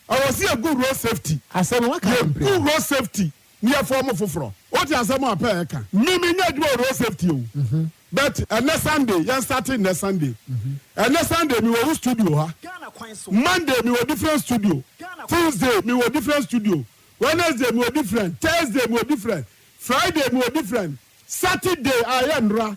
Ɛwɔ sɛ yɛgu road safety. Asɛm waka. Yɛgu road safety ne yɛfa ɔmo foforɔ. Wote asɛm a pɛ ɛka. Me menyɛ adwuma wɔ road safety o. But ɛnɛ Sunday, yɛn start nnɛ Sunday. Ɛnɛ Sunday mi wɔ wo studio ha. Monday mi wɔ different studio. Tuesday mi wɔ different studio. Wednesday mi wɔ different. Thursday mi wɔ different. Friday mi wɔ different. Saturday a yɛ nnora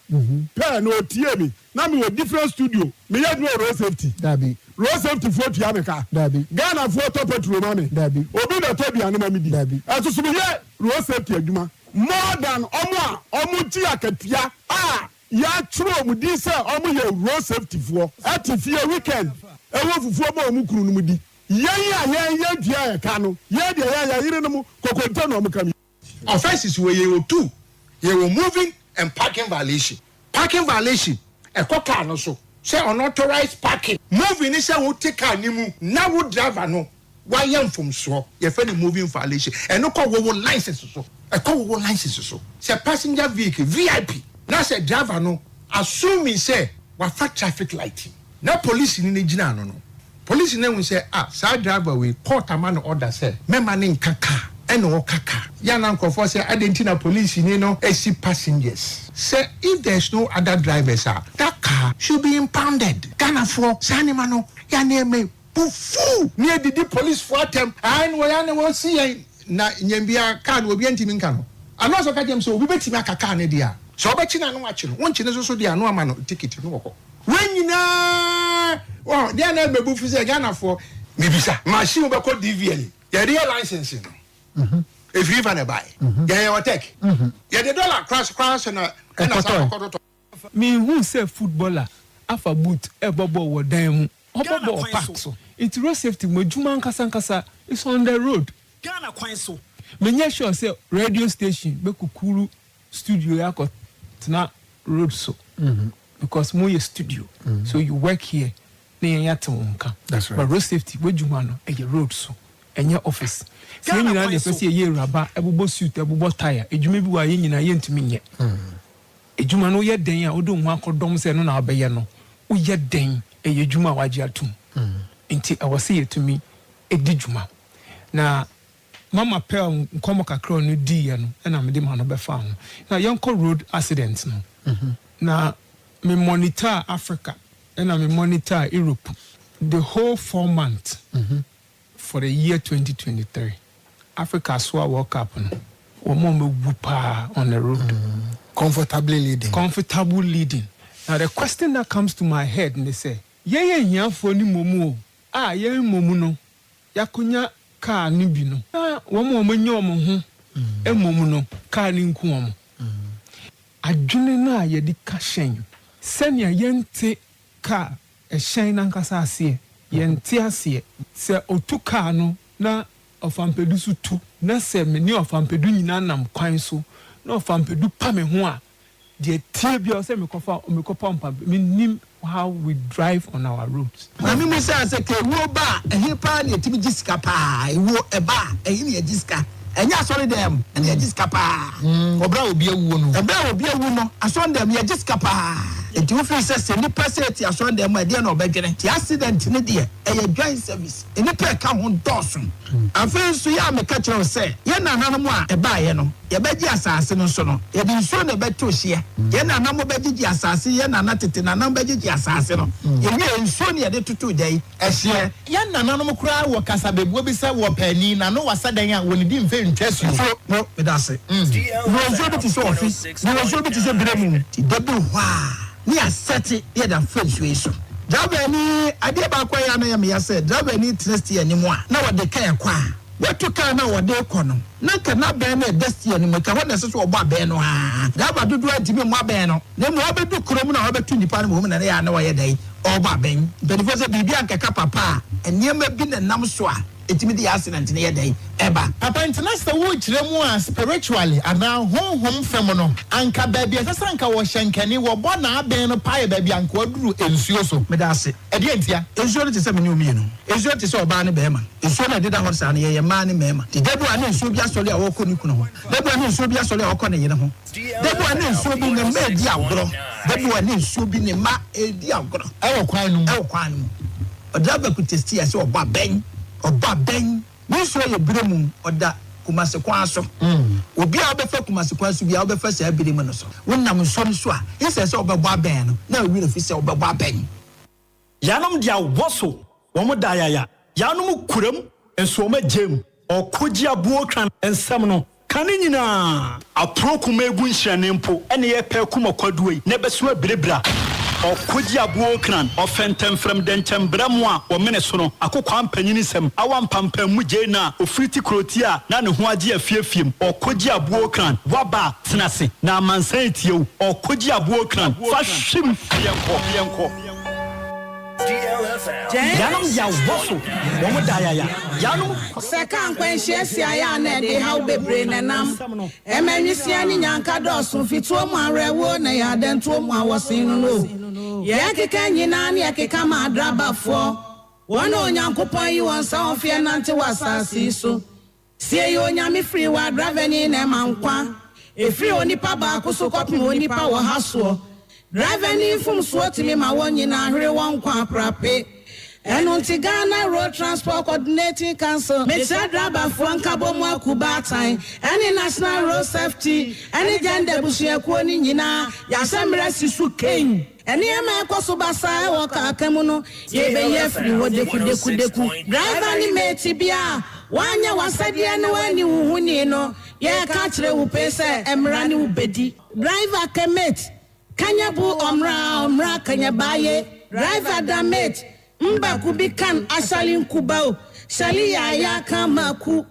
pɛɛ na otie mi na mi wɔ different studio. Mi yɛ adwuma wɔ road safety? Dabi. Road safety foɔ tua mi ka? Dabi. Ghana foɔ tɔ petrol ma mi? Dabi. Obi na tɔ aduane ma mi di? Dabi. Ɛsoso mi yɛ road safety adwuma more than ɔmo a ɔmo gye akatua a yɛatwerɛ ɔmo din sɛ ɔmo yɛ road safety foɔ, ɛte fie weekend ɛwɔ fufuo ma ɔmo kunu no mu di. Yɛn a yɛn tua yɛ ka no, yɛn deɛ yɛn yɛ yere no mu kokonte na ɔmo ka mi. Offences wɔ yɛ wɔ two: yɛ wɔ moving and parking violation. Parking violation ɛkɔ car no so sɛ unauthorized parking. Moving ni sɛ wote car ni mu na wo driver no wayɛ mfomsoɔ, yɛfɛ no moving violation. Ɛno kɔ wɔwɔ license so, ɛkɔ wɔwɔ license so sɛ passenger vehicle VIP na sɛ driver no assuming sɛ wafa traffic light na police ni ne gyina ano no, police ne hu sɛ, ah, saa driver wei, court ama no order sɛ mɛma ne nka car, ɛna ɔka car. Yana nkurɔfoɔ sɛ adi nti na police ni no esi passengers sɛ if there is no other drivers ah, that car should be impounded. Ghanafoɔ, saa nneɛma no yanni ɛmɛ bufu ne edidi police foɔ atɛm ayi na wɔyɛ na wɔsi yɛn na nyɛnbia car no obi ntumi nka no ano asɔ ka kyerɛ m sɛ obi bɛtumi aka car no deɛ a sɛ ɔbɛkyi na ano akyi no, wɔnkyi no soso deɛ ano ama no ticket no wɔ hɔ. Wɔn nyinaa ɔ deɛ na ɛbɛbu fi sɛ Ghanafoɔ mibisa machine bɛkɔ DVLA, yɛde yɛ license no efiri fa na ɛba yɛ yɛyɛ wɔ tech, yɛde dollar kora kora so na ɛna sa Ɛkɔtɔe. kɔtɔtɔ. Mehu sɛ footballer afa boot ɛbɔ bɔɔl wɔ dan mu, ɔbɔ bɔɔl park so. Nti road safety mo adwuma nkasa nkasa is on the road. Ghana kwan so. Menyɛ sure sɛ radio station bɛkukuru studio yɛ akɔ tena road so, because mo yɛ studio, so you work here na yɛn yɛ ate wɔn nka. That's right. But road safety w'adwuma no ɛyɛ road so, ɛnyɛ office. Sɛ yɛn Ghana nyinaa kwan de pɛ so. sɛ yɛyɛ awuraba, ɛbobɔ suit, ɛbobɔ tie, edwuma bi wɔ a yɛn nyinaa yɛntumi nyɛ edwuma no. Woyɛ den a wode wo ho akɔdɔm sɛ ɛno na wabɛyɛ no, woyɛ den, ɛyɛ adwuma a wagye atom. Nti ɛwɔ sɛ yɛtumi ɛdi dwuma. Na mama pɛl nkɔmmɔ kakra a ɔno diiɛ no, ɛna mede ma no bɛfa ho na yɛnkɔ road accident no. Na me monitor Africa ɛna me monitor Europe the whole 4 months for the year 2023. Africa soa World Cup no, wɔn a wɔbɛwu paa on the road. Comfortably leading. Comfortable leading. Now the question that comes to my head ne sɛ, yɛn yɛ hiafoɔ ne momu o a yɛn momu no yɛakonya kaa no bi no, na wɔn a wɔanya wɔn ho mmom no, kaa no nku wɔn. Adwene no a yɛde ka hyɛn, sɛnea yɛnte kaa ɛhyɛn nankasa aseɛ, yɛnte aseɛ sɛ otu kaa no na ɔfampedu so tu, na sɛ me ne ɔfampedu nyinaa nam kwan so na ɔfampedu pa me ho a, deɛ tie bi a ɔsɛ mekɔfa mekɔpa ɔmpa. Menim how we drive on our roads. Maame mu sɛ ka ewuo ba a, ɛhe paa na yɛtumi gye sika paa? Ewuo ɛba a, ɛhe na yɛgye sika? Ɛnyɛ asɔre dɛm ɛna yɛgye sika paa? Ɔbrɛ a obi awuo no. Ɛbɛrɛ a obi awu no, asɔre dɛm yɛgye sika paa. Nti wofiri sɛ nipa sɛ ɛte asɔre dɛm a, ɛdeɛ na ɔbɛdwene? Ti accident ne deɛ, ɛyɛ joint service, nipa ɛka ho dɔɔso. Afei nso yɛ a meka kyerɛ wo sɛ yɛn nananom a ɛbaayɛ no, yɛbɛgye asase no nso no, yɛde nsuo na ɛbɛto hyeɛ. Yɛn nanam bɛgyegye asase, yɛn nana tete nanam bɛgyegye asase no, yɛwie nsuo na yɛde toto gya yi ɛhyeɛ. Yɛn nananom koraa wɔ kasabebuo bi sɛ wɔ paani na no wasa dan a wɔne di mfe ntwa suo. So no, meda ase. Mewɔ nsuo bi te sɛ ɔfi, mewɔ nsuo bi te sɛ berɛ mu, nti da bi hɔ a ne yɛasɛte ne yɛde afa nsuo yi so. Driver ni, adeɛ baako a yɛ ana yɛ meya sɛ driver ni tena steer anim a na wɔde kaa ɛkɔ a wɔto kaa no a wɔde kɔ no, na nka n'abɛn no ɛda steer no mu ka hɔ na ɛsɛ sɛ wɔbɔ abɛn no aa. Driver dodoɔ antumi mmɔ abɛn no, na mmom wɔbɛdu kurom na wɔbɛto nipa no mu na ne yɛ a na wɔyɛ dɛn ɔrebɔ abɛn. Mpanimfoɔ sɛ biribi ankɛka papa a, nneɛma bi na nam so a ɛtumi de yɛ accident no yɛ dɛn ɛba. Papa, ntina sɛ wokyerɛ mu a, spiritually anaa honhom fam no, anka baabi a ɛsɛ sɛ anka wɔhyɛ nkani wɔbɔ n'abɛn no paa yɛ baabi anka waduru nsuo so. Meda ase. Ɛdeɛ ntia? Nsuo no te sɛ mene mmienu. Nsuo te sɛ ɔbaa ne bɛrima. Nsuo no ɛdeda hɔ saa no, yɛyɛ mmaa ne mmarima. Nti da bi a ne nsuo bi asɔre a wɔkɔ ne kunu ho, da bi a ne nsuo bi asɔre a wɔkɔ ne yere ho, da bi a ne nsuo bi ne mma edi agorɔ, da bi a ne nsuo bi ne mma edi agorɔ. Ɛwɔ kwan no mu. Ɛwɔ kwan no mu. Ɔdraba kuta steer sɛ ɔbɔ abɛn. Ɔbɔ abɛn. Ne nsuo yɛ Biremu, ɔda Kumasi kwan so. Obiara a wobɛfa Kumasi kwan so biara, wobɛfa saa Biremu no so. Wonam nsuo no so a, instead sɛ wobɛbɔ abɛn no, na wo werɛ fi sɛ wobɛbɔ abɛn. Yanom de awɔ so wɔn da ayaya, yanom kuram nso wɔn agyam, ɔkogye aboɔ twa nsɛm no ka ne nyinaa. Aporɔ kuma egu nhyerɛne mpo ne yɛ pɛ kum ɔkwaduo yi na ɛbɛso abirabira. Ɔkogye aboɔ kran, ɔfɛntɛmfrɛm dɛnkyɛm brɛ mo a wɔmene sono, akokoaa mpanyin nsɛm, awa mpampam mu gyei na ofiri ti kuroti a na ne ho agye afiafiem. Ɔkogye aboɔ kran, waba a tena ase na amansan retie wo. Ɔkogye aboɔ kran, fa hwim yɛnkɔ yɛnkɔ. Yanom yaw bɔ so, wɔn da ayaya. Yanom. Sɛ kaa nkwanhyia si ayɛ a na ɛde haw bebree na ɛnam. Ɛma nwisiaa ne nyanka dɔɔso, fituo mu awerɛhoɔ na ɛyɛ adantuo mu awɔsen no no. Yɛn keka nyinaa ne yɛkeka ma adrabafoɔ. Wɔn a Onyankopɔn ayi wɔn sɛ wɔmfa yɛn nante wɔ asase yi so. Sie yɛ Onyame firi wɔ adravani na ɛma nkwa. Ɛfiri onipa baako so kɔpem onipa wɔ ha soɔ. Drivani mfomsoɔ tumi ma wɔn nyinaa hwere wɔn nkwa aprape. Ɛno nti Ghana Road Transport Coordinating Council, mekyerɛ drabafoɔ nkabom akuo baatan, ɛne National Road Safety, ɛne Gender abusuakuo no nyinaa, yɛahyɛ mmerɛ si so kein. Nneɛma ɛkɔ so basaa ɛwɔ kaaka mu no, yɛbɛyi afiri hɔ dekudekudeku. Driver ne mate bi a woanyɛ w'asɛdeɛ ne woanni wo ho ni no, yɛreka kyerɛ wo pee sɛ mmara ne wo bɛdi. Driver kɛ mate, kanya bu ɔmmra ɔmmra kanya baaye. Driver da mate, mbaku bi kan asali nkuba o, shali yaya kan maku.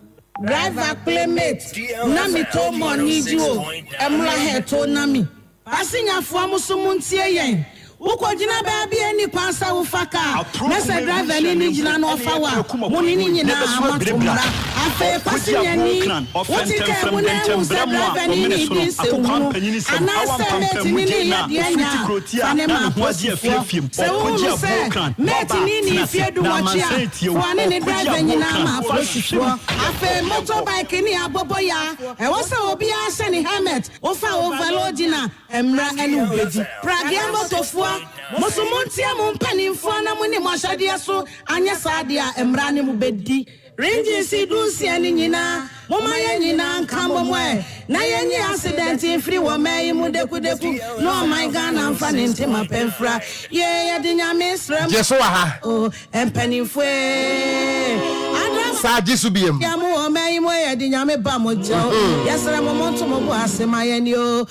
Driver kple mate, na mi to mɔ ni ji o, ɛmla hɛ to na mi. Pasinyafoɔ mo so montie yɛn. Wokɔgyina baabi ani kwan sɛ wofa kaa na sɛ driver ni ne gyina na ɔfa wo a, mo ne ne nyinaa moato mmara. Afei pasinyani, wote kaa mu na ehu sɛ driver ni ne di nsɛmhunu anaasɛ mate ni ne yɛ deɛ nya a, fa ne ma apolisifoɔ. Sɛ wohunu sɛ mate ni ne mfie 18 a, foa ne ne driver nyinaa ma apolisifoɔ. Afei motorbike ne aboboyaa, ɛwɔ sɛ obiara hyɛ ne helmet, wofa overloading a, mmara ne wo bɛdi. Pragea motofoɔ, mo so montie mo mpanimfoɔ na mo ne mo ahyɛdeɛ so, anyɛ saa deɛ a mmara ne mo bɛdi. Ringyensi 16 no nyinaa, momma yɛn nyinaa nka mmɔ mu ɛ na yɛnyi accident mfiri wɔ mmaa yi mu dekudeku na ɔman Ghana mfa ne ntema pɛmfra. Yee, yɛde Nyame srɛ mo. Gye so wɔ ha. O mpanimfoɔ ee. Adra Saa gye so biem. Ya mo wɔ mmaa yi mu yɛde Nyame ba mo nkyɛw. Yɛsrɛ mo monto mo bo ase ma yɛn o.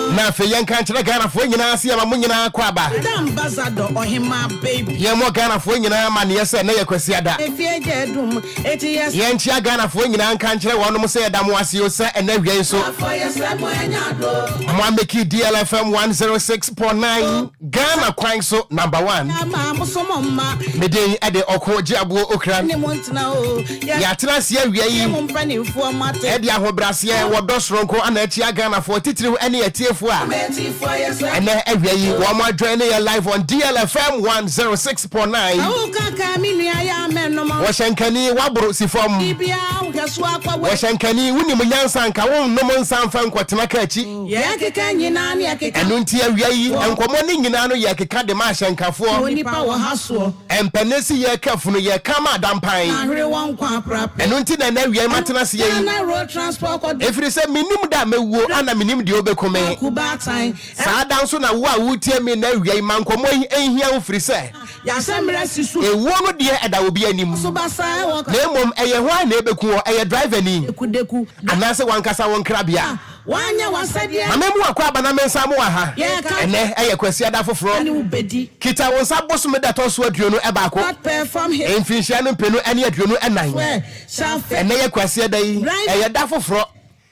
Na afei yɛnka nkyerɛ Ghanafoɔ nyinaa sɛ yɛma mo nyinaa kɔ aba. Ambassador ɔhema baby. Yɛmmɔ Ghanafoɔ nyinaa amanneɛ sɛ ɛnnɛ yɛ Kwasiada. Efie gye dum eti yɛ. Yɛnkyea Ghanafoɔ nyinaa nka nkyerɛ wɔnom sɛ yɛda mo ase o sɛ ɛnnɛ awia yi nso. Afɔ yɛsrɛ mo ɛnya do. Mo ameki DLFM 106.9 Ghana kwan so number one. Ama mo so mo mma. Me din ɛde Ɔko Gye Aboɔ Okran. Ne mo ntena o. Yɛatena ase awia yi. Mo mpanimfoɔ mo ate. Ɛde ahobrɛaseɛ wɔdɔ soronko ana akyia Ghanafoɔ titiriw ɛne atiefoɔ a. Mɛtifoɔ yɛsrɛ. Ɛnɛ awia yi wɔn adwɛn ne yɛ live on DLFM 106.9. Awo kaka mi nua yɛ amɛnum. Wɔhyɛ nkani waboro si fam. Biribiara wohwɛ so akɔ wɔ. Wɔhyɛ nkani wonim nyansa nka wonnom nsa mfa nkɔtena ka akyi. Yɛn keka nyinaa ne yɛkeka. Ɛno nti awia yi nkɔmmɔ ne nyinaa no yɛ keka de ma ahyɛnkafoɔ. Onipa wɔ ha soɔ. Mpɛne si yɛka funu yɛka ma adampan. Ahwere wɔn nkwa aprape. Ɛno nti na ɛnɛ awia yi matena ase yi. Ghana Road Transport kɔ. Ɛfiri sɛ menim da a mɛwuo ana menim deɛ wobɛku me. Akubaatan. Saa da nso na wo a wotie me na awia yi ma nkɔmmɔ yi nhia wo firi sɛ. Yɛahyɛ mmerɛ si so. Ewuo no deɛ ɛda obi anim. So basaa ɛwɔ. Na mmom ɛyɛ hɔ a na ɛbɛku wɔ ɛyɛ driver ni. Dekudeku. Anaasɛ wankasa wo nkrabea. Wanyɛ w'asɛdeɛ. Mame mu akɔ aba na me nsa mo wɔ ha. Yɛka. Ɛnɛ ɛyɛ Kwasiada foforɔ. Ne wo bɛdi. Kita wo nsa bosome da tɔ so 21. Not perform his. Mfinhyia no mpenu ɛne 24. Swear shall fail. Ɛnɛ yɛ Kwasiada yi. Ɛyɛ da foforɔ.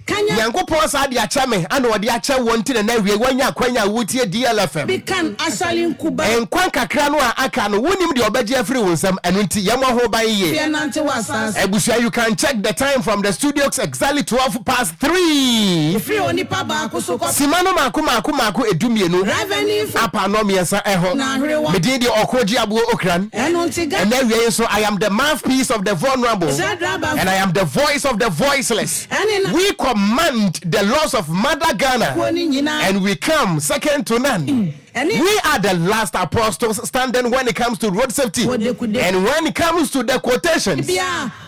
Kanya. Nyankopɔn saa de akyɛ me ana ɔde akyɛ wɔ nti na na awie wanya akwanya a wotie DLFM. Bi kan asali nkuba. Nkwa nkakra no a aka no wonim deɛ ɔbɛgye afiri wo nsam, ɛno nti yɛmmɔ ho ban yie. Fie nante wɔ asase. Abusua, you can check the time from the studios, exactly 12 past 3. Efiri onipa baako so kɔ. Sima no maako maako maako 12. Driver ni nfo. Apa no mmiɛnsa ɛho. Na ahwere wɔn. Medin deɛ Ɔko Gye Aboɔ Okran. Ɛno nti ga. Ɛnɛ awia yi nso I am the mouthpiece of the vulnerable. Sɛ driver. And I am the voice of the voiceless. Ɛne na. We command the laws of Mother Ghana. Kuo ni nyinaa. And we come second to none. We are the last apostles standing when it comes to road safety and when it comes to the quotations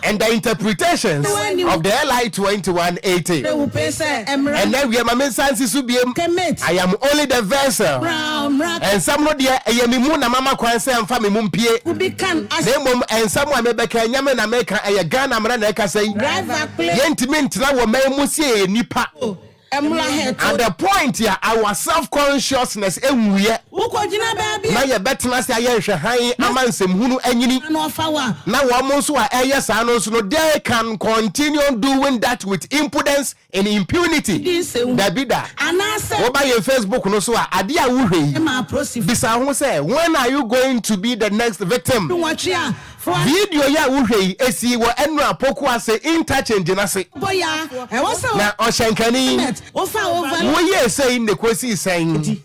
and the interpretations of the LI 2180. Ɛnɛ wie ma me nsa nsi so biem. I am only the vessel. Nsɛm no deɛ ɛyɛ me mu na mama kwan sɛ mfa me mu mpie. Na mmom nsɛm a mebɛka ɛnyɛ me na meka, ɛyɛ Ghana mmara na ɛkasa yi. Yɛntumi ntena wɔ man mu sɛ yɛyɛ nnipa. At the point a our self consciousness nwuiɛ na yɛbɛtena ase ayɛ nhwɛhan ama nsɛmhunu anyini na wɔn nso a ɛyɛ saa no nso no, they can continue doing that with impudence and impunity. Dabi da. Woba yɛn Facebook no so a, adeɛ a wohwɛ yi, bisa ho sɛ, when are you going to be the next victim? Video yi a wohwɛ yi, esi wɔ Ɛnura Pokuase interchange n'ase. Na ɔhyɛnkani, woyɛ sɛyi ne kosi sɛn? Nti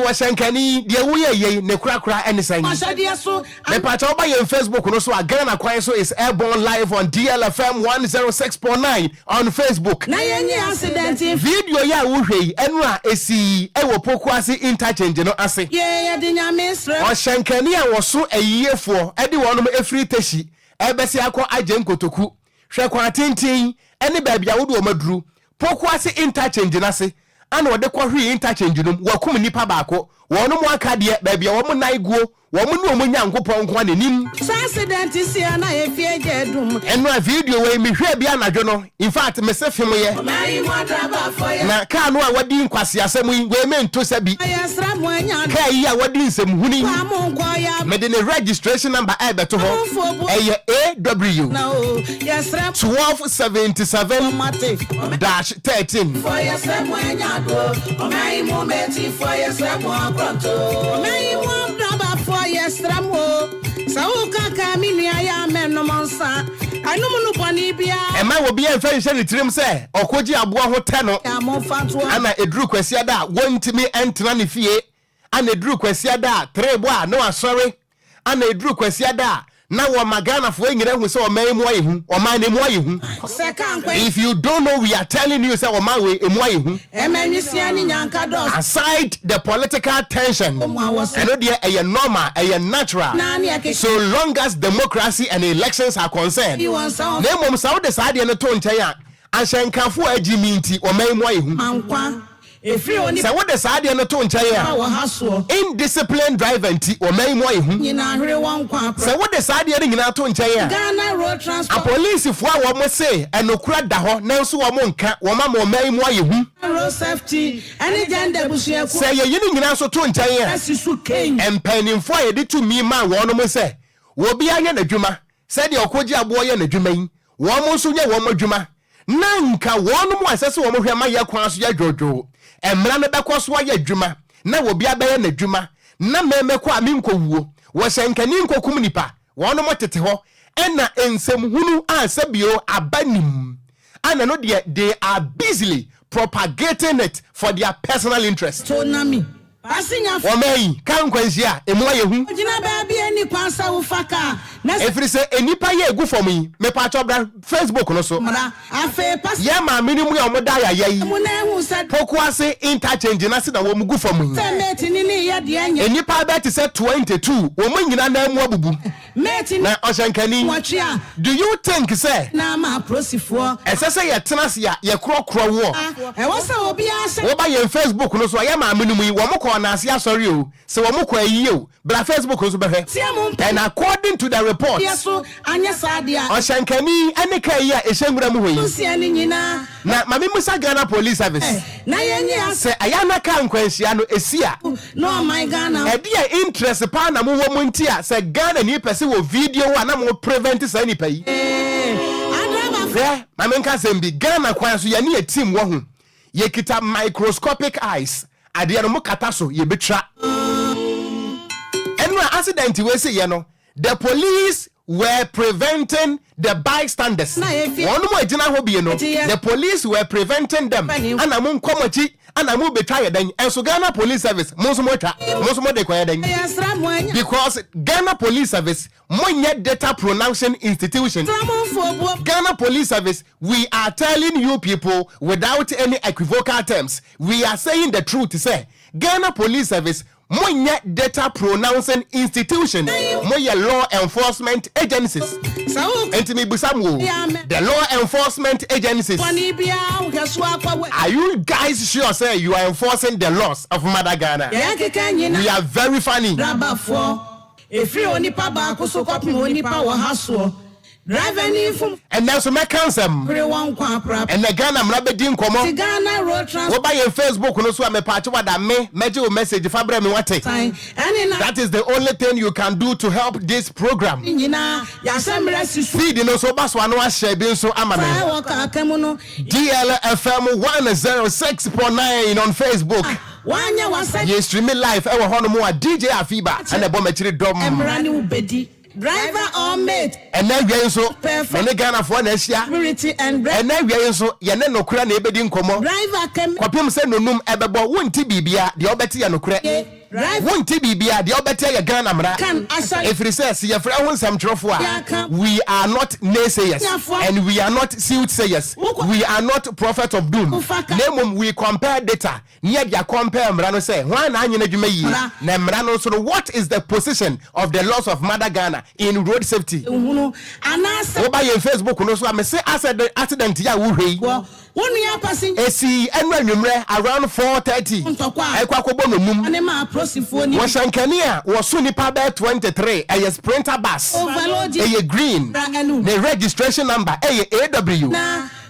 wɔhyɛnkani deɛ woyɛ yei ne korakora ɛne sɛn? Mepatwa, woba yɛn Facebook no so a, Ghana Kwan So is airborne live on DLFM 106.9 on Facebook. Video yi a wohwɛ yi, ɛno a esi ɛwɔ Pokuase interchange no ase. Ɔhyɛnkani a wɔso ayiefoɔ ɛde wɔnom efiri Teshie ɛbɛsi akɔ agye nkotoku, hwɛ kwan tenten ɛne baabi a wode wɔn aduru Pokuase interchange n'ase ana wɔde kɔhwee interchange no mu, wɔkum nipa baako. Wɔn mu aka deɛ, baabi a wɔn nan guo, wɔn ne wɔn Nyankopɔn nko n'anim. Ɛno a video wei mehwɛ bi anadwo no, in fact, mese fem yɛ na kaa no a wɔdi nkwaseasɛm yi wei mento sɛ bi kaa yi a wɔdi nsɛmhunu yi, mede ne registration number ɛbɛto hɔ, ɛyɛ AW 1277-13. Sɛ wokaka me nua yɛ amɛnom nsa ɛnom no bɔne biara. Ɛma wɔ bi ɛmfa nhyɛ ne tirim sɛ ɔkɔgye aboa ho tɛ no ana ɛduru Kwasiada a wɔntumi ɛntena ne fie, ana ɛduru Kwasiada a terebo a na wasɔre, ana ɛduru Kwasiada a na wɔma Ghanafoɔ nyina hu sɛ ɔman mu ayɛ hu, ɔman no mu ayɛ hu. If you don't know, we are telling you sɛ ɔman wei emu ayɛ hu. Aside the political tension, ɛno deɛ ɛyɛ normal, ɛyɛ natural, so long as democracy and elections are concerned. Na mmom sɛ wode saa deɛ no to nkyɛn a, ahyɛnkafoɔ agyi mi nti ɔman mu ayɛ hu. Sɛ wode saa adeɛ no to nkyɛn a, indiscipline driver nti ɔman mu ayɛ hu. Sɛ wode saa adeɛ no nyinaa to nkyɛn a, apolisifoɔ a wɔn se ɛnokora da hɔ nanso wɔn nka wɔn ama ɔman mu ayɛ hu. Sɛ yɛyi no nyinaa nso to nkyɛn a, mpanimfoɔ a yɛde tumi maa wɔn mo sɛ obiara nyɛ n'adwuma sɛdeɛ ɔkɔgye aboɔ yɛ n'adwuma yi, wɔn nso nyɛ wɔn adwuma, na nka wɔn mu a ɛsɛ sɛ wɔn hwɛ ma yɛ kwan so yɛ dwodwo, mmara no bɛkɔ so ayɛ adwuma na obi abɛyɛ n'adwuma na mɛmɛkɔ a menkɔwuo wɔhyɛ nkani nkɔkum nipa, wɔn mo tete hɔ ɛna nsɛmhunu a sɛbio aba nim ana no deɛ, they are busily propagating it for their personal interest. Wɔn yi ka nkwanhyia a emu ayɛ hu. Ɛfiri sɛ nnipa yɛ egu fam yi, mepatwɔ bra Facebook no so, yɛ maame no mu a wɔn da ayaya yi, Pokuase interchange n'ase na wɔn gu fam yi, nnipa bɛ te sɛ 22, wɔn nyinaa nan mu abubu. Na ɔhyɛnkani, do you think sɛ ɛsɛ sɛ yɛtena ase a yɛkorɔkorɔ woɔ? Woba yɛn Facebook no so a, yɛ maame no mu yi, wɔn kɔ ɔnaase asɔre o, sɛ wɔn kɔ ayie o, bra Facebook no so bɛhwɛ. And according to the report, ɔhyɛnkani ɛne kaa yi a ɛhyɛ nwura mu hɔ yi, na maame musa Ghana Police Service sɛ ɛyɛ ana kaa nkwanhyia no esi a, ɛde yɛ interest paa na mowɔ mu nti a sɛ Ghana ni pɛ sɛ wɔ video a na mo prevent saa nipa yi? Hwɛ, maame nka asɛm bi. Ghana kwan so, yɛne yɛ team wɔ ho, yɛkita microscopic eyes. Adeɛ no mo kata so, yɛbɛtwa. Ɛno a accident wei si yɛ no, the police were preventing the bystanders. Wɔn mo agyina hɔ bie no, the police were preventing them. Ana mo nkɔ mo akyi, ana mo betwa yɛ dɛn? Ɛnso Ghana Police Service, mo nso mo atwa, mo nso mo de kɔ yɛ dɛn? Because Ghana Police Service, mo nyɛ data pronouncing institution. Ghana Police Service, we are telling you people without any equivocal terms, we are saying the truth sɛ. Ghana Police Service, monyɛ data pronouncing institution, moyɛ law enforcement agencies. Enti mebisa mo o, the law enforcement agencies, are you guys sure sɛ you are enforcing the laws of mother Ghana? We are very funny. Driverfoɔ, ɛfiri onipa baako so kɔpem onipa wɔ ha soɔ. Driver ni fom. Ɛnɛ nso mɛka nsɛm. Pere wɔn nkwa pra. Ɛnɛ Ghana mmara bɛdi nkɔmmɔ. Ti Ghana road trans. Woba yɛn Facebook no so a mepaakyɛw ada me mɛgye wo message fa brɛ me wate. Tan ɛne na. That is the only thing you can do to help this program. Nyinaa yɛahyɛ mmerɛ si so. Feed no nso woba so a na wahyɛ bi nso ama me. Fa ɛwɔ kaa ka mu no. DLFM 106.9 on Facebook. Wanyɛ wasɛ. Yɛ stream live ɛwɔ hɔnom a DJ Afiba ɛna ɛbɔ m'akyiri dɔm. Mmara ne wo bɛdi. Driver or mate. Ɛnɛ awia yi nso, me ne Ghanafoɔ na ahyia. Ɛnɛ awia yi nso, yɛne nokorɛ na ɛbɛdi nkɔmmɔ. Kɔpem sɛ nonum ɛbɛbɔ, wonte biribia, deɛ wobɛte yɛ nokorɛ. Wonte biribia, deɛ wobɛte yɛ Ghana mmara. Ɛfiri sɛ, se yɛfrɛ ho nsɛmtwerɛfoɔ a, we are not naysayers and we are not soothsayers, we are not prophets of doom, na mmom we compare data. Ne yɛde akɔmpɛɛ mmara no sɛ hwan na anyɛ n'adwuma yie, na mmara no nso no what is the position of the laws of mother Ghana in road safety? Woba yɛn Facebook no so a mese accident yi a wohwɛ yi ɛsii ɛno anwummerɛ around 4:30 ɛkɔ akɔbɔ nonum wɔ hyɛnkani a wɔso nipa bɛyɛ 23, ɛyɛ sprinter bus, ɛyɛ green, ne registration number ɛyɛ AW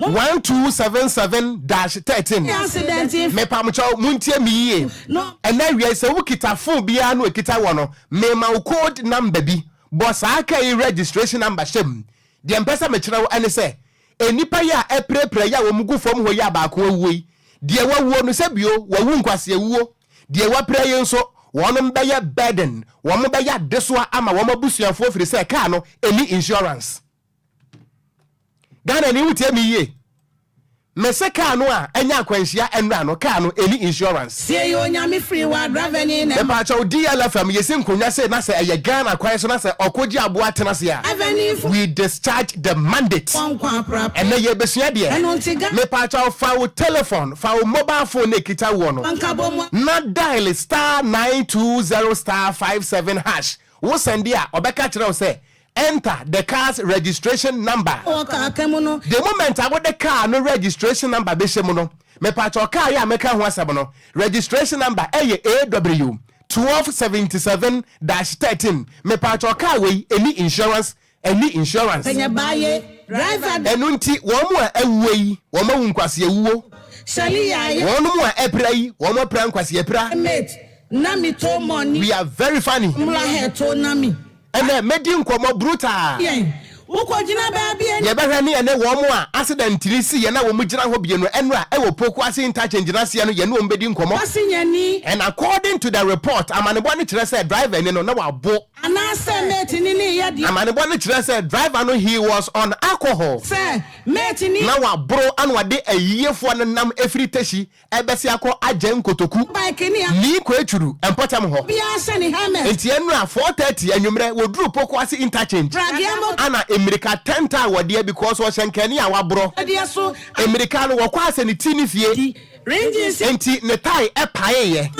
1277-13. Mepamokyɛw, montie me yie. Ɛnɛ awia yi, sɛ wokita phone biara no ekita wɔ no, mema wo code number bi. Bɔ saa car yi registration number hyɛ mu. Deɛ mpɛ sɛ mekyerɛ wo ɛne sɛ, nnipa yi a ɛpirapira yi a wɔn gu fam hɔ yi a baako awuo yi, deɛ wawuo no sɛ bio wawu nkwaseawuo, deɛ wapira yi nso, wɔnom bɛyɛ burden, wɔn bɛyɛ adesoa ama wɔn abusuafoɔ firi sɛ car no ɛni insurance. Ghana ni, wotie me yie, mese car no a ɛnya akwanhyia ɛnura no, car no ɛni insurance. Sie yɛ onyame firi wa driver ni na. Mepaakyɛw, DLFM yɛsi nkonnwa sei na sɛ ɛyɛ Ghana kwan so na sɛ ɔkɔgye aboa tena se a, we discharge the mandate. Ɛnɛ yɛbɛsua deɛ. Mepaakyɛw, fa wo telephone, fa wo mobile phone na ekita woɔ no na dial *920*57#. Wo send a, ɔbɛka kyerɛ wo sɛ enter the car's registration number. The moment a wode car no registration number bɛhyɛ mu no, mepaakyɛw, car yi a meka ho asɛm no registration number ɛyɛ AW 1277-13. Mepaakyɛw, car wei ɛni insurance, ɛni insurance. Ɛno nti wɔn mu a awuo yi, wɔn awu nkwasi awuo. Wɔn mu a ɛpira yi, wɔn apira nkwasi apira. We are very funny. Ɛnɛ mɛdi nkɔmɔ brutal. Yɛbɛhwɛ ne ɛnɛ wɔn mu a accident ni si yɛn a wɔn gyina hɔ bie no ɛnura ɛwɔ Pokuase interchange n'aseɛ no, yɛne wɔn bɛdi nkɔmɔ. And according to the report, amanebɔ no kyerɛ sɛ driver ni no na wabo. Anaasɛ mate ni ne yɛ deɛ. Amanebɔ no kyerɛ sɛ driver no, he was on alcohol. Sɛ mate ni. Na waboro ana wade ayiefoɔ no nam efiri Teshie ɛbɛsi akɔ agye nkotoku bike ni a. Nii kɔ etwuru mpɔtam hɔ. Biara hyɛ ne helmet. Nti ɛnura 4:30 anwummerɛ wɔduru Pokuase interchange. Pradeɛ ana mmirika tɛnta a wɔdeɛ because ɔhyɛ nkani a waborɔ. Ɛdeɛ so. Mmirika no wɔkɔ asɛ ne ti ne fie. Nti ne tae ɛpaeeɛ.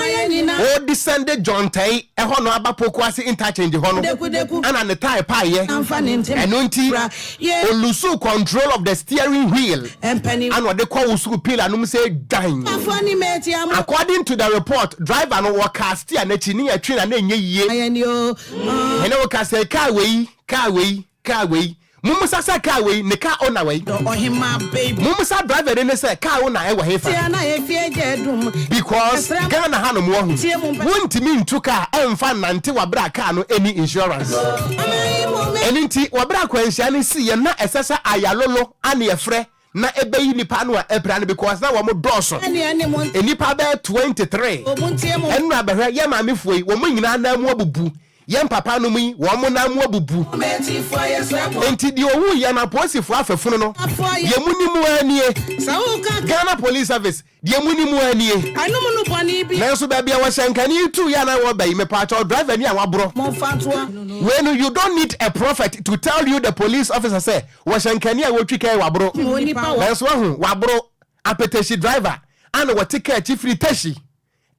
Ɔdescende John Tɛi ɛhɔ no aba Pokuase interchange hɔ no ana ne tae paeɛ. Ɛno nti ɔlose control of the steering wheel ana ɔde kɔ wosu pillar nom sɛ dwan. According to the report, driver no wɔka steer n'akyi ne yɛtwe na ne nyɛ yie. Ɛne wɔka sɛ car wei, car wei, car wei, mumusa sɛ car wei ne car owner wei, mumusa driver ne sɛ car owner ɛwɔ hefa, because Ghana ha nom wɔho wontumi ntu car ɛmfa nante wabere a car no ɛni insurance. Ɛno nti wɔbere akwanhyia no si yɛ na ɛsɛ sɛ ayalolo ane ɛfrɛ na ɛbɛyi nipa no a ɛpira no because na wɔn dɔɔso, nipa bɛyɛ 23. Ɛnu abɛhwɛ yɛ maamefoɔ yi, wɔn nyinaa nan mu abubu, yɛn papa no mu yi, wɔn mo nan mu abubu. Nti deɛ owu yɛ na apolisifoɔ afɛfunu no deɛ mu ni mu anie. Ghana Police Service, deɛ mu ni mu anie. Nanso baabi a wɔhyɛ nkani tu yɛ anan wɔba yi, mepaakyɛw, driver ni a waborɔ wei no, you don't need a prophet to tell you, the police officer, sɛ wɔhyɛ nkani a wɔtwi kaa waboro. Nanso wahu waboro apɛtɛhyi driver ana wɔte kaa akyi firi Teshie.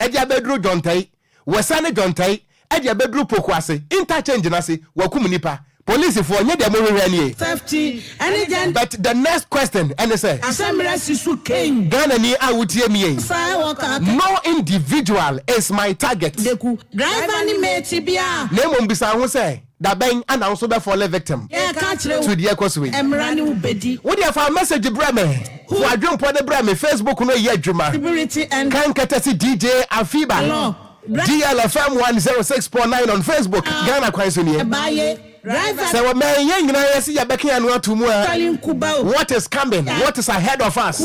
ɛde abɛduru Dwɔntɛi, wɔsane Dwɔntɛi ɛde abɛduru Pokuase interchange no ase, wakum nipa. Polisifoɔ, nyɛ deɛ mohwehwɛ nie. Safety ɛne gender. But the next question ɛne sɛ, Asɛmmerɛ si so kein. Ghanani a wotie mi yi, Saa ɛwɔ kaa no individual is my target. Deku. Driver ne mate bi a. Na mmom bisa ho sɛ, dabɛn ana wo nso bɛfall victim Yɛka kyerɛ to wo. deɛ ɛkɔ so yi? Mmara ne wo bɛdi. Wodeɛ fa message brɛ me, fo adwempɔ ne brɛ me. Facebook no yɛ adwuma. Security and Kan kɛtɛ DJ Afiba law. DLFM 106.9 on Facebook. Ghana kwan so nie. Ɛbaayɛ. Driver. Sɛ wɔmɛn yɛn nyinaa yɛsi yɛbɛka yɛn ano ato mu a, Tali nkuba o. what is coming, what is ahead of us?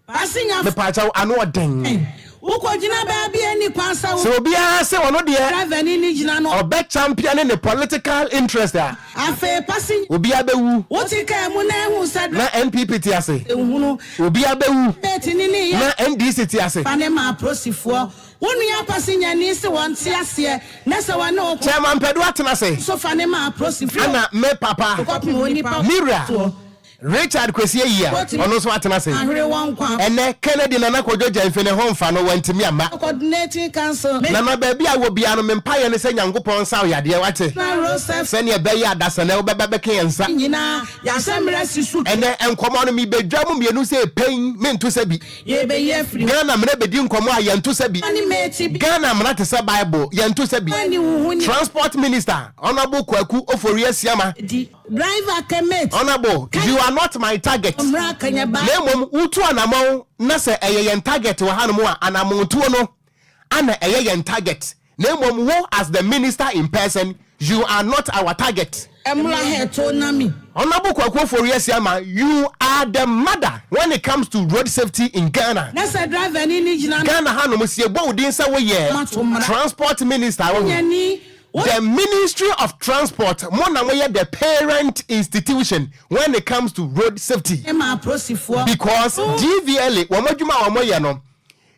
Passenger. Mepaakyɛw, ano ɔden. Wokɔgyina baabi ani kwan sɛ wo. Sɛ obiara sɛ ɔno deɛ Driver ni ni gyina no. ɔbɛ champion ne political interest a, Afei passenger. obiara bɛwu. Wote kaa mu na ehu sɛ. Na NPP te ase. Ehunu. Obiara bɛwu. Mate ni ni yɛ. Na NDC te ase. Fa ne ma apolisifoɔ. Wo nua passenger ni sɛ wɔn te aseɛ na sɛ wɔne wo. Chairman Pɛdu atena ase. So fa ne ma apolisifoɔ. Ana me papa Kɔpem onipa. Mira Toɔ. Richard Kwesi Ayia, ɔno nso atena ase. Ahwere wɔn kwa. Ɛnɛ Kennedy Nana Kwadwo Gyamfi ne ho mfa no, wantumi amma. Coordinating Council. Nana, baabi a wɔ biara no, mempaeɛ ne sɛ Nyankopɔn nsa wo yadeɛ, wate, Na road safety. sɛneɛ ɛbɛyɛ adasɛnɛ wobɛba bɛka yɛn nsa. Nyinaa yɛasɛ mmerɛ si so. Ɛnɛ nkɔmmɔ no mebɛdwa mu mmienu sɛ ɛpɛn mento sɛ bi. Yɛbɛyi afiri. Ghana mmara bɛdi nkɔmmɔ a yɛnto sɛ bi. Ne mate bi. Ghana mmara te sɛ Bible, yɛnto sɛ bi. Ne wo ho ni. Transport Minister, Honorable Kwaku Ofori Asiama. Di. Driver kɛmɛt. Honorable, you are not my target. Mmara kanya ba. Na mmom wotu anammɔn na sɛ ɛyɛ yɛn target wɔ hanom a, anammɔntuo no ana ɛyɛ yɛn target. Na mmom wo as the minister in person, you are not our target. Ɛmla hɛto nami. Honorable Kwaku Ofori Asiama, you are the mother when it comes to road safety in Ghana. Na sɛ driver ni ni gyina no. Ghana hanom sie bɔ wo din sɛ woyɛ Mato mmara. transport minister wo ho. Nyani. The Ministry of Transport mo na moyɛ the parent institution when it comes to road safety. Ɛma apolisifoɔ. Because DVLA, wɔn adwuma a wɔyɛ no,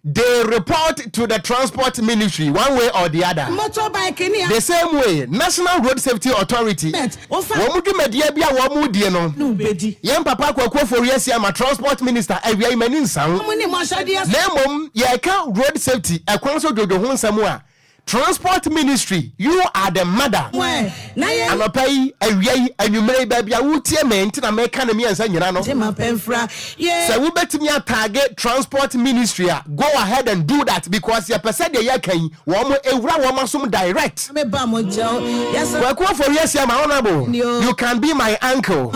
they report to the Transport Ministry one way or the other. Motorbike ni. The same way, National Road Safety Authority, Bet, wofa. wɔn dwumadie bi a wɔn die no, Ne wobɛdi. Yɛn papa Kwaku Ofori Asiama, Transport Minister, awia yi m'ani nsa ho. Ɔmo ne mo ahyɛdeɛ. Na mmom yɛka road safety, ɛkwan so dwodwo ho nsɛm a, Transport Ministry, you are the mother. Wɛ, na yɛn. Anɔpa yi, awia yi, anwummerɛ yi, baabi a wotie me nti na meka ne mmiɛnsa nyina no. Te ma pɛnfra. Yɛ. Sɛ wobɛtumi atarget Transport Ministry a, go ahead and do that, because yɛpɛ sɛ deɛ yɛka yi, wɔn mo ewura wɔn asom direct. Me ba mo kyɛw. Yɛsɛ. Kwaku Ofori Asiama, honourable, Nyo. you can be my uncle.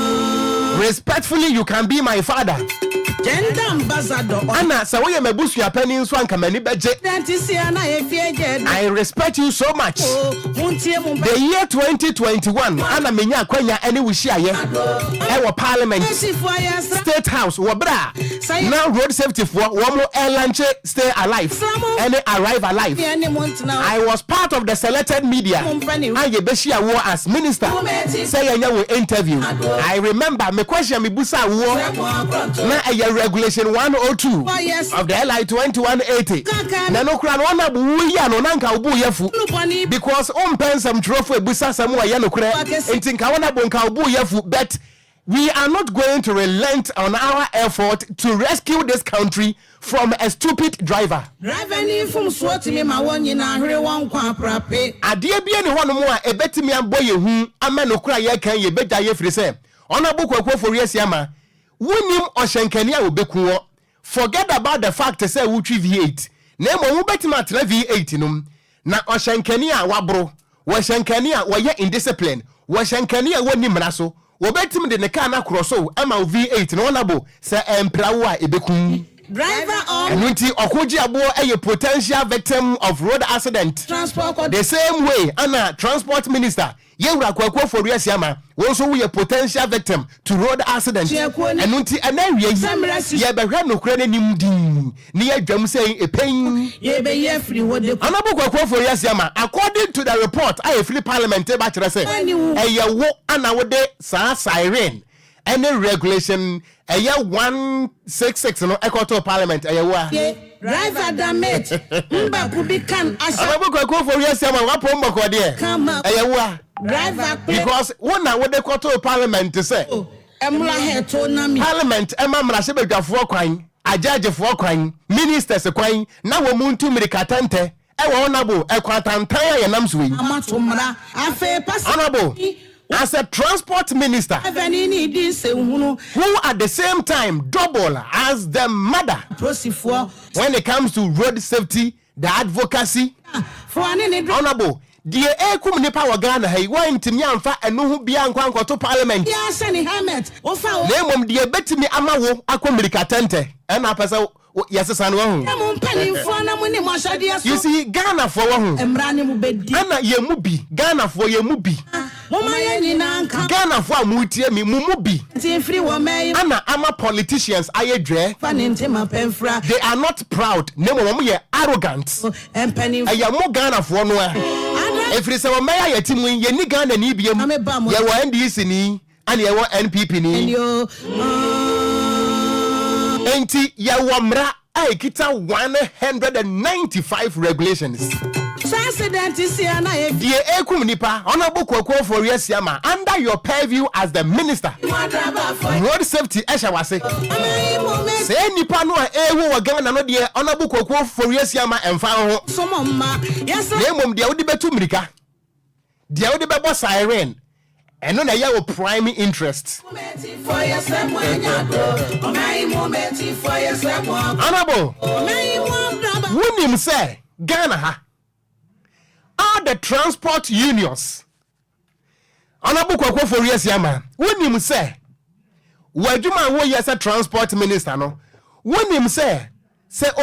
Respectfully, you can be my father. Gender ambassador. Ana sɛ woyɛ m'abusuapani nso anka m'ani bɛgye. Dante si ana efie gye. I respect you so much. O, muntie mu. The year 2021 ana menya akwanya ɛne wo hyiayɛ ɛwɔ Parliament, Esifoɔ yɛ sra. State House, wɔ berɛ a na road safety foɔ wɔn mo ɛlaunch Stay Alive ɛne Arrive Alive. Yɛ ne mo ntena. I was part of the selected media Mo mpa ne. a yɛbɛhyia wo as minister sɛ yɛnyɛ wo interview. I remember me question mebusa woɔ na ɛyɛ regulation 102 of the LI 2180. Na no kora no ɔna wo yi ano na nka wo bo yɛ fu because wompɛ nsɛmtwerɛfo ebusa sɛm a ɛyɛ nokorɛ, nti nka wɔna bo nka wo bo yɛ fu, but we are not going to relent on our effort to rescue this country from a stupid driver. Driver ni mfomsoɔ tumi ma wɔn nyinaa hwere wɔn nkwa aprape. Adeɛ bi ni hɔnom a ɛbɛtumi abɔ yɛn hu ama nokora yɛka yɛbɛgya yɛ firi sɛ Honourable Kwaku Ofori Asiama, wonim ɔhyɛnkani a wɔbɛku wɔ. Forget about the fact sɛ wotwi V8, na mmom wobɛtumi atena V8 no mu na ɔhyɛnkani a waboro, wɔhyɛnkani a wɔyɛ indiscipline, wɔhyɛnkani a wɔnni mmara so, wɔbɛtumi de ne kaa no akorɔ so ama wo V8 no, Honourable, sɛ ɛmpira wo a, ɛbɛkum. Driver or. Ɛno nti ɔko gye aboɔ ɛyɛ potential victim of road accident. Transport. The same way ana Transport Minister, yɛwura Kwaku Ofori Asiama, wɔn nso woyɛ potential victim to road accident. Ɛno nti ɛnɛ awie yi yɛbɛhwɛ nokorɛ no anim din ne yɛadwam sɛ ɛpɛn. Yɛbɛyi afiri hɔ de. Honourable Kwaku Ofori Asiama, according to the report a ɛfiri Parliament ba kyerɛ sɛ ɛyɛ wo ana wode saa siren ɛne regulation ɛyɛ 166 no ɛkɔtoo Parliament, ɛyɛ wo a? Driver da mate mbaako bi kan ahyɛ. Honourable Kwaku Ofori Asiama, wapɔ mbɔkɔ deɛ. Kama. Ɛyɛ wo a? Driver kple. Because wo na wode kɔtoo Parliament sɛ Ɛmla hɛto na mi. Parliament ɛma mmarahyɛbadwafoɔ kwan. agyɛgyefoɔ kwan, ministers kwan na wɔn mu ntu mmirika tɛntɛ ɛwɔ, Honourable, ɛkwan tantan a yɛnam so yi. Amato mmara afei pasa. Honourable, as a transport minister ɛfɛni ni di nsɛnhunu who at the same time double as the mother polisifoɔ when it comes to road safety, the advocacy. Foɔ ne ne Honourable, deɛ ekum nipa wɔ Ghana ha yi, wɔntumi amfa ɛno ho bia nkɔ ankɔto Parliament. Yɛ ahyɛ ne helmet wofa wo Na mmom deɛ ebetumi ama wo akɔ mmirika tɛntɛ ɛna apɛ sɛ yɛsesa no wahu. Mo mpanimfoɔ na mo ne mo ahyɛdeɛ so You see, Ghanafoɔ wahu. Mmara ne mo bɛdi. Ɛna yɛn mu bi, Ghanafoɔ, yɛn mu bi, Moma yɛn nyinaa nka Ghanafoɔ a motie mi, mo mu bi nti mfiri wɔ mɛ yi ana ama politicians ayɛ dwɛ. Fa ne ntema pɛmfra. They are not proud, na mmom wɔn yɛ arrogant. Mpanimfoɔ Ɛyɛ mo Ghanafoɔ no a ada ɛfiri sɛ wɔn mɛyɛ ayɛ ti mu yi, yɛnni Ghana ni biem. Ame ba mo- Yɛwɔ NDC ni ɛna yɛwɔ NPP ni. Ni o. Enti yɛwɔ mmara a ɛkita 195 regulations. Sɛ accident si a na yɛ Deɛ ekum nipa, Honourable Kwaku Ofori Asiama, under your purview as the minister, mo adrabafoɔ road safety ɛhyɛ wase. Ɔman yi mu mɛ Sɛ nipa no a ewu wɔ Ghana no deɛ, Honourable Kwaku Ofori Asiama, ɛmfa ho. Somɔ mma yɛsɛ Na mmom deɛ wode bɛtu mmirika, deɛ wode bɛbɔ siren, ɛno na ɛyɛ wo prime interest. Mɛtifoɔ yɛsɛ mo anya do ɔman yi mu mɛtifoɔ yɛsɛ mo Honourable, ɔman yi mu adraba wonim sɛ Ghana ha, all the transport unions, Honourable Kwaku Ofori Asiama, wonim sɛ w'adwuma a woyɛ sɛ transport minister no, wonim sɛ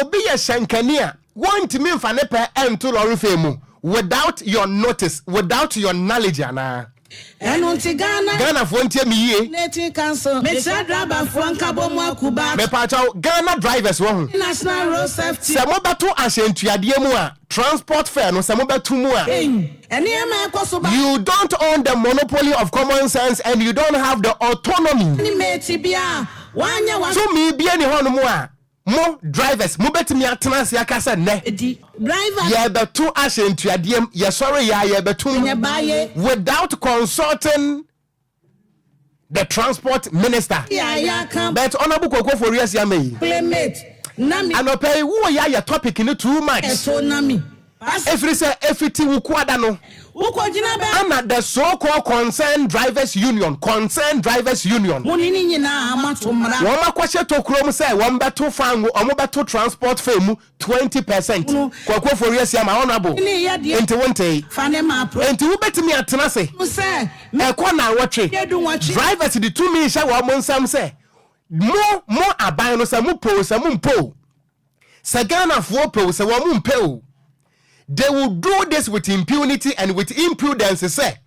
obi yɛ hyɛnkani a, wɔntumi mfa ne pɛ ɛnto lorry fare mu without your notice, without your knowledge anaa? Ɛno nti Ghana Ghanafoɔ, ntie me yie. Native Council mekyerɛ drabafoɔ nkabɔ mu akuba Mepaakyɛw, Ghana drivers wɔ ho National Road Safety sɛ mobɛto ahyɛntuadeɛ mu a, transport fare no, sɛ mobɛto mu a, ɛnneɛma ɛkɔ so ba you don't own the monopoly of common sense and you don't have the autonomy. Ne mate bi a wanyɛ wa Tumi bie ni hɔnom a mo drivers mobɛtumi atena ase aka sɛ nnɛ di driver yɛbɛto ahyɛntuadeɛ mu, yɛsɔre yɛ a yɛbɛto nyɛ mu baayɛ without consulting the transport minister. Yɛ a yɛaka But Honourable Kwaku Ofori Asiama yi, mate na mi anɔpɛ yi wo yɛ ayɛ topic no too much. Ɛto na mi Ɛfiri sɛ ɛfiti wo kuada no wokɔgyina bɛ ana the so called Concerned Drivers Union, Concerned Drivers Union, mo ne ne nyinaa amato mmara wɔn akɔhyɛ tokuro mu sɛ wɔn bɛto fango, wɔn bɛto transport fare mu 20%. Kwaku Ofori Asiama, Honourable, ne yɛ deɛ nti wo ntee fa ne ma pro nti wobɛtumi atena se sɛ ɛkɔ na awɔtwe yɛdu nwɔtwe drivers de tumi hyɛ wɔn mo nsam sɛ mo aban no, sɛ mo po, sɛ mo mpo, sɛ Ghanafoɔ po, sɛ wɔn mo mpɛ o, they will do this with impunity and with imprudence sɛ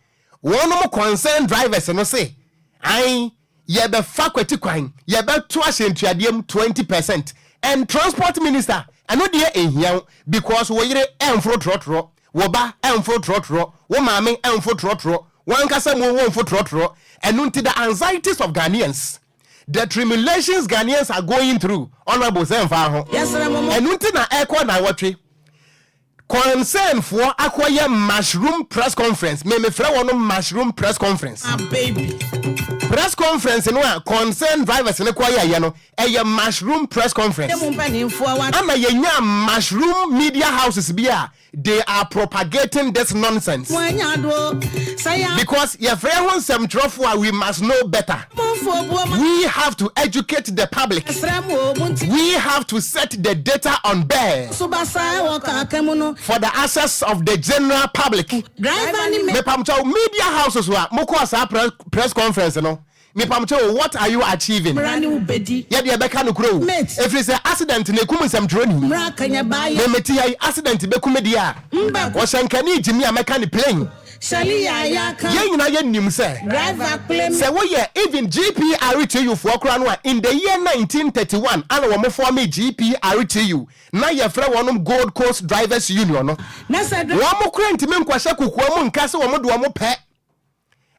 wɔn mo concerned drivers no se ayi yɛbɛfa kwati kwan, yɛbɛto ahyɛntuadeɛ mu 20%. And transport minister, ɛno deɛ ehia wo because wo yere ɛnforo trɔtrɔ, wo ba ɛnforo trɔtrɔ, wo maame ɛnforo trɔtrɔ, wankasa mu wo nfo trɔtrɔ. Ɛno nti the anxieties of Ghanaians, the tribulations Ghanaians are going through, Honourable, sɛ nfa ho. Yɛsrɛ mo mo Ɛno nti na ɛkɔ na wɔtwe concern foɔ akɔyɛ mushroom press conference. Memefrɛ wɔ no mushroom press conference. Ah, baby. Press conference no a concern drivers ne kɔyɛyɛ no, ɛyɛ mushroom press conference. Yɛ mo mpanimfoɔ wa Ama yɛnya mushroom media houses bi a they are propagating this nonsense. Mo anya do sɛ yɛ Because yɛfrɛ ho nsɛmtwerɛfoɔ a, we must know better. Amonfoɔ buo ma We have to educate the public. Yɛsrɛ mo o mo nti We have to set the data on bare so basa ɛwɔ kaaka mu no for the access of the general public. Driver ne me Mepamkyɛw, media houses a mokɔɔ saa press conference no, mepamkyɛw, what are you achieving? Mmara ne wo bɛdi. Yɛde ɛbɛka no kuro o. Mate. Ɛfiri sɛ accident na ɛkum nsɛmtwerɛni. Mmara kanya baayɛ. Memete ha yi, accident bɛkum deɛ a, Mbɛ ɔhyɛnkani gyimi a mɛka ne plain. Hyɛle yɛ a yɛaka. Yɛn nyinaa yɛnim sɛ driver claim sɛ woyɛ even GPRTU foɔ koraa no a, in the year 1931 ana wɔn form GPRTU na yɛfrɛ wɔnom Gold Coast Drivers Union no, na sɛ wɔn mo kora ntumi nkɔhyɛ kokoa mu nka sɛ wɔn de wɔn pɛ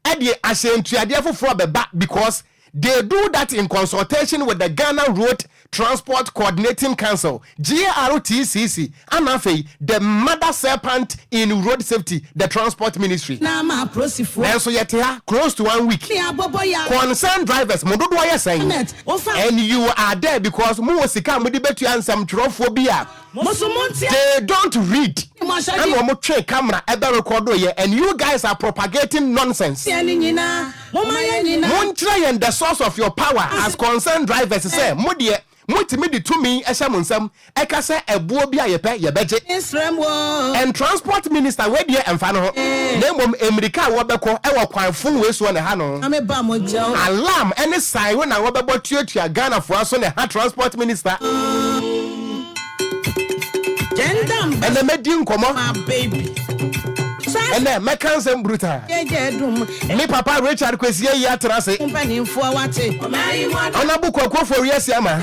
ɛde ahyɛntuadeɛ foforɔ bɛba because they do that in consultation with the Ghana Road Transport Coordinating Council, GRTCC, ana afei the mother serpent in road safety, the Transport Ministry. Na ama apolisifoɔ. Nanso yɛte ha close to one week. Ne abɔbɔ ya. Concerned drivers, mo dodoɔ yɛ sɛn? Ahmed, wofa. And you are there because mowɔ sika a mode bɛtua nsɛmtwerɛfoɔ bi a Mo so montie. they don't read. Mo ahyɛde. Ɛna wɔn twe camera ɛbɛ record yɛ and you guys are propagating nonsense. Yɛn ne nyinaa, momma yɛn nyinaa. Monkyerɛ yɛn the source of your power as concerned drivers sɛ mo deɛ motumi de tumi hyɛ mo nsam ɛka sɛ ɛboɔ bi a yɛpɛ yɛbɛgye. Nsrɛ mo. And transport minister wei deɛ ɛmfa no ho na mmom mmirika a wɔbɛkɔ ɛwɔ kwan fon wei soɔ na ɛha no. Na me ba mo nkyɛn. Alarm ɛne siren na wɔbɛbɔ tuatua Ghanafoɔ aso na ɛha transport minister. Gender Ɛnɛ mɛdi nkɔmmɔ. My baby. Ɛnɛ mɛka nsɛm brutal. Yɛgye dum. Me papa Richard Kwesi ayi atena ase. Mpanimfoɔ wate. Honorable Kwaku Ofori Asiama.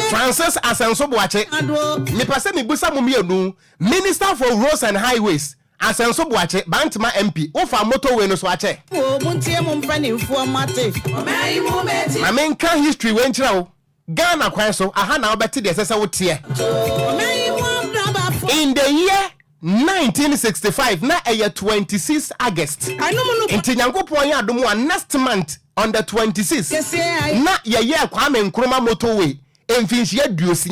Francis Asenso Boakye. Mepɛ sɛ mebusa mo mmienu. Minister for Roads and Highways Asenso Boakye, Bantama MP, wofa motorway no so akyɛ? Wo muntie mo mpanimfoɔ mate. Ma menka history wei nkyerɛ wo. Ghana kwan so, aha na wobɛte deɛ ɛsɛ sɛ woteɛ. In the year 1965, na ɛyɛ 26 August. Nti Nyankopɔn yɛ adom a, next month on the 26 na yɛyɛɛ Kwame Nkrumah motorway mfinhyia 60.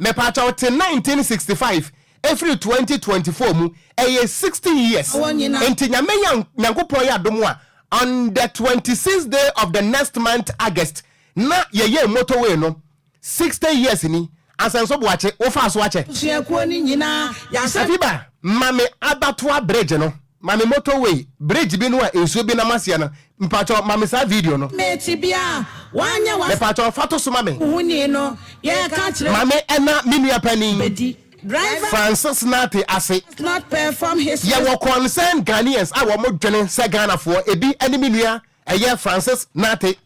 Mepaakyɛw te 1965 ɛfiri 2024 mu ɛyɛ 60 years. Nti Nyame yɛ Nyankopɔn yɛ adom a, on the 26th day of the next month, August, na yɛyɛ motorway no 60 years ni. Asenso Boakye, wofa so akyɛ? Suakuo no nyinaa yɛasɛ. Afiba, mame Abatoa bridge no, mame motorway bridge bi no a nsuo bi nam aseɛ no. Mpakyɛw mame saa video no. Meti bia wanyɛ wa. Mepakyɛw fa to so ma me. Huni no yɛka kyerɛ. Mame ɛna me nua panin Bedi driver. Francis Nate ase. Not perform his. Yɛwɔ concerned Ghanaians a wɔn dwene sɛ Ghanafoɔ ebi ɛne me nua ɛyɛ Francis Nate.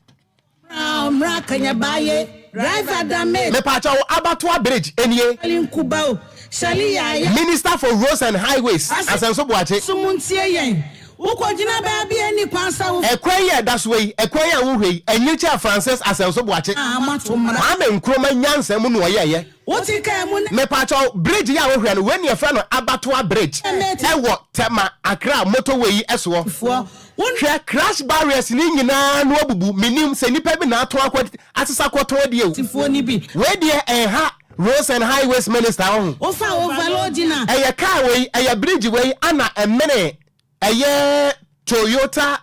Mmra kanya baaye driver dame. Mepakyɛw Abatoa bridge enie. Nkuba o Shali yaya. Minister for Roads and Highways Asenso Boakye. So muntie yɛn wokɔgyina baabi ani kwan sɛ wo. Ɛkwan yi a ɛda so yi, ɛkwan yi a wohwɛ yi, ɛnyɛ kyɛ Francis Asenso Boakye. Amato mmara. Kwame Nkrumah nyansa mu na ɔyɛɛyɛ. Wote kaa mu na. Mepakyɛw bridge yi a wohwɛ no, wei ne yɛfrɛ no Abatoa bridge ɛwɔ Tema Accra motorway yi ɛsoɔ. Foɔ. Hwɛ crash barriers ne nyinaa no abubu. Menim sɛ nipa bi na ato akɔ asesa kɔtɔn deɛ o. Tifoɔ ni bi. Wei deɛ ɛnha Roads and Highways minister ɔho. Wofa overload na. Ɛyɛ car wei, ɛyɛ bridge wei ana ɛmene ɛyɛ Toyota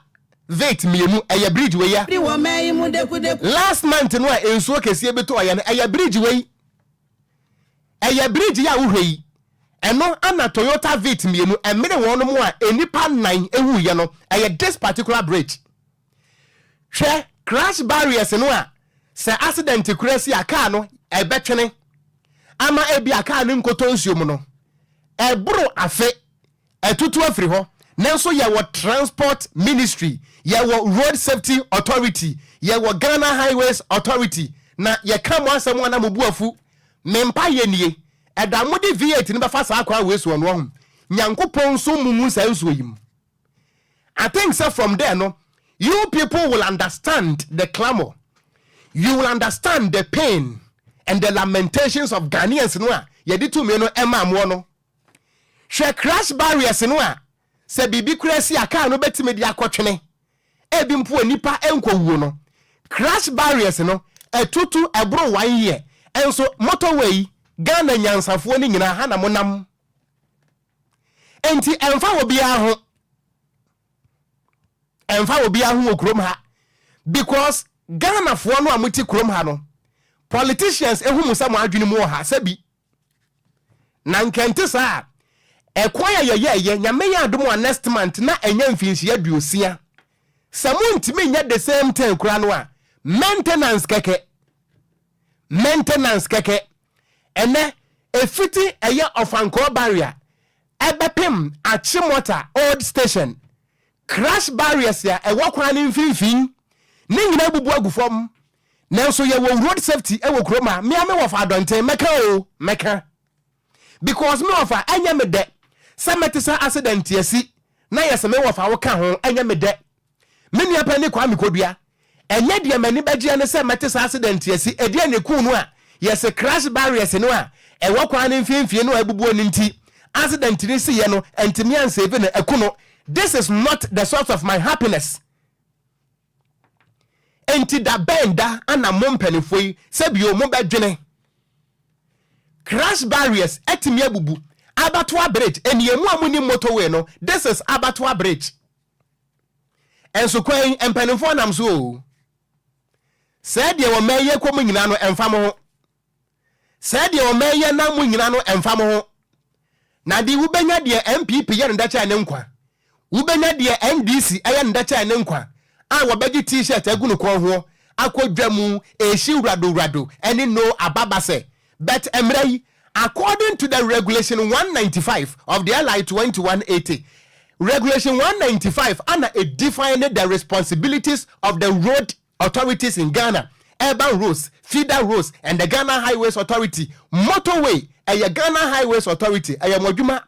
Vitz mmienu, ɛyɛ bridge wei ya. Bi wɔ mɛn yi mu dekudeku. Last month no a nsuo kɛseɛ bi tɔɔyɛ no, ɛyɛ bridge wei. Ɛyɛ bridge yi a wohwɛ yi. Ɛno ana Toyota Vitz mmienu ɛmene wɔn mu a nnipa nnan ewuiɛ no, ɛyɛ this particular bridge. Hwɛ crash barriers no a sɛ accident kura si a car no ɛbɛtwene ama ebi a car no nkotɔ nsuo mu no, ɛboro afe ɛtutu afiri hɔ. Nanso yɛwɔ Transport Ministry, yɛwɔ Road Safety Authority, yɛwɔ Ghana Highways Authority, na yɛka mo asɛm a na mo bu afu. Mempa yɛ nie, ɛda mo de V8 no bɛfa saa kwan wei soɔ no, ɔho Nyankopɔn nso mumu saa nsuo yi mu. I think sɛ from there no, you people will understand the clamor, you will understand the pain and the lamentations of Ghanaians no a yɛde tumi no ɛma amoɔ no. Hwɛ crash barriers no a sɛ biribi kura si a car no bɛtumi de akɔtwene ebi mpo a nipa nkɔwuo no, crash barriers no ɛtutu ɛboro one year. Ɛnso motorway yi, Ghana nyansafoɔ no nyinaa ha na mo nam nti ɛmfa wɔ biara ho, ɛmfa wɔ biara ho wɔ kurom ha, because Ghanafoɔ no a mote kurom ha no, politicians ehu mu sɛ mo adwene mu wɔ ha sɛbi na nkɛnte saa ɛkwan a yɛyɛɛyɛ. Nyame yɛ adom a, next month na ɛnyɛ mfinhyia 60. Sɛ montumi nyɛ the same thing kora no a, maintenance kɛkɛ, maintenance kɛkɛ. Ɛnɛ ɛfiti ɛyɛ Ɔfankɔɔ barrier ɛbɛpem Achimota Old Station, crash barriers a ɛwɔ kwan no mfimfini ne nyinaa bubu agu fam. Nanso yɛwɔ road safety ɛwɔ kurom a mmea me wɔfa adɔnten mɛka o, mɛka, because me wɔfa ɛnyɛ me dɛ sɛ mɛte sɛ accident asi na yɛ sɛ me wɔfa wo ka ho. Ɛnyɛ me dɛ. Me nua pɛ ne Kwame Kodua. Ɛnyɛ deɛ m'ani bɛgyeɛ ne sɛ mɛte saa accident yi asi, ɛdeɛn na ɛkuu no a yɛse crash barriers no a ɛwɔ kwan no mfimfini no a abubuo no nti accident no siiɛ no antumi ansave no aku no, this is not the source of my happiness. Enti da bɛn da ana mo mpanimfoɔ yi sɛbio mobɛdwene? Crash barriers atumi abubu Abatoa bridge, ɛneɛ mo a monim motorway no, this is Abatoa bridge. Nso kwan yi mpanimfoɔ nam so oo. Sɛɛ deɛ ɔman yi kɔ mu nyinaa no ɛmfa mo ho. Sɛɛ deɛ ɔman yi nam mu nyinaa no ɛmfa mo ho. Na de wobɛnya deɛ NPP yɛ no dakyɛ ne nkwa. Wobɛnya deɛ NDC ɛyɛ no dakyɛ ne nkwa a wɔbɛgye t-shirt agu no kɔn hoɔ akɔ dwa mu ɛhyi wurado wurado ɛne no ababasɛ but mmerɛ yi According to the Regulation 195 of the LI 2180, Regulation 195 ana ɛdefine the responsibilities of the road authorities in Ghana, urban roads, feeder roads and the Ghana Highways Authority. Motorway ɛyɛ Ghana Highways Authority, ɛyɛ mo adwuma.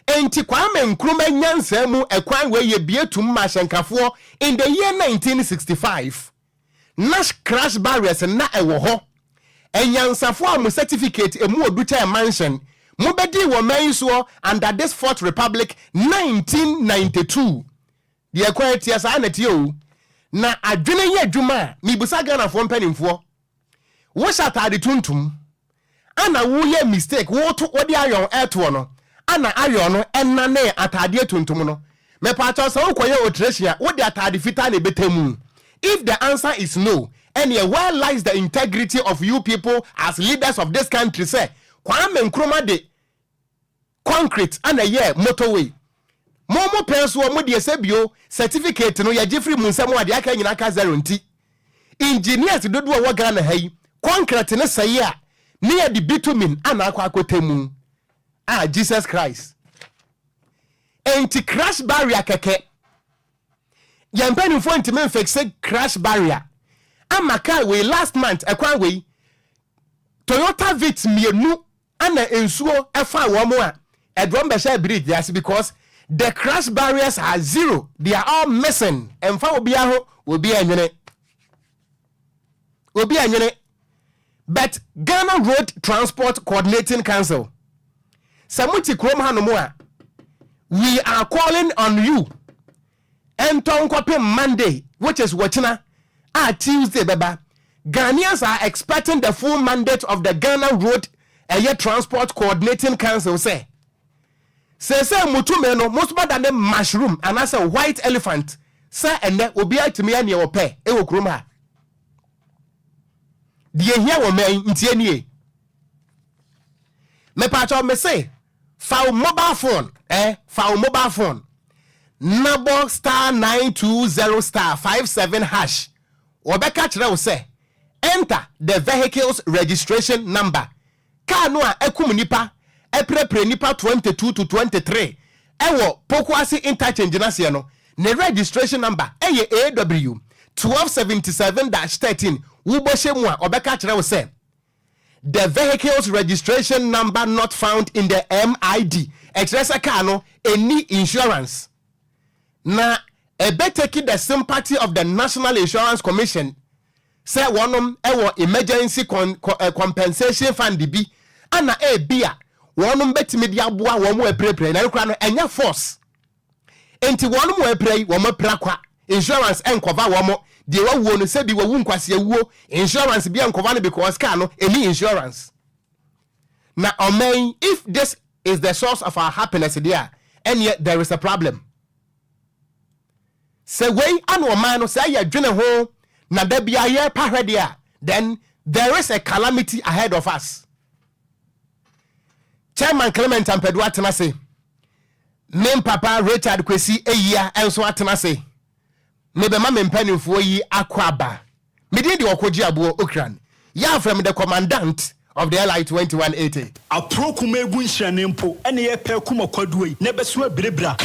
Enti Kwame Nkrumah nyansa mu ɛkwan wei yɛ bie tum ma ahyɛnkafoɔ in the year 1965. Na crash barriers nna ɛwɔ hɔ. Anyansafo a mo certificate ɛmu odu kyɛn mansion mo bɛdii wɔ man yi soɔ under this fourth republic 1992. Deɛ ɛkwan ɛteɛ saa na ɛteɛ o. Na adwene yɛ adwuma a mebusa Ghanafoɔ mpanimfoɔ. Wohyɛ ataade tuntum ana woyɛ mistake woto wode iron ɛtoɔ no ana iron no ɛnanee ataadeɛ tuntum no mepaakyɛw sɛ wokɔyɛ alteration a wode ataade fitaa na ɛbɛtɛ mu if the answer is no ɛneɛ where lies the integrity of you people as leaders of this country sɛ Kwame Nkrumah de Concrete ana ɛyɛɛ motorway. Mo mo pɛn soɔ mo deɛ sɛ bio certificate no yɛgye firi mo nsam a deɛ aka nyinaa ka zero nti engineers dodoɔ a ɛwɔ Ghana ha yi concrete no sɛe a ne yɛde bitumen ana akɔ akɔtɛ mu ah Jesus Christ enti crash barrier kɛkɛ yɛn mpanimfoɔ ntumi mfixe crash barrier ama car wei last month ɛkwan wei Toyota Vitz mmienu Ana nsuo faa wɔn a ɛde wɔn bɛhyɛɛ bridge ase because the crash barriers are zero they are all missing ɛmfa obiara ho obiara nwene obiara nwene but Ghana Road Transport Coordinating Council sɛ mo te kurom hanom a we are calling on you Ɛntɔ nkɔpem Monday which is wɔkyena a Tuesday bɛba, Ghanaians are expecting the full mandate of the Ghana Road ɛyɛ Transport Coordinating Council sɛ seesei mo tumi no mo nso bɛda ne mushroom anaasɛ white elephant sɛ ɛnɛ obiara tumi yɛ neɛ ɔpɛ ɛwɔ kurom ha. Deɛ ehia wɔ mɛn ntie nie. Mepaakyɛw mese fa wo mobile phone eh fa wo mobile phone na bɔ star 920 star 57 hash wɔbɛka kyerɛ wo sɛ enter the vehicle's registration number car no a akum nipa apirapira nipa 22 to 23 ɛwɔ Pokuase interchange no aseɛ no ne registration number ɛyɛ AW 1277-13 wobɔ hyɛ mu a ɔbɛka kyerɛ wo sɛ The vehicle's registration number not found in the MID, ɛkyerɛ sɛ car no ɛnni insurance. Na ɛbɛ take the sympathy of the National Insurance Commission sɛ wɔnom ɛwɔ emergency con, co, eh, compensation fund bi ana ebia wɔnom bɛtumi de aboa wɔn mu apirapira na ɛno koraa no ɛnyɛ force. Enti wɔnom a apira yi, wɔn apira kwa. Insurance ɛnkɔva wɔn. Deɛ wawuo no, sɛbi wawu nkwaseawuo, insurance bi ɛnkɔva no because car no ɛni insurance. Na ɔman yi, if this is the source of our happiness deɛ a, ɛneɛ there is a problem. Sɛ wei ana ɔman no, sɛ yɛ dwene ho na da biara yɛrepa hwɛ deɛ a, then there is a calamity ahead of us. Chairman Clement Ampadu atena ase. Me papa Richard Kwesi Eyia nso atena ase. Mebɛma me mpanimfoɔ yi akɔ aba. Me din de Ɔkogye Aboɔ Okran. Yɛafrɛ me the Commandant of the LI 2180. Apro kuma egu nhyerɛnee mpo na yɛpɛ akum ɔkwaduo yi na ɛbɛso abirabira.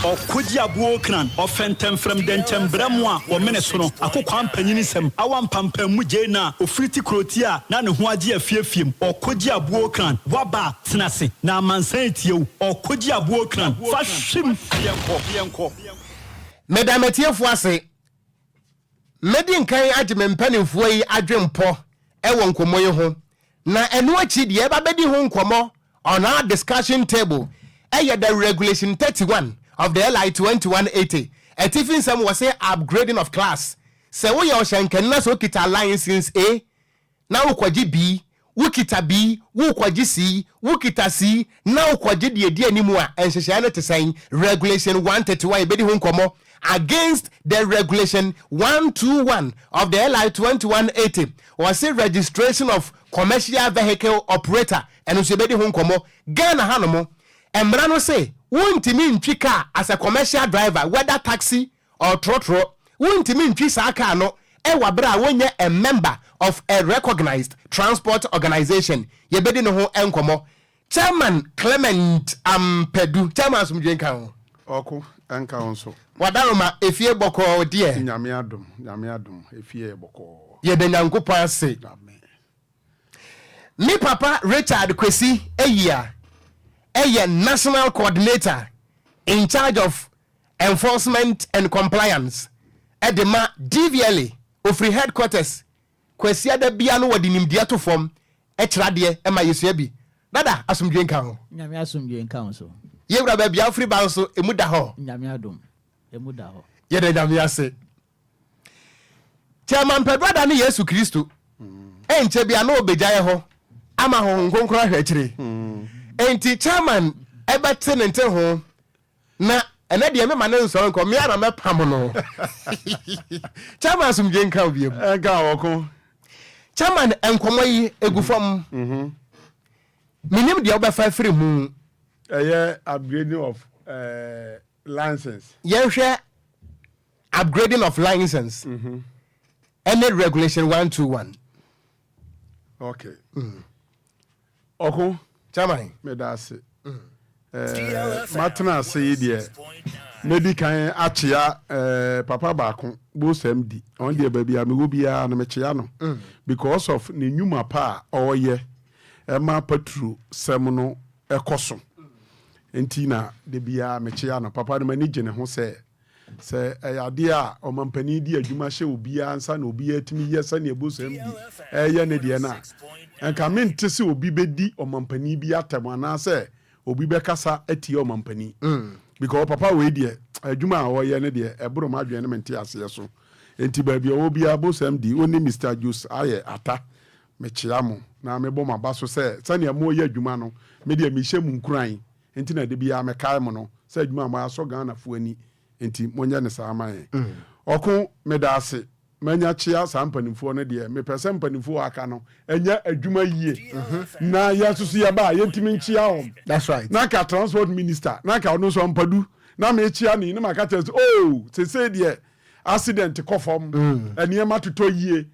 Ɔkogye Aboɔ Okran, ɔfɛntɛmfrɛm dɛnkyɛm berɛmo a wɔmene so no, akokoaa mpanyin nsɛm, awa mpampam mu gyei no a ofiri ti kurotia a na ne ho agye afiafiem. Ɔkogye Aboɔ Okran, woaba a, Tena ase na amansan retie wo. Ɔkogye aboɔ kran fa hwim. Yɛnkɔ, yɛnkɔ. Meda m'atiefoɔ ase. Mɛdi nkan agye me mpanimfoɔ yi adwempɔ wɔ nkɔmmɔ yi ho, na ɛno akyi deɛ ɛba bɛdi ho nkɔmmɔ on our discussion table ɛyɛ the Regulation 31 of the LI 2180. Atifi nsɛm wɔ se upgrading of class. Sɛ woyɛ ɔhyɛnkani na sɛ wokita license A na wokɔgye B, wokita B, wokɔgye C, wokita C na wokɔgye deɛ di anim a, nhyehyɛeɛ no te sɛn? Regulation 131 yɛbɛdi ho nkɔmmɔ against the Regulation 121 of the LI 2180, wɔse registration of commercial vehicle operator. Ɛno nso yɛbɛdi ho nkɔmmɔ. Ghana hanom, mmara no se wontumi ntwi car as a commercial driver, whether taxi or trɔtrɔ, wontumi ntwi saa car no ɛwɔ abere a wonyɛ a member of a recognized transport organization. Yɛbɛdi ne ho nkɔmmɔ. Chairman Clement Ampadu, chairman, asomdwe nka ho. Ɔko ɛnka ho nso. Wadaroma, efie bɔkɔɔ deɛ? Nyame adom, Nyame adom, efie yɛ bɔkɔɔ. Yɛda Nyankopɔn ase. Amen. Me papa Richard Kwesi Eyia ɛyɛ national coordinator in charge of enforcement and compliance ɛde ma DVLA. Ofiri headquarters. Kwasiada bia no wɔde nimdeɛ to fam ɛkyerɛ adeɛ ɛma yɛsua bi. Dada, asomdwe nka ho. Nyame asomdwe nka ho so. Yɛwura, baabi a wofiri ba nso, ɛmu da hɔ? Nyame adom, ɛmu da hɔ. Yɛda Nyame ase. Chairman Pɛbrada ne Yesu Kristo ɛnkyɛ bia na ɔbɛgya yɛ hɔ ama Honhom Kronkron ahwɛ akyire. Enti chairman ɛbɛte ne nte ho na ɛnɛ deɛ mema ne nsɔre nkɔ mmea na mɛpam no. Chairman, asomdwe nka wo biom. Ɛnka wɔko. Chairman, nkɔmmɔ yi egu fam, menim deɛ wobɛfa afiri mu. Ɛyɛ upgrading of license. Yɛnhwɛ upgrading of license ɛne Regulation 121. Okay, ɔko. Chairman. Meda ase. Matena ase yi deɛ, mɛdi kan akyea papa baako bosɛm di. Ɔno deɛ, baabi a mewɔ biara no mekyea no because of ne nnwuma pa a ɔreyɛ ɛma patro sɛm no ɛkɔ so. Nti na de biara mekyea no. Papa no, m'ani gye ne ho sɛ ɛyɛ adeɛ a ɔmampanin di adwuma hyɛ obiara nsa na obiara tumi yɛ sɛnea bosɛm di ɛyɛ ne deɛ no a, nka mente sɛ obi bɛdi ɔmampanin bi atɛm anaasɛ obi bɛkasa atie ɔmampanin, because papa wei deɛ, adwuma a ɔyɛ no deɛ, ɛboro m adwene no mente aseɛ so. Nti baabi a ɔwɔ biara, bosɛm di, wo ne Mr Jos ayɛ ata, mekyea mo na mebɔ mo aba so sɛ sɛnea moyɛ adwuma no, medeɛ mehyɛ mu nkuran. Nti na de biara mekae mo no sɛ adwuma a moayɛ Ghanafoɔ ani, nti monyɛ ne saa ma yɛn. Ɔko, meda ase. Manya kyea saa mpanimfoɔ no deɛ, mepɛ sɛ mpanimfoɔ aka no ɛnyɛ adwuma yie na yɛn nso so yɛba a yɛntumi nkyea wɔn. That's right. Na ka transport minister, na ka ɔno nso Ampadu na mekyea ne na maka kyerɛ sɛ, oh, sesei deɛ accident kɔ fam, nneɛma totɔ yie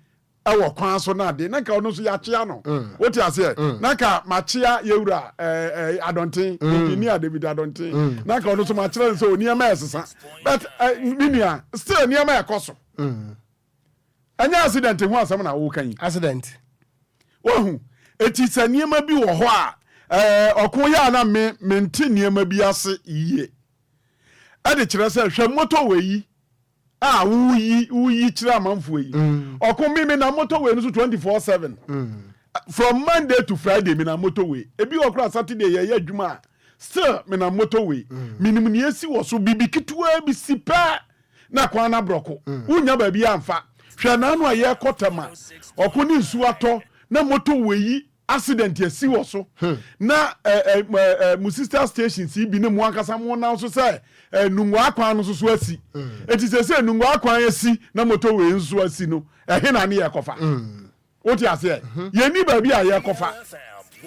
ɛwɔ kwan so na ade, na nka ɔno nso yɛakyea no. Wote aseɛ? Na nka makyea yɛwura ɛɛ Adɔnten, Engineer David Adɔnten, na nka ɔno nso makyerɛ no sɛ o nneɛma ɛsesa. But me nua, still nneɛma ɛkɔ so. Ɛnyɛ accident ho asɛm na woka yi? Accident. Wahu eti sɛ nneɛma bi wɔ hɔ a ɔko yɛ a na me mente nneɛma bi ase yie. Ɛde kyerɛ sɛ hwɛ motorway yi a woyi kyerɛ amanfoɔ yi. Ɔko, mi na motorway no so 24/7, from Monday to Friday. Mi na motorway, ebi wɔ kora Saturday yɛyɛ adwuma a, still mi na motorway. Minim nea esi wɔ so. Bibi ketewa bi si pɛɛ na kwan na aborɔko wonya baabi amfa. Hwɛ n'ano a yɛrekɔ Tɛma, ɔko, ne nsuo atɔ na motorway yi accident asi wɔ so na ɛ ɛ ɛ mo sister stations yi bi ne mo ankasa mo nan so sɛ Nungua kwan no nso so asi. Eti sɛ Nungua kwan asi na motorway nso asi no, ɛhe na ne yɛ kɔfa? Wote aseɛ? Yɛnni baabi a yɛkɔfa.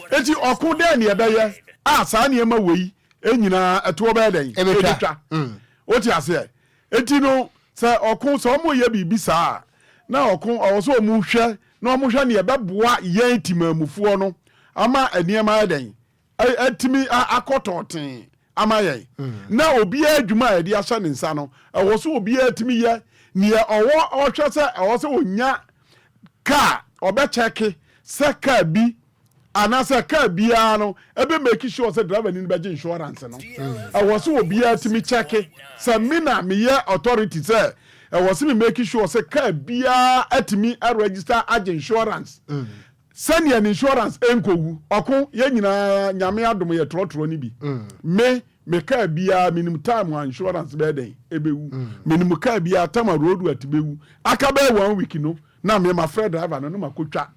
Eti ɔko, dɛn ne yɛbɛyɛ a saa nneɛma wei nyinaa ɛtoɔ bɛyɛ dɛn? Ɛbɛtwa. Wote aseɛ? Eti no sɛ ɔko, sɛ ɔmo yɛ biribi saa na ɔko, ɔwɔ sɛ ɔmo hwɛ na ɔmo hwɛ ne yɛbɛboa yɛn timaamufoɔ no ama nneɛma ayɛ dɛn, atumi akɔ tɔɔten ama yɛn. Na obiara adwuma a yɛde ahyɛ ne nsa no, ɛwɔ so obiara tumi yɛ nea ɔwɔ ɔhwɛ sɛ ɛwɔ sɛ onya kaa, ɔbɛkyɛke sɛ kaa bi anaasɛ kaa biara no ɛbɛ make sure sɛ driver ni no bɛgye insurance no. Ɛwɔ so obiara tumi kyɛke sɛ me na meyɛ authority sɛ. Ɛwɔ se me make sure sɛ car biara atumi a register agye insurance sɛdeɛ ne insurance ɛnkɔwu. Ɔko, yɛn nyinaa Nyame adom yɛ trɔtrɔ no bi. Me, me car biara menim time a insurance bɛyɛ dɛn ɛbɛwu. Menim car biara time a road worth bɛwu. Aka bɛyɛ one week no na me mafrɛ driver no na makɔtwa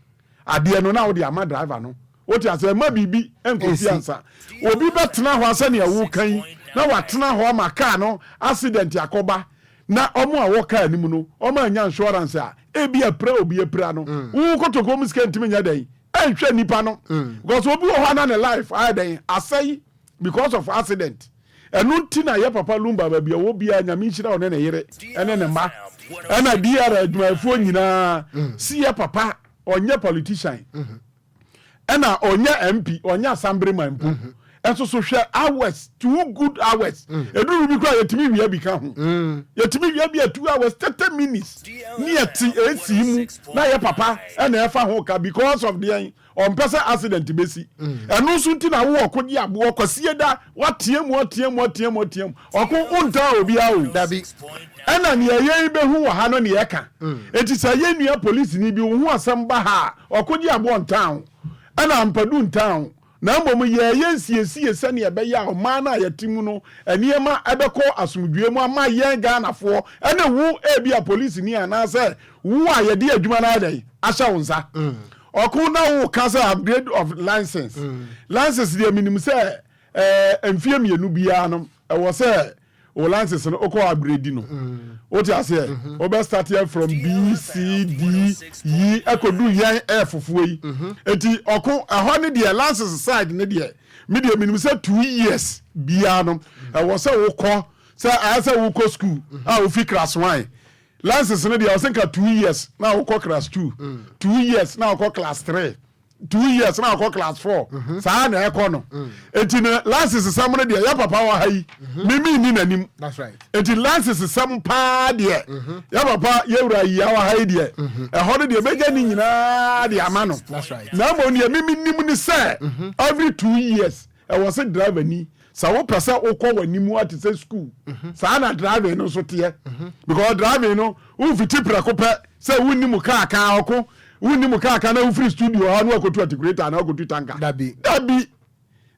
adeɛ no na wode ama driver no. Wote aseɛ? Mma biribi nkɔsi ansa. Obi bɛtena hɔ a sɛdeɛ woka yi na watena hɔ ama car no accident akɔba na wɔn a wɔ car no mu no wɔn annya insurance a, ebia pira a obi apira no, wo kotokuo mu sika ntumi nyɛ dɛn nhwɛ nipa no. Because obi wɔ hɔ a na ne life ayɛ dɛn asɛe because of accident. Ɛno nti na yɛ papa Lumba baabi a ɔwɔ biara Nyame nhyira ɔne ne yere ɛne ne mma ɛna DR adwumayɛfoɔ nyinaa si yɛ papa ɔnyɛ politician. Ɛna ɔnyɛ MP, ɔnyɛ assemblyman mpo. Ɛnso so hwɛ hours, 2 good hours. Eduru bi koraa yɛtumi wia bi ka ho. Yɛtumi wia bi a 2 hours 30 minutes. Ne yɛte AC mu na yɛ papa ɛna ɛfa ho ka because of deɛn ɔmpɛ sɛ accident bɛsi. Ɛno nso nti na wo ɔko gye aboɔ kwasie da wateɛ mu ateɛ mu ateɛ mu ateɛ mu. Ɔko wontaa obiara o. Dabi. Ɛna nea yɛn bɛhu wɔ ha no nea ɛka. Eti sɛ yɛn nua polisini bi wo ho asɛm ba ha a, ɔko gye aboɔ ntaa ho. Ɛna ampadu ntaa ho. Na mmom yɛyɛ nsiesie sɛnea ɛbɛyɛ a ɔman no a yɛte mu no nneɛma ɛbɛkɔ asomdwoe mu ama yɛn Ghanafoɔ ɛne wo ebi a polisini anaasɛ wo a yɛde adwuma no ayɛ dɛn ahyɛ wo nsa. Ɔko na wo ka sɛ upgrade of license. License deɛ menim sɛ mfie 2 biara no ɛwɔ sɛ o license no okɔ upgrade no. Wote aseɛ? Wobɛ start yɛ from B C D yi ɛkɔdu yɛn F foɔ yi. Eti ɔko ɛhɔ ne deɛ license side ne deɛ me deɛ menim sɛ 2 years biara no ɛwɔ sɛ wokɔ sɛ ayɛ sɛ wokɔ school a wofi class one license no deɛ ɔsɛ nka 2 years na wokɔ class two, 2 years na wokɔ class three, 2 years na akɔ class four. Saa na ɛkɔ no. Eti ne license sɛm no deɛ yɛ papa wɔ ha yi mimi ni n'anim. That's right. Eti license sɛm paa deɛ yɛ papa yɛwura yia wɔ ha yi deɛ ɛhɔ no deɛ bɛgya ne nyinaa de ama no. That's right. Na mmom deɛ mimi nim ne sɛ every 2 years ɛwɔ sɛ driver ni sɛ wopɛ sɛ wokɔ w'anim ate sɛ school saa na driving no nso teɛ, because driving no womfiti prɛko pɛ sɛ wonni mu kaa kaa ɔko wonni mu kaa kaa na wofiri studio hɔ na wakɔtu articulator na wakɔtu tanker. Dabi. Dabi,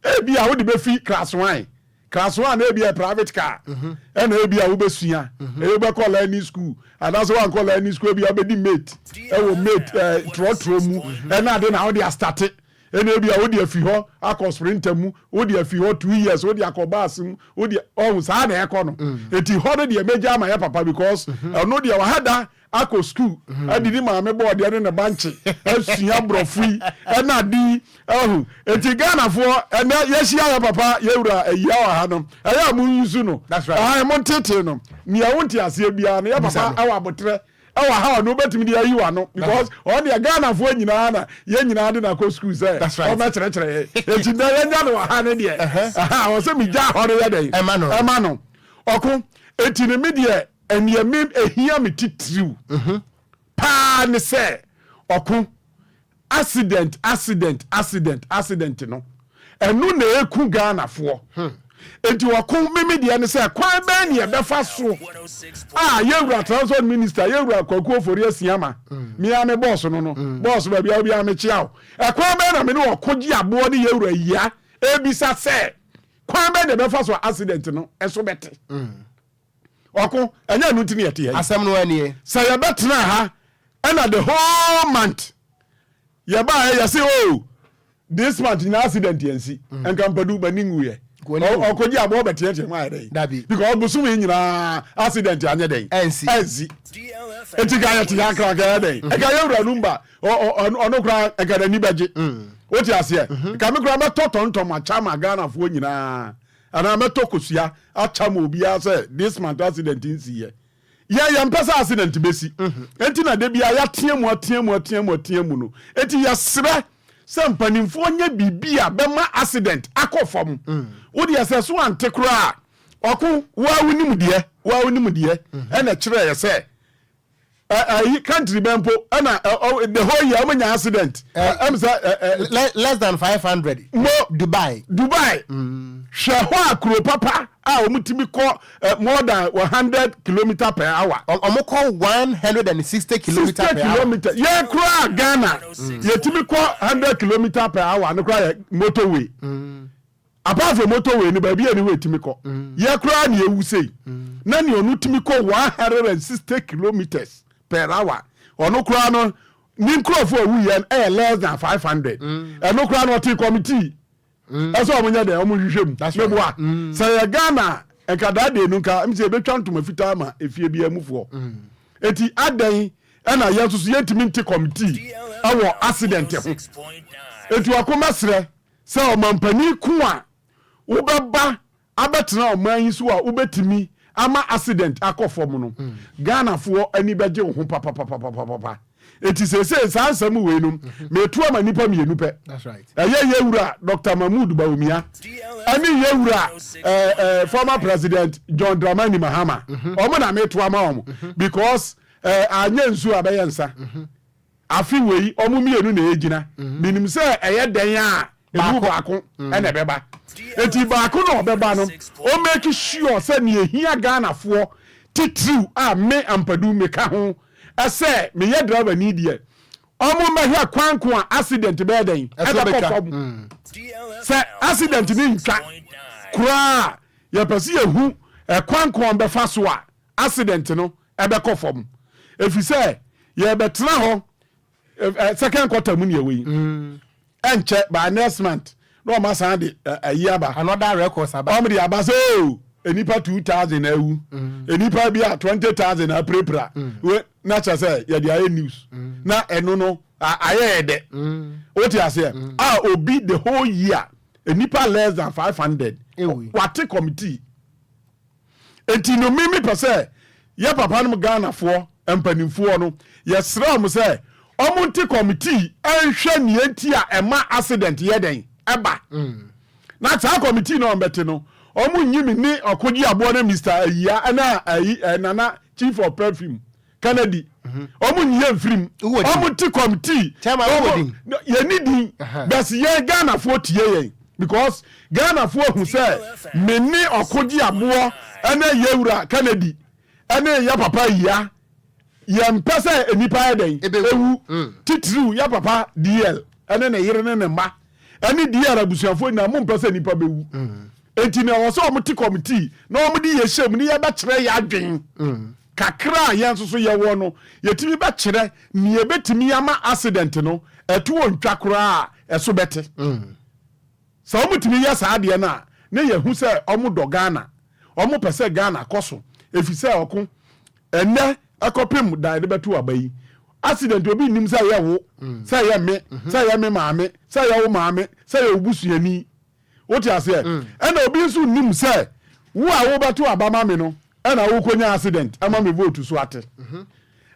ebi a wode bɛfi class one, class one na ebi yɛ private car ɛna ebi a wobɛsua ebi wobɛkɔ learning school anaasɛ wankɔ learning school, ebi a wobɛdi mate ɛwɔ mate trɔtrɔ mu ɛna ade na wode astart ɛna ebi a wode afi hɔ akɔ sprinter mu, wode afi hɔ 2 years wode akɔ bus mu, wode ɔhun saa na ɛkɔ no. Eti hɔ no deɛ mɛgya ama yɛ papa because ɛno deɛ waha da akɔ school ɛde ne maame bɔɔdeɛ ne ne bankye asua borɔfo yi ɛna ade yi ɛho. Eti Ghanafoɔ ɛnɛ yɛhyia yɛ papa yɛwura ayia wɔ ha no ɛyɛ a mo nsu no. That's right. Ɛha mo ntete no nea wonte aseɛ biara no yɛ papa ɛwɔ abotrɛ ɛwɔ ha ɔno wobɛtumi de ayi w'ano because ɔno deɛ Ghanafoɔ nyinaa na yɛn nyinaa de na kɔ school sɛ That's right. ɔbɛkyerɛkyerɛ yɛ. Eti nɛ yɛnya no wɔ ha ne deɛ ɛha wɔ sɛ megya hɔ no yɛ dɛn Ɛma no. Ɛma no ɔko. Eti ne me deɛ ɛneɛ me ehia me titiriw paa ne sɛ ɔko accident accident accident accident no ɛno na eku Ghanafoɔ. Eti ɔko mímí deɛ ne sɛ kwan bɛn ne yɛbɛfa so a yɛwura transport minister yɛwura Kwaku Ofori Asiama mia me bɔɔso no bɔɔso baabi a obi a mekyia o ɛkwan bɛn na me ne ɔko gye aboɔ ne yɛwura yia ebisa sɛ kwan bɛn na yɛbɛfa so a accident no ɛso bɛte. Ɔko ɛnyɛ ɛno nti ne yɛte ha yi. Asɛm no anie. Sɛ yɛbɛtena ha ɛna the whole month yɛbaɛ yɛse o this month nyina accident yɛnsi nka mpadu m'ani nwuyɛ. Ɔkɔgye aboɔ bɛteɛteɛ mu ayɛ dɛn? Dabi. Because bosom yi nyinaa accident anyɛ dɛn? Ɛnsi. Ɛnsi. Eti ka yɛte ha nkra nka yɛ dɛn? Ɛka yɛwura Lumba ɔno koraa ɛka n'ani bɛgye. Wote aseɛ? Nka me koraa mɛtɔ tɔntɔm akyɛ ama Ghanafoɔ nyinaa anaa mɛtɔ kosua akyɛ ma obiara sɛ this month accident nsi. Yɛ yɛmpɛ sɛ accident bɛsi enti na da bia yɛateɛ mu ateɛ mu ateɛ mu ateɛ mu no. Enti yɛserɛ sɛ mpanimfoɔ nyɛ biribi a bɛma accident akɔ fam. Wodeɛ sɛ so ante koraa ɔko woa wonim deɛ woa wonim deɛ ɛna kyerɛ yɛ sɛ ɛyi country bɛn mpo ɛna the whole year ɔmo nya accident ɛm sɛ ɛ ɛ Less than 500. Mo Dubai. Dubai, hwɛ hɔ a kuro papa. a wɔn tumi kɔ more than 100 kilometre per hour. Ɔmo kɔ 160 kilometre 60 per hour. Kilometre. Yɛn koraa Ghana, yɛtumi kɔ 100 kilometre per hour no koraa yɛ motorway. Apart from motorway no, baabi a ni hɔ etumi kɔ, yɛ koraa ni ewu sei na nea ɔno tumi kɔ 160 kilometres per hour, ɔno koraa no ne nkurɔfoɔ a ewu yɛn ɛyɛ less than 500. Ɛno koraa no, ɔte committee ɛsɛ ɔmo nyɛ dɛ ɔmo hwehwɛ mu meboa sɛ yɛ Ghana nka daa de nu nka m sɛ yɛbɛtwa ntoma fitaa ma efie bi amufoɔ. Eti adan ɛna yɛn nso so yɛntumi nte committee ɛwɔ accident ho? Eti ɔko mɛsrɛ sɛ ɔmampanin ko a wobɛba abɛtena ɔman yi so a wobɛtumi ama accident akɔ fam no, Ghanafoɔ ani bɛgye wo ho papapapapapa. Eti seesei saa nsɛm wei no, meetu ama nipa mmienu pɛ. That's right. Ɛyɛ yɛwura Dr Mahmood Bawumia ɛne yɛwura ɛɛ ɛɛ former President John Dramani Mahama. Ɔmo na meetu ama wɔn because anyɛ nsuo a bɛyɛ nsa. Afi wei, ɔmo mmienu na egyina. Minim sɛ ɛyɛ dɛn a emu baako ɛna ɛbɛba. Eti baako na ɔbɛba no, o make sure sɛ nea ehia Ghanafoɔ titiriw a me Ampadu meka ho ɛsɛ meyɛ driver ni deɛ, ɔmo mmɛhwɛ kwan ko a accident bɛyɛ dɛn ɛso ɛbɛkɔ bɛtwa. Fam sɛ accident ne ntwa koraa, yɛpɛ sɛ yɛhu ɛkwan ko a ɔmbɛfa so a accident no ɛbɛkɔ fam, ɛfiri sɛ yɛbɛtena hɔ second quarter mu ne ɛwɔ yi, ɛnkyɛ by next month na ɔma san de ayi aba. Another records aba. Ɔmo de aba sɛ o enipa 2,000 awu, enipa bi a 20,000 apirapira. We na kyerɛ sɛ yɛde ayɛ news na ɛno no ayɛ yɛ dɛ. O ti aseɛ a obi the whole year enipa less than 500 Ewu. wate committee. Eti no mímí pɛ sɛ yɛ papa no Ghanafoɔ mpanimfoɔ no, yɛsrɛ ɔmo sɛ ɔmo nte committee ɛnhwɛ nea nti a ɛma accident yɛ dɛn ɛba. Na saa committee na ɔmbɛte no, ɔmo nyi mi ne ɔkogye aboɔ ne Mr Ayia ɛna ayi ɛ Nana Chief of Perfume Kennedy, ɔmo nyi yɛn firim. Wowɔ din? Ɔmo te committee. Chairman, wowɔ din? Yɛni din bɛsi yɛn Ghanafoɔ tie yɛn because Ghanafoɔ hu sɛ me ne ɔkogye aboɔ ɛne yɛwura Kennedy ɛne yɛ papa Ayia, yɛmpɛ sɛ nipa yɛ dɛn Ebewu. ewu. Titiriw yɛ papa DL ɛne ne yere ne ne mma ɛne DL abusuafoɔ nyinaa, mo mpɛ sɛ nipa bɛwu. Eti na ɛwɔ sɛ ɔmo te committee na ɔmo de yɛ hyɛ mu ne yɛbɛkyerɛ yɛ adwen kakra a yɛn nso so yɛwɔ no, yɛtumi bɛkyerɛ nea ebɛtumi ama accident no ɛto wɔ ntwa koraa a ɛso bɛte. Sɛ ɔmo tumi yɛ saa adeɛ no a, ne yɛhu sɛ ɔmo dɔ Ghana, ɔmo pɛ sɛ Ghana kɔ so, efi sɛ ɔko ɛnɛ ɛkɔpem dan de bɛto aba yi, accident obi nim sɛ yɛ wo, sɛ yɛ me, sɛ yɛ me maame, sɛ yɛ wo maame, sɛ yɛ wo busuani. Wote aseɛ? Ɛna obi nso nim sɛ wo a wobɛto aba ma me no ɛna wokɔnya accident ama me vote so ate,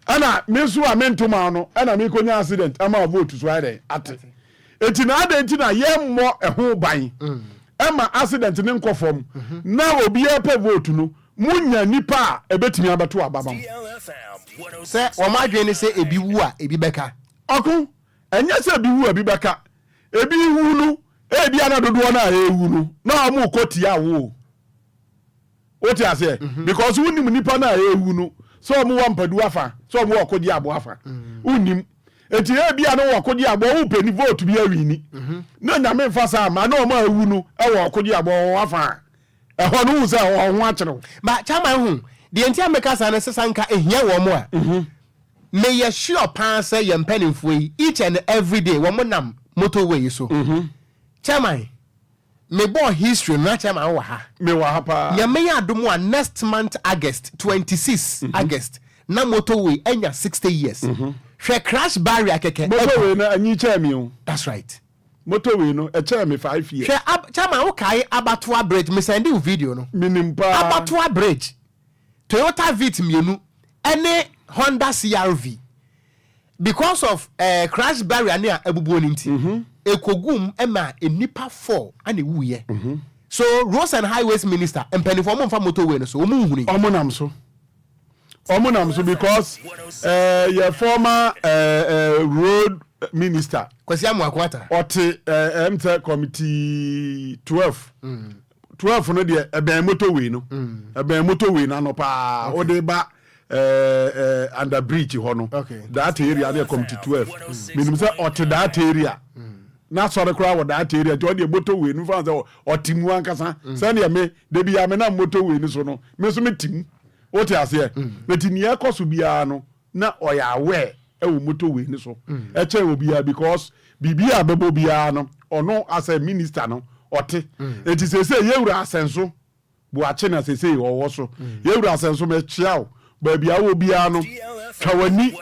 ɛna me nso a mentoma no ɛna mekɔnya accident ama wo vote so ayɛ dɛn ate. Eti na adɛn nti na yɛmmɔ ɛho ban ɛma accident ne nkɔ fam na obiara pɛ vote no munya nipa a ɛbɛtumi abɛto aba ma mo? Sɛ wɔn adwene ne sɛ ebi wu a ebi bɛka. Ɔko, ɛnyɛ sɛ ebi wu a ebi bɛka. Ebi wu no, ebi ana dodoɔ no a ewu no na ɔmo kɔ tia wo o. Wote aseɛ? Because wonim nipa no a ewu no sɛ ɔmo wɔ Mpadu afa, sɛ ɔmo wɔ kogye abo afa, wonim. Eti ebi a no wɔ kogye abo, wopɛ ni vote bi awi ni na Nyame nfa saa ma na ɔmo a ewu no ɛwɔ ɔkogye abo ɔwɔ afa a ɛhɔ no, wohu sɛ ɔho akyerɛw. Ba chairman, ho deɛ nti a mɛka saa no sɛ sanka ehia wɔn mo a, meyɛ sure paa sɛ yɛn mpanimfoɔ yi, each and every day wɔn nam motorway yi so. Chairman, mebɔɔ history no na chairman wɔ ha. Mewɔ ha paa. Nyame yɛ adom a, next month August, 26 August, na motorway anya 60 years. Hwɛ crash barrier kɛkɛ. Motorway no anyi kyɛɛ mi o. That's right. Motorway no ɛkyɛɛ mi 5 years. Hwɛ chairman, wokae Abatoa Bridge? Mesɛnde wo video no. Minim paa. Abatoa Bridge, Toyota Vitz mmienu ɛne Honda CRV, because of crash barrier ne a abubuo no nti, ekogum ma nnipa four ana ewuiɛ. So Roads and Highways Minister, mpanimfoɔ, ɔmo nfa motorway no so, ɔmo nhuni? Ɔmo nam so, ɔmo nam so because yɛ former road minister Kwasi Amoako Ata ɔte ɛm sɛ committee 12. 12 no deɛ, ɛbɛn motorway no, ɛbɛn motorway no ano paa. Wode ba under bridge hɔ no, that area ne yɛ Community 12. Menim sɛ ɔte that area na sɔre koraa wɔ that area, nti ɔdeɛ motorway no fa sɛ ɔte mu ankasa. Sɛdeɛ me de bia me nam motorway no so no, me nso me te mu, wote aseɛ? Nti nea ɛkɔ so biara no na ɔyɛ aware ɛwɔ motorway no so ɛkyɛn obiara, because biribi a bɛbɔ biara no, ɔno as a minister no ɔte. Nti sese yɛwura Asɛnso Buakye na sese ɔwɔ so. Yɛwura Asɛnso, mɛkyia o. Baabi a wɔ biara no, twa w'ani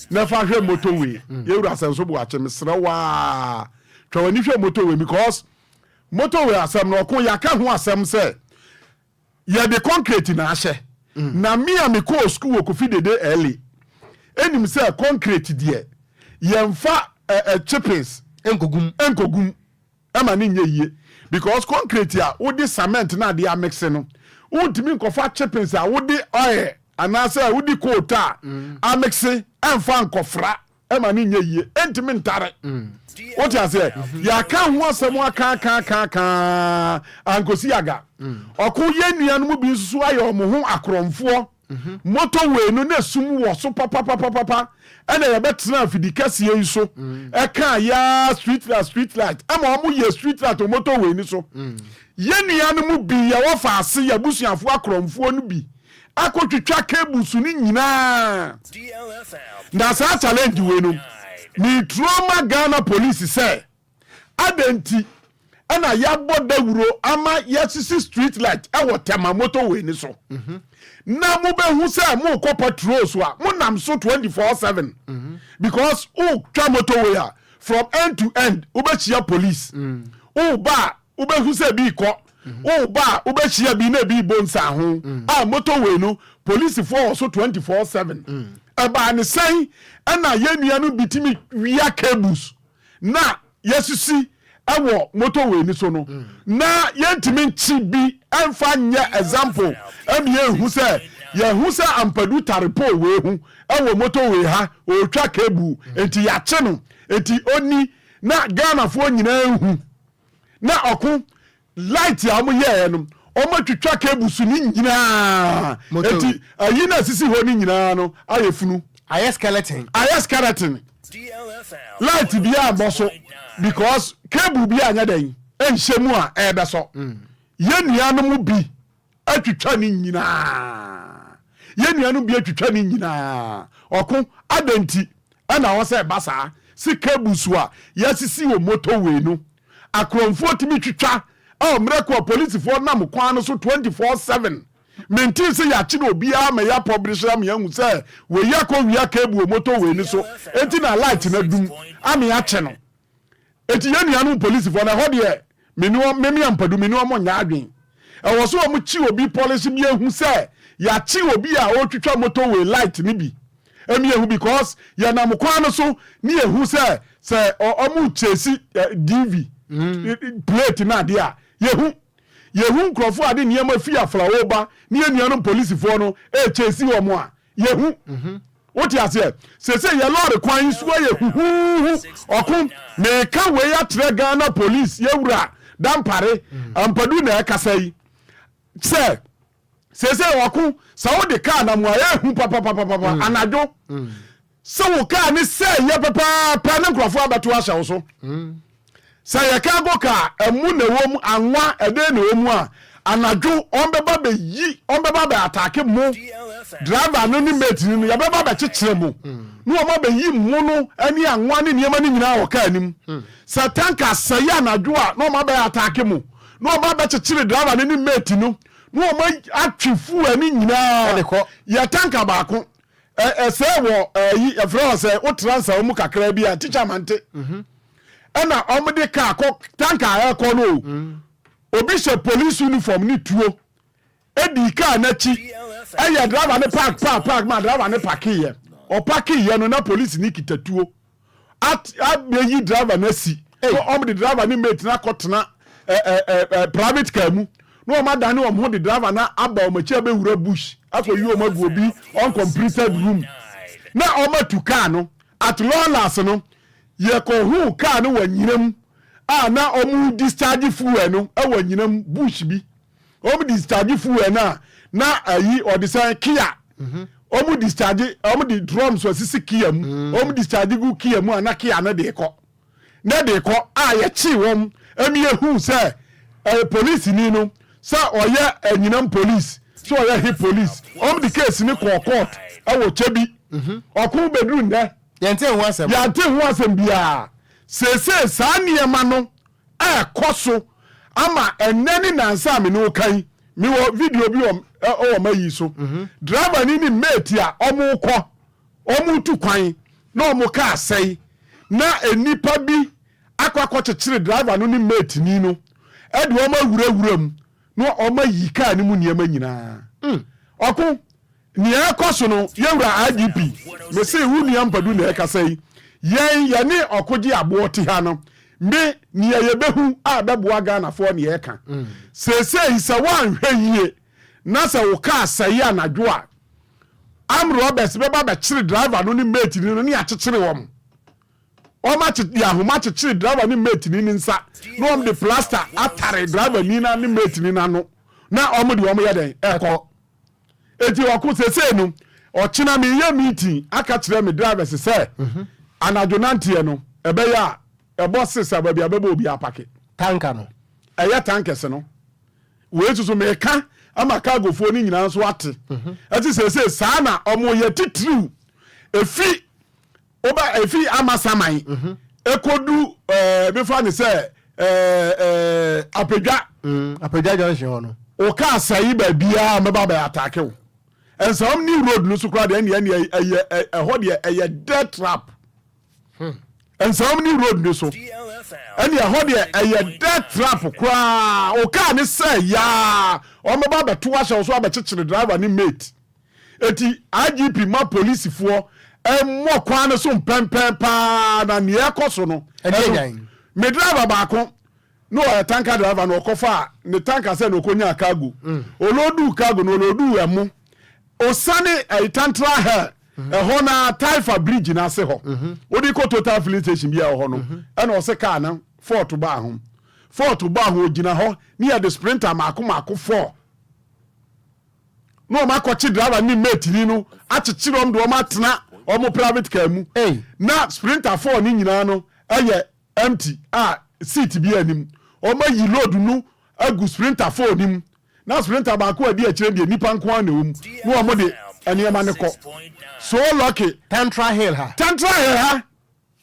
na fa hwɛ motorway. Yɛwura Asɛnso Buakye, mesrɛ waa, twa w'ani hwɛ motorway, because motorway asɛm no ɔko yɛaka ho asɛm sɛ yɛde concrete na ahyɛ. Na me a mekɔɔ school wɔ Kofi Dede ɛle ɛnim sɛ concrete deɛ, yɛmfa ɛ chippings nkogum. Nkogum ɛma ne nyɛ yie, because concrete a wode cement na adeɛ amix no, wontumi nkɔfa chippings a wode oil anaasɛ wode coal tar amix ɛmfa nkɔfra ɛma ne nyɛ yie, ɛntumi ntare. Wote aseɛ? Yɛaka ho asɛm akaakaakaakaa ankosi aga. Ɔko yɛ nuanom bi nso so ayɛ ɔmo ho akorɔmfoɔ. Motorway no na sum wɔ so papapapapa, ɛna yɛbɛtena afidi kɛseɛ yi so ɛka yaa street light, street light, ɛma ɔmo yɛ street light wɔ motorway ni so. Yɛn nuanom bi yɛwɔ faase, yɛ abusuafoɔ akorɔmfoɔ no bi akɔtwitwa cables no nyinaa. Na saa challenge wei no, meturo ma Ghana Police sɛ adɛn nti ɛna yɛabɔ dawuro ama yɛsisi street light ɛwɔ Tema motorway ni so, na mobɛhu sɛ mokɔ patrol so a monam so 24/7? Because wotwa motorway a, from end to end wobɛhyia police. Woba a, wobɛhu sɛ bi kɔ, woba a, wobɛhyia bi na bi bɔ nsa ho a. Motorway no, polisifoɔ wɔ so 24/7. Ɛbaa ne sɛn ɛna yɛn nua no bi tumi wia cables na yɛsisi ɛwɔ motorway ni so no, na yɛntumi nkyi bi ɛnfa nyɛ example ɛmi yɛnhu sɛ yɛhu sɛ Ampadu tare pole wei ho ɛwɔ motorway ha, ɔretwa cable, nti yɛakye no, nti oni na Ghanafoɔ nyinaa hu na ɔko light a wɔn yɛɛ no, wɔn atwitwa cables ni nyinaa. Eti ayi na esisi hɔ ni nyinaa no ayɛ funu. Ayɛ skeleton. Ayɛ skeleton. Light bi a bɔ so, because cable bi a nyɛ dɛn nhyɛ mu a ɛbɛsɔ. Yɛn nuanom bi atwitwa ne nyinaa, yɛn nuanom bi atwitwa ne nyinaa. Ɔko adanti ɛna ɔwɔ sɛ ɛba saa si cables a yɛasisi wɔ motorway no, akorɔmfoɔ tumi twitwa a mmerɛ ko a polisifoɔ nam kwan no so 24/7? Mentin sɛ yɛakye no obiara ma yɛapublish ama yɛahu sɛ wei akɔ wia cable wɔ motorway ni so, enti na light no adum ama yɛakye no. Eti yɛn nuanom polisifoɔ no, ɛhɔ deɛ mene wɔn, meme Ampadu mene wɔn nyɛ adwen. Ɛwɔ so wɔn kyi obi police bi ehu sɛ yɛakye obi a ɔretwitwa motorway light ni bi ɛmi ehu, because yɛnam kwan no so ne yɛhu sɛ ɔmo kyesi DV plate na adeɛ a yɛhu, yɛhu nkurɔfoɔ a de nneɛma fi Aflao ba ne yɛn nuanom polisifoɔ no ɛkyesi wɔn a yɛhu. Wote aseɛ? Sese yɛ lɔɔre kwan yi so yɛ huhuhu. Ɔko meka wei akyerɛ Ghana Police, yɛwura Dampare, Ampadu na ɛkasa yi sɛ sese ɔko sɛ wode kaa nam a, ɛhu papapapapa anadwo sɛ wo kaa ne sɛ yɛ pɛpɛɛpɛ ne nkurɔfoɔ abɛto ahyɛ wo so sɛ yɛ cargo kaa, ɛmu na ɛwɔ mu, anwa ɛdɛn na ɛwɔ mu a, anadwo ɔmbɛba bɛyi, ɔmbɛba bɛ attack mo driver no ne mate no, yɛbɛba bɛkyekyere mo na wɔn abɛyi mo no ne anwa ne nneɛma no nyinaa wɔ kaa nim. Sɛ tanker sɛe anadwo a, na wɔn abɛyɛ attack mo na wɔn abɛkyekyere driver no ne mate no na wɔn atwe fuel ne nyinaa. Yɛ tanker baako ɛsɛ wɔ ɛyi ɛfrɛ wɔ sɛ wotra nsa mu kakra bi a tikya mante ɛna wɔn de kaa kɔ, tanker a ɛkɔ no o, obi hyɛ police uniform ne tuo edi kaa n'akyi, ɛyɛ driver ne park, park, park ma driver ne park yɛ. Ɔpark yɛ no na police ne kita tuo at abɛyi driver n'asi na wɔn de driver ne mate na akɔtena ɛ ɛ ɛ private car mu na wɔn adane wɔn ho de driver na aba wɔn akyi abɛwura bush akɔyi wɔn agu obi uncompleted room na wɔn atu kaa no. At long last no, yɛkɔhu kaa no wɔ nyinam a na wɔn discharge fuel no wɔ nyinam bush bi. Wɔn discharge fuel no a na ayi ɔde sɛn kia. Wɔn discharge wɔn de drums asisi kia mu. Wɔn discharge gu kia mu a na kia no de kɔ. Na de kɔ a yɛkye wɔn ɛmi ehu sɛ ɛyɛ polisini no sɛ ɔyɛ anyinam police sɛ ɔyɛ he police. Wɔn de case no kɔɔ court ɛwɔ kyɛ bi. Ɔko bɛduru nnɛ. Yɛnte ho asɛm. Yɛante ho asɛm biara. Seesei saa nneɛma no ɛrekɔ so ama ɛnnɛ ne nansa a me ne wo ka yi, mewɔ video bi wɔ wɔ mayi so. Driver ni ne mate a wɔrekɔ, wɔretu kwan na wɔn kaa asɛe na nnipa bi akɔ akɔkyekyere driver no ne mate ni no de wɔn awurawura mu na wɔayi kaa no mu nneɛma nyinaa. Ɔko, nea ɛrekɔ so no, yɛwura IGP, mese wo nua Mpadu na ɛrekasa yi, yɛn yɛne ɔkogye aboɔ te ha no, me nea yɛbɛhu a bɛboa Ghanafoɔ ne yɛreka. Seesei sɛ woanhwɛ yie na sɛ wo kaa sɛe anadwo a, armed robbers bɛba bɛkyere driver no ne mate no ne akyekyere wɔn. Wɔn akye de ahoma akyekyere driver ne mate ni ne nsa na wɔn de plaster atare driver ni na ne mate ni n'ano na wɔn de wɔn yɛ dɛn ɛkɔ. Eti ɔko sesei no ɔkyena meyɛ meeting aka kyerɛ me drivers sɛ anadwo nanteɛ no ɛbɛyɛ a ɛbɔ six a baabi a bɛbɔ obi apake. Tanka no. Ɛyɛ tankers no. Wei nso so meka ama cargofoɔ no nyinaa nso ate. Ɛti sesei saa na wɔn yɛ titiriw efi Woba efi Amasaman ekodu ɛɛ mefa ne sɛ ɛɛ ɛɛ Apedwa. Apedwa junction hɔ no. O kaa sɛyi baabiara mɛba bɛ ataake wo. Nsawam new road no so koraa deɛ ɛneɛ ɛneɛ ɛyɛ ɛhɔ deɛ ɛyɛ death trap. Nsawam new road no so ɛneɛ ɛhɔ deɛ ɛyɛ death trap koraa. O kaa ne sɛ yaa wɔn bɛba abɛto ahyɛ wo so abɛkyekyere driver ne mate. Enti IGP ma polisifoɔ mmɔ kwan no so mpɛmpɛn paa na nea ɛkɔ so no ɛno me driver baako na ɔyɛ tanker driver na ɔkɔfaa ne tanker sɛ na ɔkɔnyaa cargo ɔlɔduu cargo no ɔlɔduu ɛmo ɔsane ɛyi tantra hell ɛhɔ na taifa bridge no ase hɔ wode kɔ total filling station bi a ɛwɔ hɔ no ɛna ɔse car no fault baa ho fault baa ho ɔgyina hɔ ne yɛde sprinter maako maako four na wɔn akɔkye driver ne mate ni no akyekyere wɔn de wɔn atena wɔn private car mu na sprinter four ne nyinaa no yɛ empty a seat bi anim wɔn ayi load no agu sprinter four ne mu na sprinter baako a di akyire deɛ nipa nko ara na ɛwɔ mu na wɔn de nneɛma no kɔ so lucky. Tantra Hill ha. Tantra Hill ha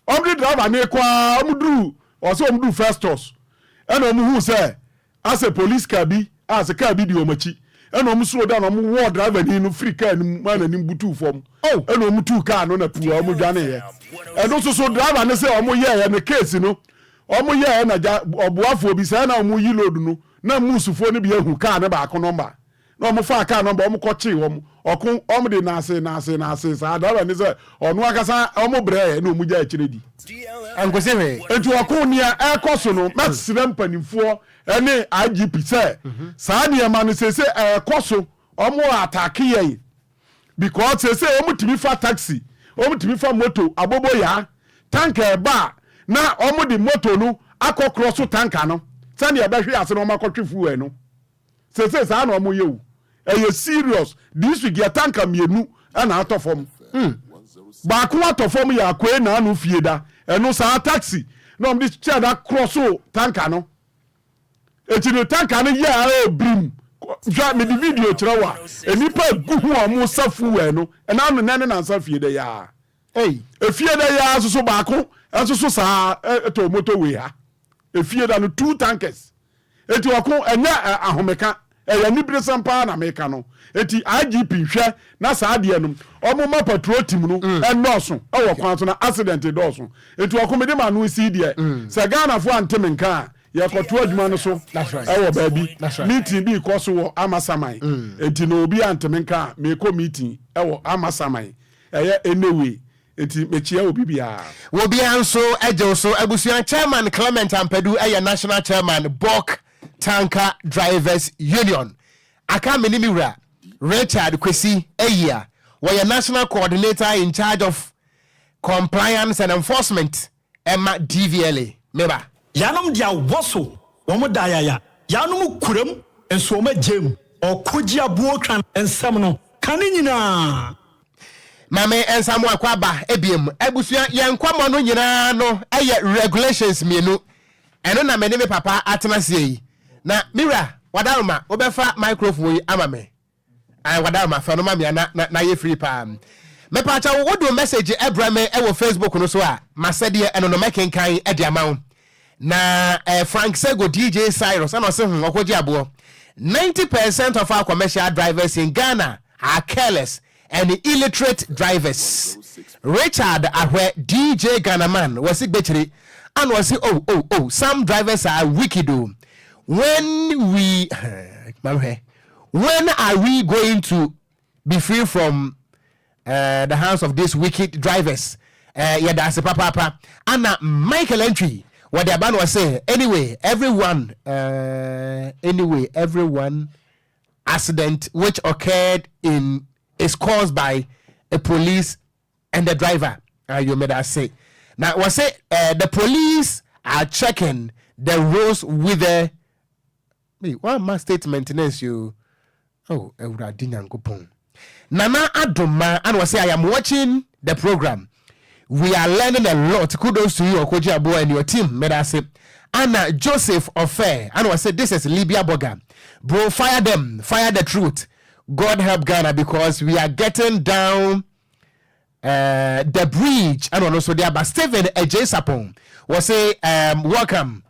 wɔn de driver ne kɔ ara wɔn duru ɔsɛ wɔn duru Festus ɛna wɔn hu sɛ. Asɛ police car bi a sɛ car bi di wɔn akyi ɛna wɔn slow down wɔn wɔɔ driver ni no firi car no mu maa n'anim butuu fam ɛna wɔn tuu car no na puu a wɔn dwaneeɛ ɛno nso so driver no sɛ wɔn yɛɛyɛ no case no wɔn yɛɛyɛ na gya ɔboafoɔ bi sɛ ɛna wɔn yi load no na muusufoɔ no bi ahu car no baako number Na wɔn faa car number wɔn kɔ kyee wɔn ɔko wɔn de naase naase naase saa driver ne sɛ ɔno ankasa wɔn brɛɛ na wɔn gya akyire di. Ɛnkosi hwee. Nti ɔko nea ɛkɔ so no mɛsrɛ mpanimfoɔ ɛne IGP sɛ saa nneɛma no seesei ɛkɔ so wɔn atake yɛn because seesei wɔn tumi fa taxi wɔn tumi fa moto aboboyaa tanka ɛba a na wɔn de moto no akɔ korɔ so tanka no sɛnea ɛbɛhwe ase na wɔn akɔtwe fuel no. Sesei saa na ɔmo yɛ o. Ɛyɛ serious. This week yɛ tanker mienu ɛna atɔ fam. Baako atɔ fam yɛ Akoe Naanu fie da. Ɛno saa taxi na ɔmo de kyɛ da krɔso tanker no. Eti no tanker no yɛ a ɛbirim. Hwɛ mede video kyerɛ wo a nnipa egu ho a ɔmo sa fuel no. Ɛna ano nɛ ne nansa fie da yi ara. Efie da yi ara nso so baako nso so saa ɛtɔ motorway ha. Efie da no two tankers. Enti ɔko ɛnyɛ ahomeka, ɛyɛ aniberesɛm paa na meka no. Enti IGP hwɛ na saa adeɛ no ɔmo ma patrol team no ɛnnɔɔso ɛwɔ kwan so na accident dɔɔso. Enti ɔko mede m'ano si deɛ sɛ Ghanafoɔ ante me nka a yɛkɔto adwuma no so ɛwɔ baabi. Meeting bi rekɔ so wɔ Amasaman enti no obi ante me nka a merekɔ meeting ɛwɔ Amasaman ɛyɛ anyway. Enti mekyea obi biara. Obiara nso gye wo so. Abusua Chairman Clement Ampadu yɛ National Chairman Bulk Tanker Drivers Union. Aka me ne me wura Richard Kwesi Ayia, wɔyɛ National Coordinator in charge of Compliance and Enforcement ma DVLA. Meba. Yaanom de awɔ so, wɔn da ayaya. Yaanom kura mu, Nso wɔn agya mu ɔkogye aboɔ twa nsɛm no ka ne nyinaa. Maame Nsamoah kɔ aba ebiem. Abusua yɛn nkɔmmɔ no nyinaa no yɛ regulations mmienu. Ɛno na me ne me papa atena aseɛ yi. Na me wura, Wadaroma, wobɛfa microphone yi ama me. Ae, Wadaroma, fa no ma me a na na na yɛ free paa. Mepaakyɛw, wode wo message brɛ me wɔ Facebook no so a, m'asɛdeɛ ɛno no mɛkenkan de ama wo. Na eh, Frank Sego DJ Cyrus ɛna ɔse hmm ɔkɔgye aboɔ. 90% of our commercial drivers in Ghana are careless and illiterate drivers. Richard Ahwɛ DJ Ghanaman wɔse gbekyire ana ɔse oh oh oh some drivers are wicked o when we mamhwɛ when are we going to be free from uh, the hands of these wicked drivers uh, yɛda ase papaapa ana Michael Antwi wɔde aba no ɔse anyway everyone uh, anyway everyone accident which occurred in is caused by a police and the driver ayo meda ase na wɔse uh, the police are checking the roads with the Ei wamma statement no ansi oo oh awurade nyankopɔn. Nana Adoma ana ɔsɛ I am watching the program we are learning a lot kudos to you Okoji Aboa and your team medase ana Joseph Ofe ana ɔsɛ this is Libya Burger bro fire them fire the truth God help Ghana because we are getting down Eh, the bridge ɛna ɔno nso de aba. Stephen Adjei Sapong wɔse um, welcome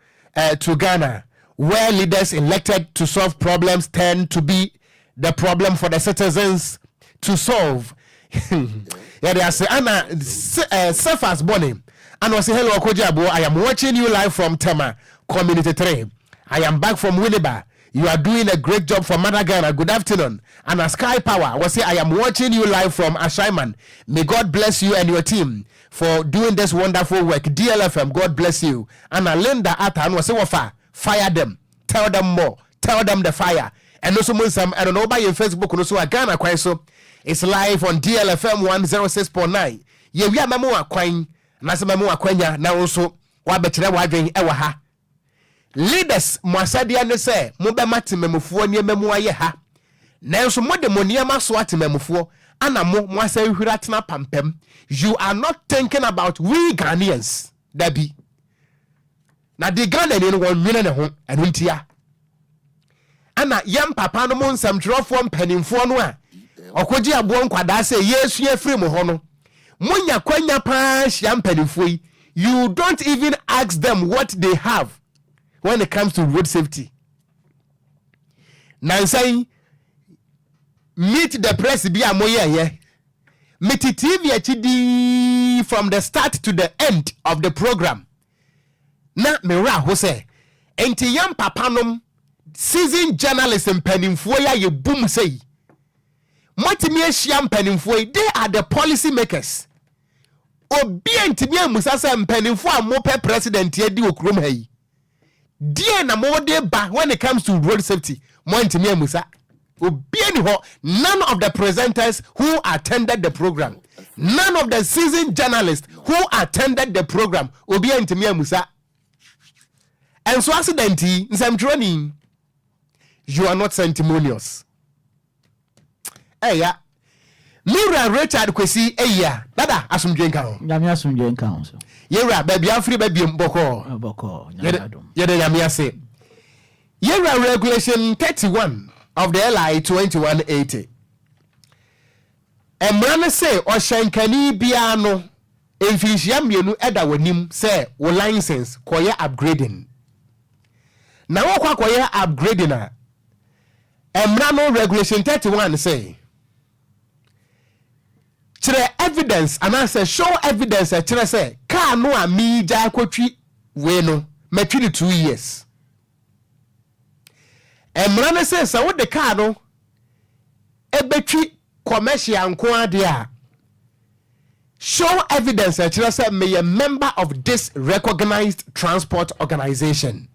to Ghana where leaders elected to solve problems tend to be the problem for the citizens to solve. Yɛde ase ana Cephas Bɔne ana ɔse hello Ɔkɔgye Aboɔ, I am watching you live from Tema Community 3. I am back from Winneba. You are doing a great job for Mother Ghana. Good afternoon. Ana Sky Power wɔse I am watching you live from Ashaiman. May God bless you and your team for doing this wonderful work. DLFM, God bless you. Ana Linda Atta no wɔse wɔfa fire them. Tell them more. Tell them the fire. Ɛno nso mu nsɛm ɛno no woba yɛn Facebook no so a Ghana kwan so is live on DLFM 106.9. Yɛwie a mɛmo akwan anaasɛ mɛmo akwanya na wo nso woabɛkyerɛ w'adwen ɛwɔ ha. Leaders mo asɛdeɛ ne sɛ mobɛma temamufoɔ nneɛma mu ayɛ ha, nanso mode mo nneɛma soa temamufoɔ ana mo mo asan hwiri atena pampam, you are not thinking about we Ghanaians, dabi, na de Ghanani no wɔnwene ne ho, ɛno ntia ana yɛn papa no mo nsɛmtwerɛfoɔ mpanimfoɔ no a ɔkɔgye aboɔ nkwadaa sɛ yɛsua firi mo hɔ no, monya kwanya paa hyia mpanimfoɔ yi, you don't even ask them what they have when it comes to road safety. Nansa yi meet the press bi a moyɛɛyɛ, mete TV akyi dii from the start to the end of the program, na me werɛ aho sɛ nti yɛn papa nom seasoned journalist mpanimfoɔ yi a yɛbu mu sɛ yi, moatumi ahyia mpanimfoɔ yi, they are the policy makers. Obi antumi ammusa sɛ mpanimfoɔ a mopɛ president adi wɔ kurom ha yi, deɛ na mode ba when it comes to road safety? Moantumi ammusa. Obi ani hɔ. None of the presenters who attended the program, none of the seasoned journalists who attended the program, obi antumi ammusa. Ɛnso accident yi, nsɛmtwerɛni, you are not sanctimonious. Ɛya me wura Richard Kwesi Eyia dada, asomdwe nka ho. Nyame asomdwe nka ho so. Yɛwura baabi afiri babiem bɔkɔɔ? Bɔkɔɔ, Nyame adom. Yɛde Nyame ase. Yɛwura, regulation 31 of the LI 2180 mmara no sɛ ɔhyɛnkani biara no mfinhyia 2 ɛda w'anim sɛ wo license kɔyɛ upgrading, na wokɔ akɔyɛ upgrading a, mmara no regulation 31 sɛ kyerɛ evidence anaasɛ show evidence ɛkyerɛ sɛ car no a meegya akɔtwi wei no, matwi no 2 years. Mmara no sɛ sɛ wode car no ɛbɛtwi commercial nko adeɛ a, show evidence ɛkyerɛ sɛ meyɛ member of this recognized transport organization.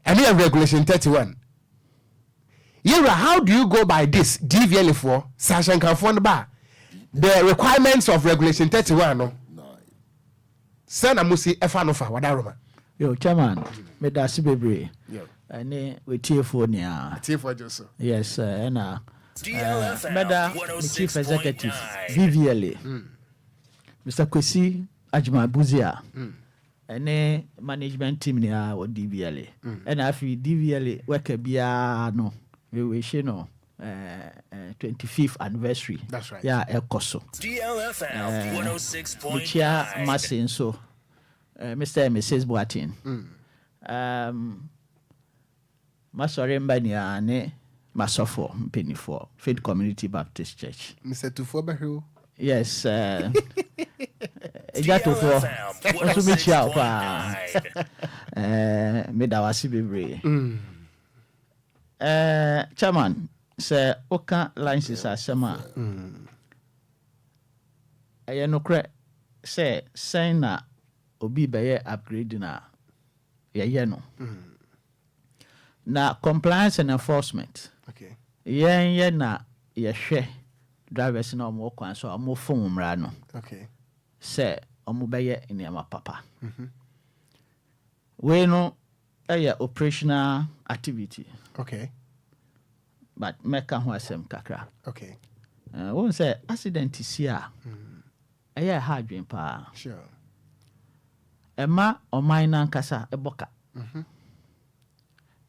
Ɛno yɛ regulation 31. Yɛwura, how do you go by this? DVLA foɔ sɛ ahyɛnkanfoɔ no ba a, the requirements of regulation 31 no sɛ na mo si ɛfa no fa wadaroma. Yo, chairman, meda ase bebree. Ɛne w'atiefoɔ nyinaa. Atiefoɔ gye so. Yes, ɛna mɛda me Chief Executive VVLA, Mister Kwesi Agyemang Busia, ɛne management team nyinaa wɔ DVLA. Ɛna afei DVLA worker biara no, me wish no 25th anniversary That's right. yɛ a ɛkɔ so. Mekyia Mase nso, Mr. and Mrs. Boateng. Masɔre mba nyinaa ne masɔfoɔ mpanimfoɔ, Faith Community Baptist Church. Mr. Tufoɔ bɛhwɛ o. Yes, Agya Tofoɔ nso mekyia wo paa. Meda wo ase bebree. Chairman, sɛ woka license asɛm a, ɛyɛ nokorɛ sɛ sɛn na obi bɛyɛ upgrading a yɛyɛ no. Na compliance and enforcement, yɛn yɛ na yɛhwɛ drivers na ɔmo wɔ kwan so a ɔmo fom mmara no sɛ ɔmo bɛyɛ nneɛma papa. Wei no ɛyɛ operational activity. But mɛka ho asɛm kakra. Wohu sɛ accident si a, ɛyɛ ɛha adwen paa. Ɛma ɔman no ankasa ɛbɔ ka.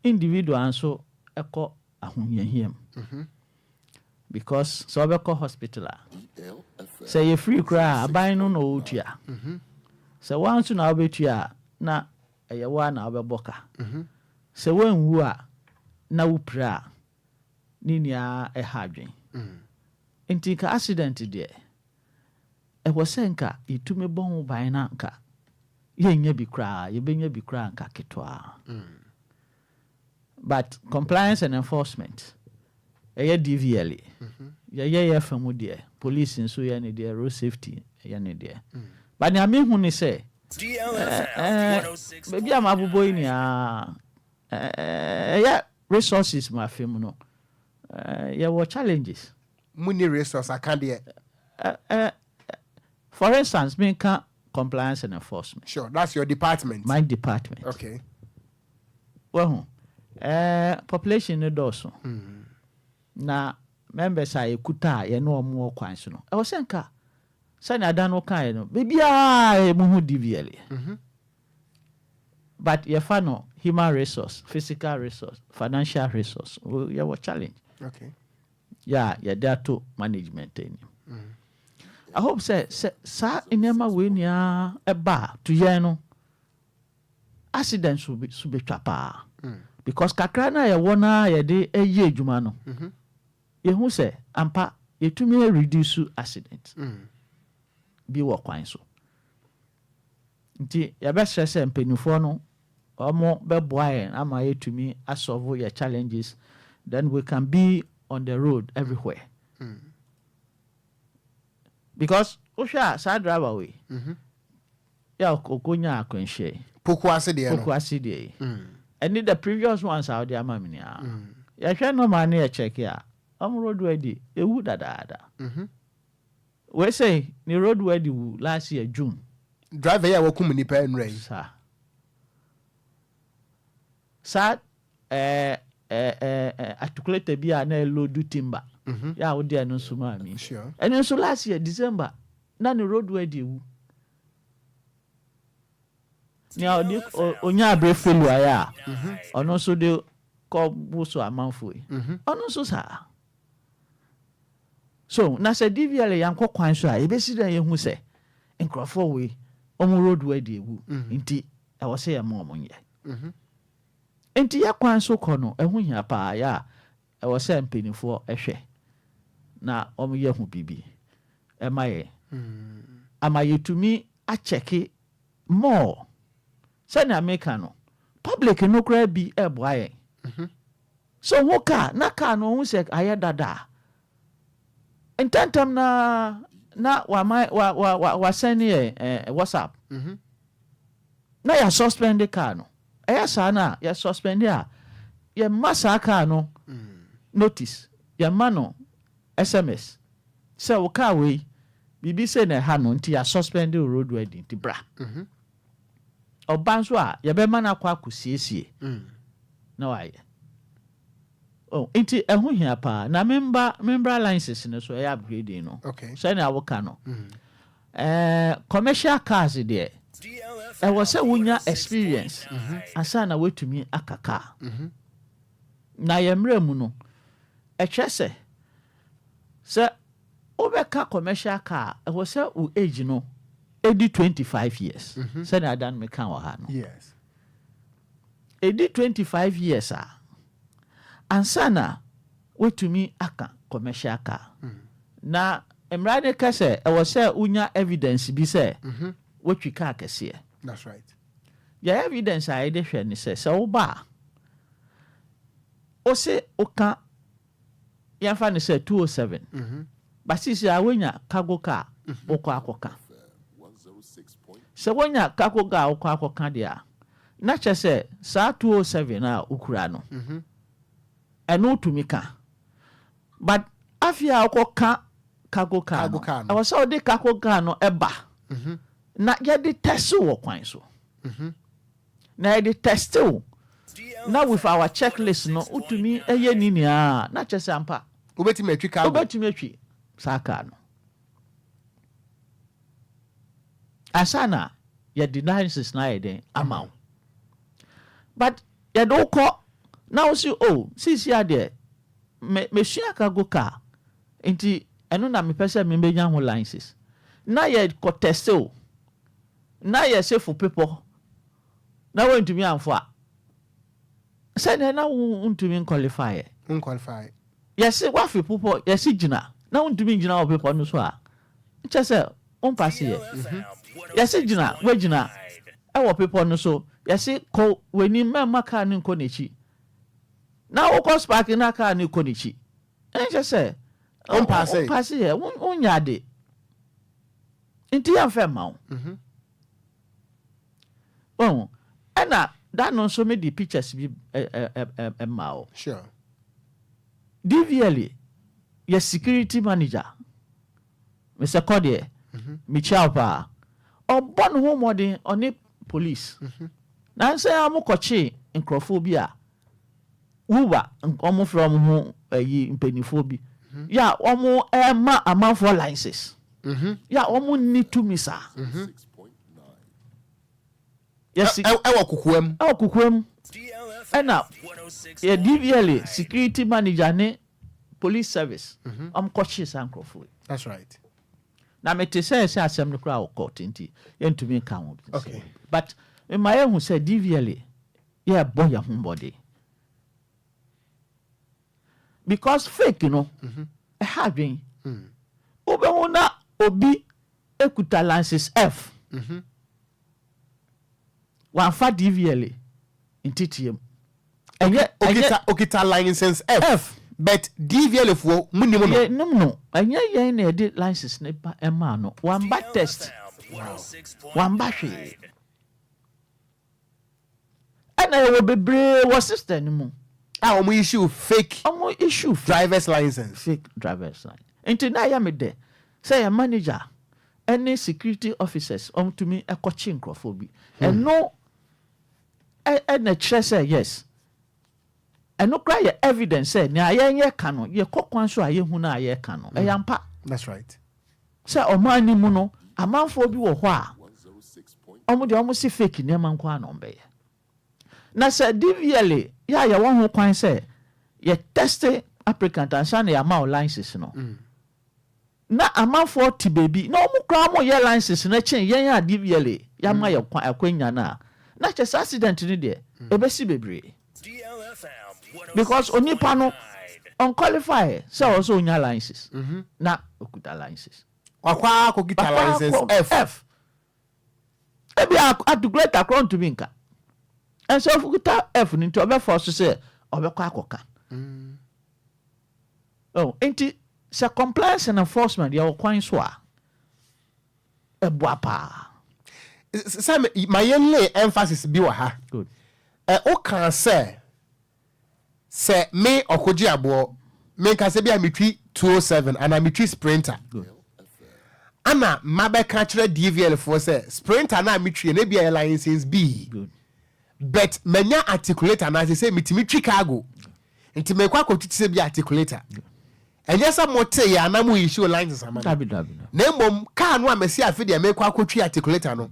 Individual nso ɛkɔ ahohiahia mu. Because sɛ ɔbɛkɔ hospital a, sɛ yɛ free koraa a, aban no na ɔretua. Sɛ woa nso na wobɛtua a, na ɛyɛ woa na wobɛbɔ ka. Sɛ woanwu a, na wopira a, ne nyinaa ɛha adwen. Nti nka accident deɛ, ɛwɔ sɛ nka yɛtumi bɔ ho ban na nka yɛnnya bi koraa, yɛbɛnya bi koraa nka ketewa. But compliance and enforcement, ɛyɛ DVLA. Yɛyɛ yɛ fa mu deɛ, police nso yɛ ne deɛ, road safety yɛ ne deɛ. But nea mehu ne sɛ, baabi a mabobɔ yi nyinaa, ɛyɛ resources ma afe mu no, yɛwɔ challenges. Mu ni resource aka deɛ. For instance, menka compliance and enforcement. Sure, that's your department. My department. Wahu, population no dɔɔso. Na members a yɛkuta a yɛne ɔmo wɔ kwan so no, ɛwɔ sɛ nka sɛnea ada no kaeɛ no, baabiaa mu ho DVLA. But yɛfa no human resource, physical resource, financial resource, yɛwɔ challenge. Yɛ a yɛde ato management anim. I hope sɛ saa nneɛma wei nyinaa ɛba a to yɛn no, accident so bɛtwa paa. Because kakra no a yɛwɔ no a yɛde ɛyɛ adwuma no, yɛhu sɛ ampa yɛtumi reduce accident bi wɔ kwan so. Nti yɛbɛsrɛ sɛ mpanimfoɔ no ɔmo bɛboa yɛn ama yɛtumi asolve yɛ challenges, then we can be on the road everywhere. Because wohwɛ a, saa driver wei yɛ ɔkɔnya akwanhyia yi, Poku ase deɛ no. Poku ase deɛ yi, ɛne the previous ones a wɔde ama me nyinaa, yɛhwɛ normal ne yɛcheck a, ɔmo road worthy ewu dadaada. Wei sɛ ne road worthy wu last year June. Driver yi a wɔkum nipa nnura yi. Saa ɛɛ ɛɛ ɛɛ articulator bi a na ɛload timber yɛ a wode ɛno nso maa mi, ɛno nso last year December na ne road worthy ewu. Nea ɔde onya abere failure ayɛ a, ɔno nso de kɔ bo so amanfo yi, ɔno nso saa. So na sɛ DVLA yankɔ kwan so a, yɛbɛsi dɛ yɛhu sɛ nkurɔfoɔ wei ɔmo road worthy ewu, nti ɛwɔ sɛ yɛma ɔmo nyɛ. Nti yɛ kwan so kɔ no, ɛho hia paa yɛ a ɛwɔ sɛ mpanimfoɔ ɛhwɛ na ɔmo yɛ ho biribi ɛma yɛ ama yɛtumi acheck more. Sɛnea meka no, public no koraa bi ɛboa yɛn so ho kaa na kaa no ɔho sɛ ayɛ dada a, ntɛntɛm na wama wa wa wa wasɛn yɛ WhatsApp na yɛ suspend car no. Ɛyɛ saa no a, yɛ suspend a, yɛma saa car no notice, yɛma no SMS sɛ wo car wei biribi sɛ na ɛha no, nti yɛ suspend wo road worthy, nti bra. Ɔba nso a, yɛbɛma no akɔ akɔsiesie. Na wayɛ. Oh, nti ɛho hia paa. Na memba membra license no so, ɛyɛ upgrading no. Sɛnea woka no. Commercial cars deɛ, ɛwɔ sɛ wonya experience ansa na woatumi aka car. Na yɛn mmerɛ mu no, ɛkyerɛ sɛ wobɛka commercial car, ɛwɔ sɛ wo age no ɛdi 25 years. Sɛnea ada no meka wɔ ha no. Ɛdi 25 years a, ansa na woatumi aka commercial car. Na mmara ne ka sɛ ɛwɔ sɛ wonya evidence bi sɛ woatwi car kɛseɛ. That's right. Yɛ evidence a yɛde hwɛ ne sɛ woba a, wo se woka, yɛmfa ne sɛ 207, but sisi a wonya cargo car wokɔ akɔka, sɛ wonya cargo car wokɔ akɔka deɛ a, na kyerɛ sɛ saa 207 a wokura no, ɛno wotumi ka. But afei a wokɔka cargo car Cargo no, car no. ɛwɔ sɛ wode cargo car no ɛba na yɛde test wɔ kwan so, na yɛde test wo na with our checklist no, wotumi ɛyɛ ne nyinaa, na kyerɛ sɛ ampa wobɛtumi atwi cargo. Wobɛtumi atwi saa car no ansa na yɛde license na ayɛ den ama wo. But yɛde wo kɔ na wo si o, sisi adeɛ me mesua cargo car nti ɛno na mepɛ sɛ mebɛnya ho license, na yɛkɔ test o, na yɛsɛ fo pepɔ na wontumi amfo a, sɛdeɛ na wontumi nqualify ɛ. Unqualified. Yɛse wafe popɔ, yɛse gyina na wontumi ngyina wɔ pepɔ no so a, nkyɛ sɛ wompass yɛ. Yɛse gyina, woagyina ɛwɔ pepɔ no so, yɛse kɔ w'anim, mɛmma kaa no nkɔ n'akyi, na wokɔ spark na kaa no kɔ n'akyi, ɛnkyɛ sɛ Wompass. Wompass yɛ, wonya ade nti yɛmfɛ mma wo. Ɔhu ɛna da no nso mede pictures bi ɛ- ɛ- ɛ- ɛ- ɛma wo. DVLA yɛ security manager, Mr Kɔdeɛ, mekyia wo paa. Ɔbɔ ne ho mmɔden, ɔne police nansɛ a mokɔkyee nkurɔfoɔ bi a wuba ɔmo frɛ ɔmo ho ayi mpanimfoɔ bi yɛ a ɔmo ɛma amanfoɔ licenses yɛ a ɔmo nni tumi saa. Yɛsi Ɛwɔ kokoa mu. Ɛwɔ kokoa mu, ɛna yɛ DVLA security manager ne police service ɔmo kɔkyee saa nkurɔfoɔ yi. That's right. Na mete sɛ asɛm no koraa wɔ court nti yɛntumi nka ho. But mma yɛhu sɛ DVLA yɛbɔ yɛn ho mmɔden because fake no ɛha adwen. Wobɛhu na obi ekuta license F, wamfa DVLA nteteɛ mu, ɛnyɛ Okita license F. F. But DVLA foɔ mu nim no. Yɛ nim no, ɛnyɛ yɛn na yɛde license ne ba ɛmaa no. Wamba test, wamba hwee. Ɛna yɛwɔ bebree wɔ system no mu. A wɔn issue fake ɔmo issue fake driver's license. Fake driver's license. Nti na ɛyɛ me dɛ sɛ yɛ manager ɛne security officers ɔmo tumi ɛkɔkye nkurɔfoɔ bi. Ɛno ɛna kyerɛ sɛ yes, ɛno koraa yɛ evidence sɛ nea yɛn yɛ ka no, yɛkɔ kwan so a yɛhu no a yɛka no, ɛyɛ ampa. That's right. Sɛ ɔman no mu no, amanfoɔ bi wɔ hɔ a ɔmo deɛ, ɔmo si fake nneɛma nko ara na ɔmo bɛyɛ. Na sɛ DVLA yɛ a yɛwɔ ho kwan sɛ yɛ test applicant ansa na yɛama wo license no, na amanfoɔ te baabi na ɔmo koraa mo yɛ license no kyɛn yɛn a DVLA yɛama yɛ kwan akwanya no a, na kyɛ sɛ accident no deɛ ɛbɛsi bebree because onipa no unqualify sɛ ɔwɔ sɛ onya license na okuta license. Wakɔ akɔkita license F. F ebi articulator korɔ ntumi nka, ɛnso okuta F no nti ɔbɛfɔ so sɛ ɔbɛkɔ akɔka. Oh, nti sɛ compliance and enforcement yɛwɔ kwan so a, ɛboa paa. Sɛ ma yɛn lay emphasis bi wɔ ha. Good. Ɛ woka sɛ me ɔkogye aboɔ, menkasa bi a metwi 207 anaa metwi Sprinter, ana mabɛka kyerɛ DVLA foɔ sɛ Sprinter na metwi no ebi a yɛ license B. Good. But manya articulator na sɛ metumi twi cargo, nti mekɔ akɔtwi te sɛ bi articulator. Ɛnyɛ sɛ mote yɛ anaa mo issue license ama no. Dabi, dabi. Na mmom car no a masi afe deɛ mekɔ akɔtwi articulator no,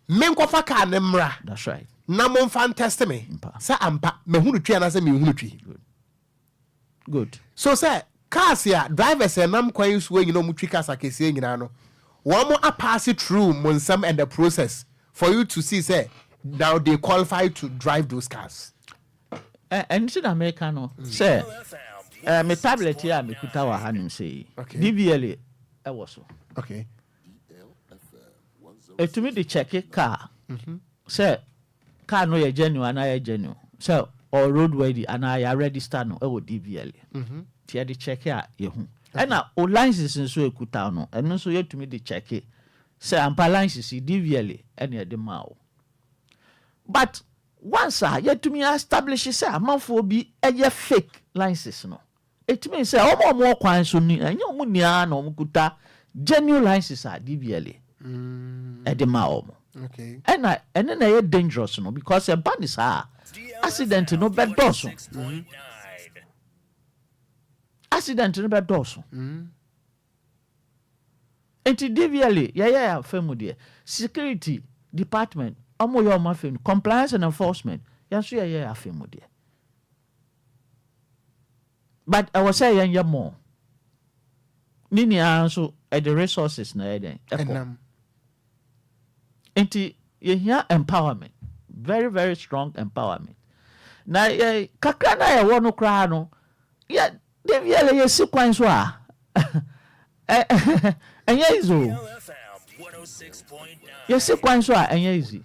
menkɔfa car no mmra That's right. na momfa ntest me sɛ ampa mahunu twi anaasɛ menhunu twi. So sɛ cars a drivers a ɛnam kwan soɔ nyinaa, ɔmo twi cars akɛseɛ nyinaa no, wɔn mo apass through mo nsɛm and the process for you to see sɛ now they qualify to drive those cars? Ɛno nti na meka no sɛ me tablet yi a mekuta wɔ hanom sɛ yi, DVLA ɛwɔ so. Ɛtumi de check car sɛ car no yɛ genuine anaa yɛ genuine, sɛ ɔ roadworthy anaa yɛ register no ɛwɔ DVLA. Nti yɛde check a, yɛhu. Ɛna o license nso ekuta no, ɛno nso yɛtumi de check sɛ ampa license yi DVLA ɛna yɛde maa o. But once a yɛtumi establish sɛ amanfoɔ bi ɛyɛ fake license no, ɛtumi sɛ ɔmo a ɔmo wɔ kwan so ni, ɛnyɛ ɔmo nyinaa na ɔmo kuta genuine license a DVLA ɛde maa ɔmo. Ɛna ɛne na ɛyɛ dangerous no, because ɛba ne saa, accident no bɛdɔɔso, accident no bɛdɔɔso. Nti DVLA yɛyɛ afa mu deɛ, security department ɔmo yɛ ɔmo afa mu, compliance and enforcement yɛn nso yɛyɛ afa mu deɛ, but ɛwɔ sɛ yɛn yɛ more. Ne nyinaa nso ɛde resources na ɛyɛ dɛn ɛkɔ. Ɛnam. Nti yɛhia empowerment, very very strong empowerment. Na yɛ kakra na yɛwɔ no koraa no, yɛ DVLA yɛsi kwan so a, ɛnyɛ easy o. Yɛsi kwan so a, ɛnyɛ easy.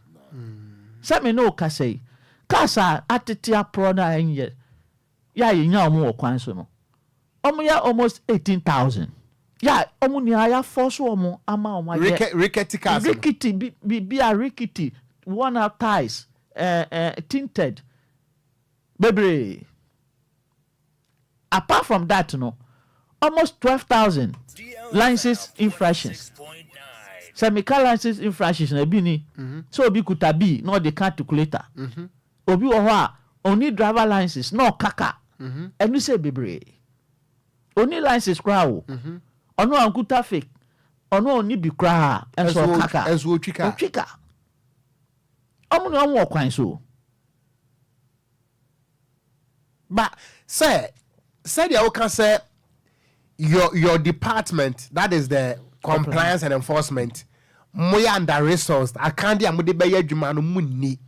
Sɛ me ne o kasa yi, cars a atete aporɔ no a ɛnyɛ yɛ a yɛnya wɔn wɔ kwan so no, wɔn yɛ almost 18,000 yɛ a wɔn nyinaa yɛafɔ so wɔn ama wɔn ayɛ Rickety cars no. Rickety bi bi a rickety, worn out tyres, tinted bebree. Apart from that no, almost 12,000 license infractions. Sɛ meka license infractions na ebi ni sɛ obi kuta bi na ɔde ka articulator, obi wɔ hɔ a oni driver license na ɔkaka ɛnu sɛ bebree oni license koraa o, ɔno a nkuta fake, ɔno a oni bi koraa ɛnso ɔkaka. Ɛnso otwi kaa. Otwi kaa. Ɔmo na ɔmo wɔ kwan so. But sɛ sɛdeɛ woka sɛ your department, that is the compliance and enforcement, moyɛ under resourced, akande a mode bɛyɛ adwuma no mu nni.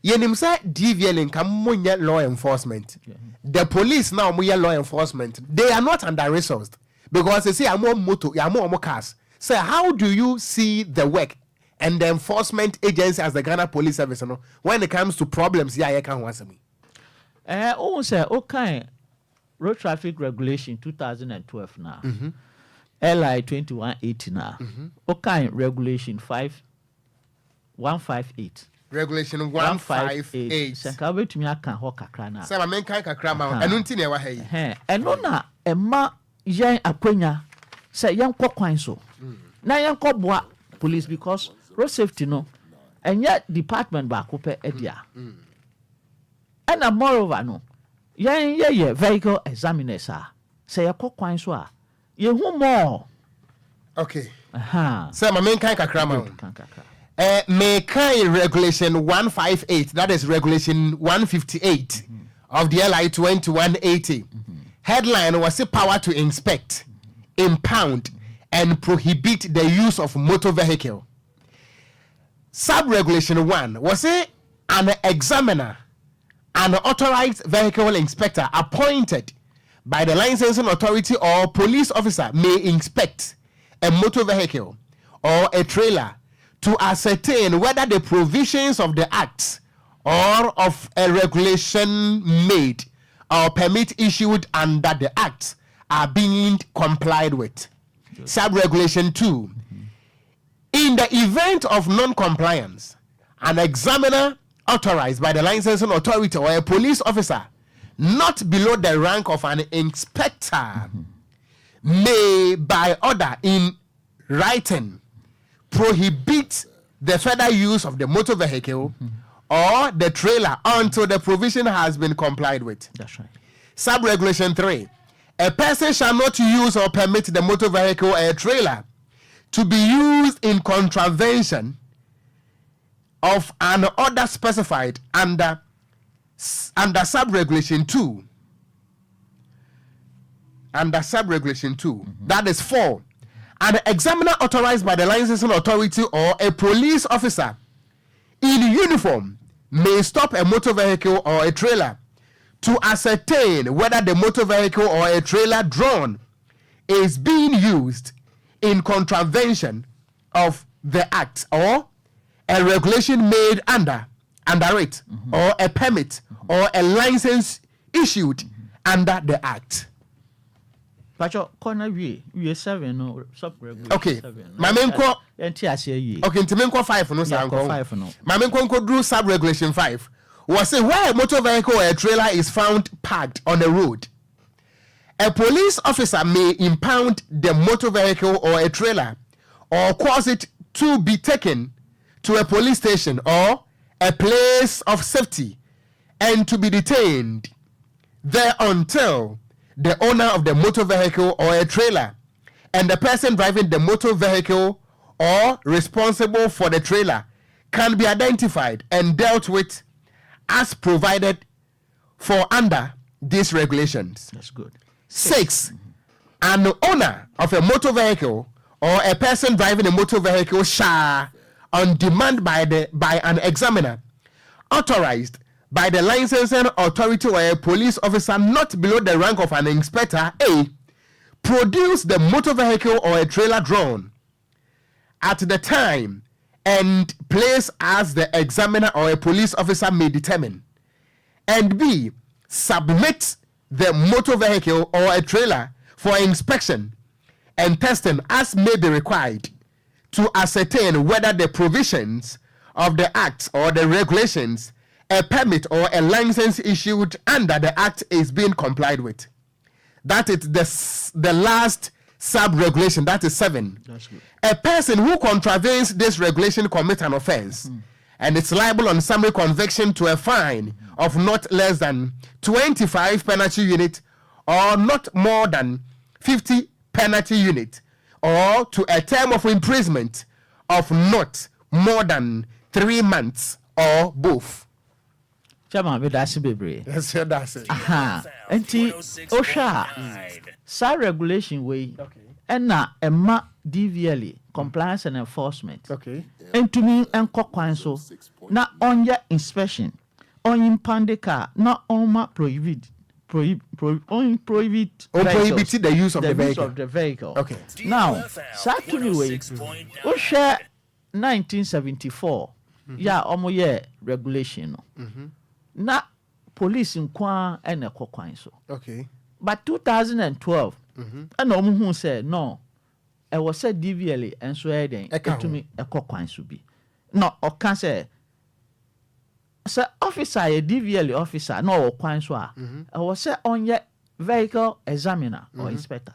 Yɛnim sɛ DVLA nka monyɛ law enforcement. The police now moyɛ law enforcement, they are not under resourced because they say yɛamo moto, yɛamo ɔmo cars. So how do you see the work and the enforcement agency as the Ghana Police Service no when it comes to problems yɛ a yɛka ho asɛm yi? Ohun sɛ okan Road Traffic Regulation 2012 na LI 2180 na okan regulation 5158. Regulation 158. Sɛ nka wobɛtumi aka hɔ kakra na. Sɛ ma menkan kakra ma wo, ɛno nti na ɛwɔ ha yi. Ɛno na ɛma yɛn akwanya sɛ yɛnkɔ kwan so na yɛnkɔ boa police, because road safety no ɛnyɛ department baako pɛ ɛdea. Ɛna moreover no, yɛn yɛyɛ vehicle examiners a, sɛ yɛkɔ kwan so a, yɛhu more. Okay. Sɛ ma menkan kakra ma wo. Kan kakra. Mekan regulation 158, that is regulation 158 of the LI 2180. Headline was the power to inspect, impound and prohibit the use of motor vehicle. Sub regulation 1 was it an examiner, an authorized vehicle inspector appointed by the licensing authority or police officer may inspect a motor vehicle or a trailer to ascertain whether the provisions of the act or of a regulation made or permit issued under the act are being complied with. Sub-regulation 2. In the event of non-compliance, an examiner authorized by the licensing authority or a police officer not below the rank of an inspector may by order in writing prohibit the further use of the motor vehicle. or the trailer until the provision has been complied with. That's right. Sub-regulation 3. A person shall not use or permit the motor vehicle or trailer to be used in contravention of an order specified under sub-regulation 2. Under sub-regulation 2. That is 4. An examiner authorized by the licensing authority or a police officer in uniform may stop a motor vehicle or a trailer to ascertain whether the motor vehicle or a trailer drawn is being used in contravention of the act or a regulation made under it or a permit or a license issued under the act. Pacho, kɔ na wie 7 no, sub regulation 7. Ma menkɔ- Yɛnte aseɛ yie. Okay, nti menkɔ 5 no saa. Yɛnkɔ nkɔ 5 no. Ma menkɔ nkɔduru sub regulation 5. Wɔ say where a motor vehicle or a trailer is found parked on a road, a police officer may impound the motor vehicle or a trailer or cause it to be taken to a police station or a place of safety and to be detained there until the owner of the motor vehicle or a trailer and the person driving the motor vehicle or responsible for the trailer can be identified and dealt with as provided for under these regulations. That's good. 6. An owner of a motor vehicle or a person driving a motor vehicle shall, on demand by an examiner authorized by the licensing authority or a police officer not below the rank of an inspector, A, produce the motor vehicle or a trailer drawn at the time and place as the examiner or a police officer may determine, and B, submit the motor vehicle or a trailer for inspection and testing as may be required to ascertain whether the provisions of the Act or the regulations, a permit or a license issued under the Act is being complied with. That is the last sub-regulation, that is 7. That's good. A person who contravenes this regulation commits an offense and is liable on summary conviction to a fine of not less than 25 penalty unit or not more than 50 penalty unit or to a term of imprisonment of not more than 3 months or both. Chairman, meda ase bebree. Yes, that's it. Aha. Nti wohwɛ a, saa regulation wei ɛna ɛma DVLA compliance and enforcement ntumi nkɔ kwan so na ɔnyɛ inspection, ɔnimpound car na ɔma prohibit prohib, pro, ɔn prohibit Ɔn vehicles. Prohibit the use of the use vehicle. Of the vehicle. Now, saa tumi wei, wohwɛ 1974 yɛ a ɔmo regulation no, na police nko ara ɛna ɛkɔ kwan so. But 2012 ɛna ɔmo hu sɛ no, ɛwɔ sɛ DVLA nso ɛyɛ den Ɛka ho. ɛtumi ɛkɔ kwan so bi, na ɔka sɛ officer yɛ DVLA officer na ɔwɔ kwan so a, ɛwɔ sɛ ɔnyɛ vehicle examiner or inspector,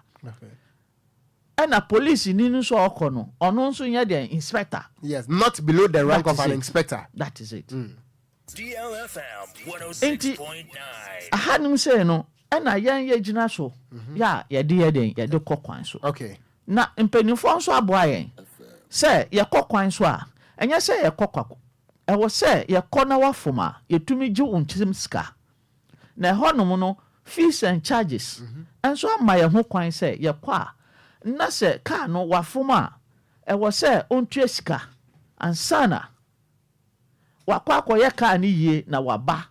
ɛna police ni nso a ɔkɔ no, ɔno nso nyɛ den inspector. Yes, not below the rank That of is an it. Inspector. That is it. DLFM Nti 106.9. ahanom sei no ɛna yɛn yɛ gyina so yɛ a yɛde yɛ den yɛde kɔ kwan so. Na mpanimfoɔ nso aboa yɛn sɛ yɛkɔ kwan so a, ɛnyɛ sɛ yɛkɔ kwako, ɛwɔ sɛ yɛkɔ na wafom a, yɛtumi gye wo nkyɛm sika, na ɛhɔnom no fees and charges nso ama yɛn ho kwan sɛ yɛkɔ a, na sɛ kaa no wafom a, ɛwɔ sɛ ɔntua sika ansa na wakɔ akɔyɛ kaa no yie na waba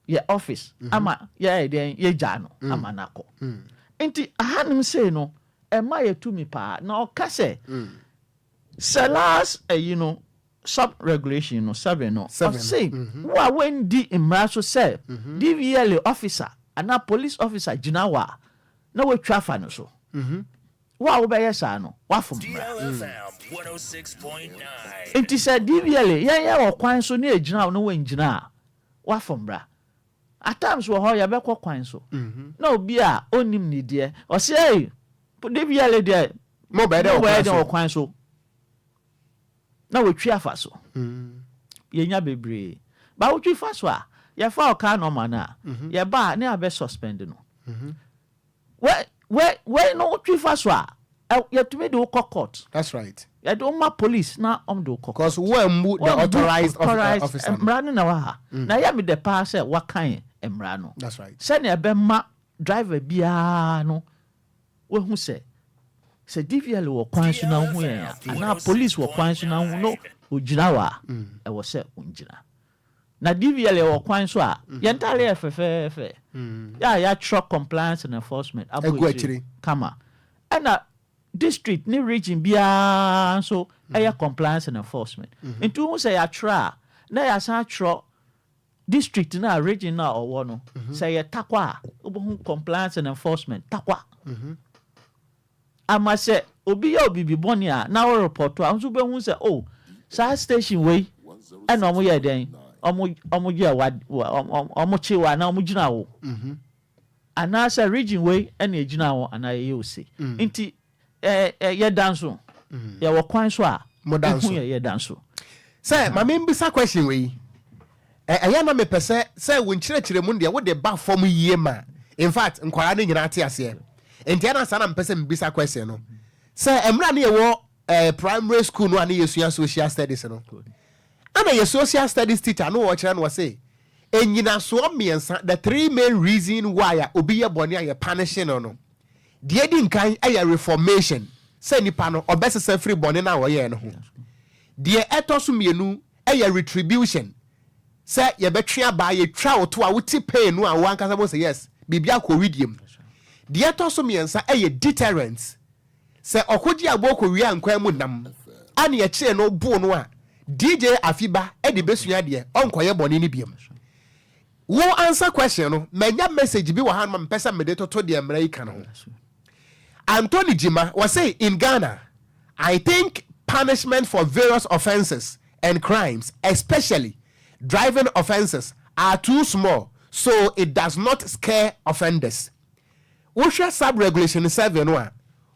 yɛ office ama yɛyɛ dɛn, yɛgya no ama no akɔ. Nti ahanom sei no ɛma yɛ tumi paa, na ɔka sɛ last ɛyi no, sub regulation no 7 no, 7. Ɔse wo a wondi mmara so sɛ DVLA officer anaa police officer gyina hɔ a na woatwa afa no so, wo a wobɛyɛ saa no, woafom mmara. DLFM 106.9. Nti sɛ DVLA yɛnyɛ wɔ kwan so ne ɛgyina wo na woangyina a, woafom mmara. At times wɔ hɔ, yɛbɛkɔ kwan so na obi a ɔnim ne deɛ ɔsɛ, "Ei, DVLA deɛ Mo bɛyɛ dɛ wɔ mo bɛyɛ kwan dɛ so." Wɔ kwan so na wɔtwi afa so. Yɛnya bebree. But wotwi fa so a, yɛfa wo car number no a, yɛba a ne abɛ suspend no. Wei wei wei no wotwi fa so a, ɛ yɛtumi de wo kɔ court. That's right. Yɛde wo ma police na wɔn de wo kɔ court. Cause woammu the Woammu authorized authorized officer no. Mmara no na ɛwɔ ha. Na ɛyɛ me dɛ paa sɛ woakan mmara no. That's right. Sɛnea ɛbɛma driver biara no wahu sɛ, sɛ DVLA wɔ kwan so na wohu yɛn a, anaa police wɔ kwan so na wohu no ogyina hɔ a, ɛwɔ sɛ ongyina. Na DVLA wɔ kwan so a, yɛn ntaare yɛ fɛfɛɛfɛ. Yɛ a yɛatwerɛ compliance and enforcement abɔ Agu akyire akyire. kama. Ɛna district ne region biara nso ɛyɛ compliance and enforcement. Nti wohu sɛ yɛatwerɛ a, na yɛasan atwerɛ district no a region no a ɔwɔ no. Sɛ ɛyɛ Tarkwa a, wobɛhu compliance and enforcement Tarkwa. Ama sɛ obi yɛ wo biribi bɔne a na wo report a, wo nso wobɛhu sɛ oh, saa station wei ɛna wɔn yɛɛ dɛn, wɔn wɔn yɛɛ wa wɔn kye wo anaa wɔn gyina wo. Anaasɛ region wei ɛna egyina wo anaa yɛyɛ wo sei. Nti Ɛ ɛ yɛda nso. Yɛwɔ kwan so a. Moda Ehu nso. yɛ yɛda nso. Sɛ ma membisa question wei. Ɛ ɛyɛ a na mepɛ sɛ sɛ wo nkyerɛkyerɛmu no deɛ wode ba fam yie ma in fact nkwadaa no nyinaa te aseɛ. Nti ɛna saa na mepɛ sɛ mebisa question no. Sɛ mmerɛ a ne yɛwɔ eh, primary school no a ne yɛsua social studies no, ɛna yɛ social studies teacher no ɔkyerɛ no ɔse nnyinasoɔ mmiɛnsa, the three main reason why a obi yɛ bɔne a yɛ punish no no, Deɛ edi nkan yɛ reformation, sɛ nipa no ɔbɛsesa firi bɔne no a ɔyɛɛ no ho. Deɛ ɛtɔ so mmienu yɛ retribution, sɛ yɛbɛtwe abaa, yɛtwa wo to a wote pain no a wo ankasa bɛhu sɛ yes, biribi akɔ wedeɛ mu. Deɛ ɛtɔ so mmiɛnsa yɛ deterrence, sɛ ɔkɔgye aboɔ kɔwia nkwan mu nam a ne yɛkyee no boo no a, DJ Afiba de bɛsua adeɛ, ɔnkɔyɛ bɔne no biom. Wo answer question no, manya message bi wɔ hanom a mepɛ sɛ mede toto deɛ mmara yi ka no ho. Anthony Gyima, wɔse in Ghana, I think punishment for various offences and crimes, especially driving offences, are too small so it does not scare offenders. Wohwɛ sub-regulation 7 no a,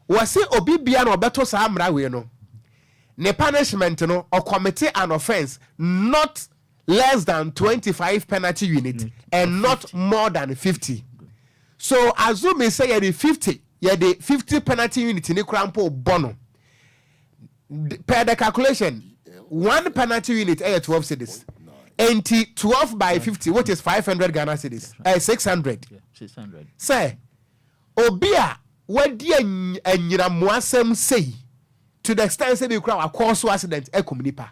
wɔse obi biara a ɔbɛto saa mmara wei no, ne punishment no, ɔcommite an offence not less than 25 penalty unit and not more than 50. So assuming sɛ yɛde 50 yɛde 50 penalty unit ne kora mpo bɔ no, per the calculation one penalty unit ɛyɛ 12 cedis, enti 12 by 50, which is 500 Ghana cedis, 600. Sɛ obi a wadi anyinamoasɛm sei to the extent sɛ bi kora wakɔ so accident akum nipa,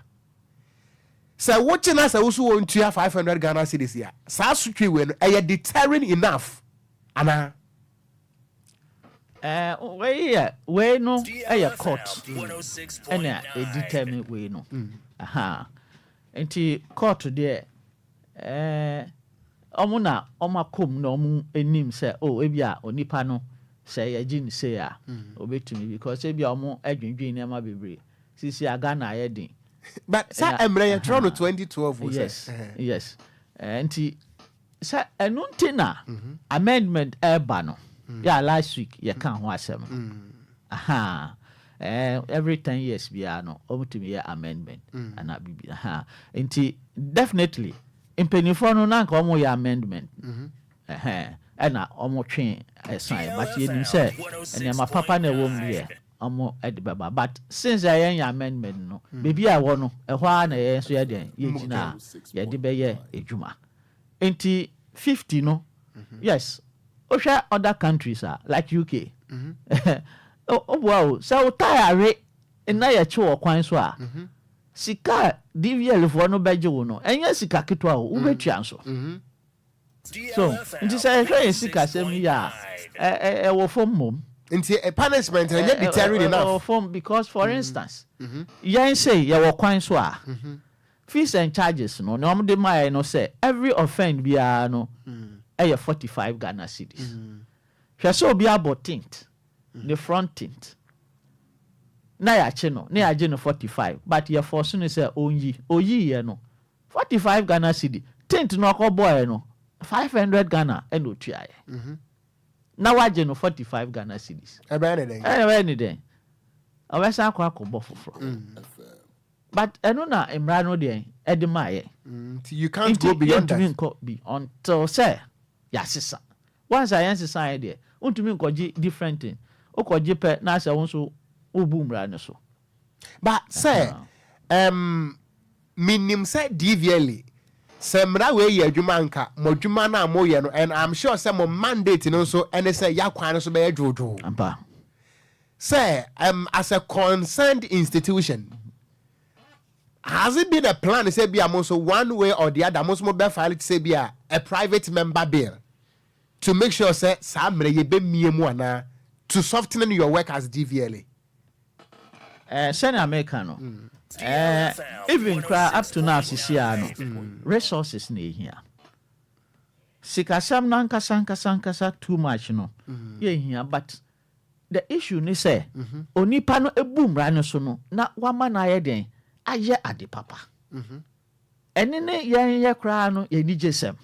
sɛ wokye na sɛ woso wɔn tua 500 Ghana cedis a, saa sotwe wei no ɛyɛ deterring enough anaa? Ɛɛ wei yɛ wei no yɛ court ɛna ɛdetermine wei no. Aha. Nti court deɛ, ɛɛ ɔmo na ɔmo akɔm na ɔmo anim sɛ oh, ebi a onipa no sɛ yɛgye ne sei a obetumi, because ebi a ɔmo adwendwen nneɛma bebree sisi a Ghana ayɛ den. But sa mmerɛ yɛtwerɛ no 2012 o sɛ Yes, nti sɛ ɛno nti na amendment ɛreba no yɛ a last week yɛka ho asɛm no. Aha, every 10 years biara no ɔmutumi yɛ amendment ana bibi. Aha, nti definitely mpanyinfoɔ no na nka ɔmo yɛ amendment ɛhɛn ɛna ɔmo twe ɛsan, but yɛnim sɛ nneɛma papa na ɛwɔ mu deɛ ɔmo ɛde bɛba. But since ɛyɛ yɛ amendment no, beebi a ɛwɔ no ɛhɔ ara na yɛn nso yɛ deɛ yɛgyina a yɛde bɛyɛ adwuma. Nti 50 no, yes, wohwɛ other countries a like UK, woboa o sɛ wo tyre we na yɛkye wɔ kwan so a, sika a DVLA foɔ no bɛgye wo no ɛnyɛ sika ketewa o, wobɛtua nso. So nti sɛ yɛhwɛ yɛn sikasɛm yi a, ɛwɔ fam mmom. Nti punishment ɛnyɛ deterring Ɛwɔ enough. fam because for instance yɛn sɛ yɛwɔ kwan so a, fees and charges no na wɔn de maa yɛn no sɛ every offend biara no ɛyɛ 45 Ghana cedis. Hwɛ sɛ obi abɔ tint, ne front tint, na yɛakye no na yɛagye no 45, but yɛfɔ so no sɛ ɔnyi oyiiɛ no 45 Ghana cedi, tint no ɔkɔbɔɔɛ no 500 Ghana ɛna otuaeɛ na wagye no 45 Ghana cedis. Ɛbɛyɛ ne dɛn? Ɛna ɛbɛyɛ ne dɛn? Ɔbɛsan akɔ akɔbɔ foforɔ. But ɛno na mmara no deɛ ɛde maa yɛn. Nti you can't go Nti beyond that. yɛntumi nkɔ bi until sɛ yɛasesa. Once a yɛnsesaeɛ deɛ, wontumi nkɔgye different thing. Wokɔgye pɛ na asɛ wo nso wobu mmara no so. But sɛ um, menim sɛ DVLA, sɛ mmara wei yɛ adwuma a nka mo adwuma no a moyɛ no, and I'm sure sɛ mo mandate no nso ɛne sɛ yɛakwan no so bɛyɛ dwoodwoo. Ampa. Sɛ um, as a concerned institution, has it been a plan sɛ bi a mo nso one way or the other mo nso mo bɛ file te sɛ bi a a private member bill to make sure sɛ saa mmerɛ yɛbɛmie mu anaa to soften your work as DVLA? Eh, sɛnea meka no, eh, even koraa up to now sisi a no, resources na ehia. Sikasɛm no ankasa ankasa ankasa too much no, yɛhia, but the issue ne sɛ onipa no ebu mmara no so no na wama no ayɛ den ayɛ ade papa. Ɛne ne yɛn yɛ koraa no yɛn gye sɛm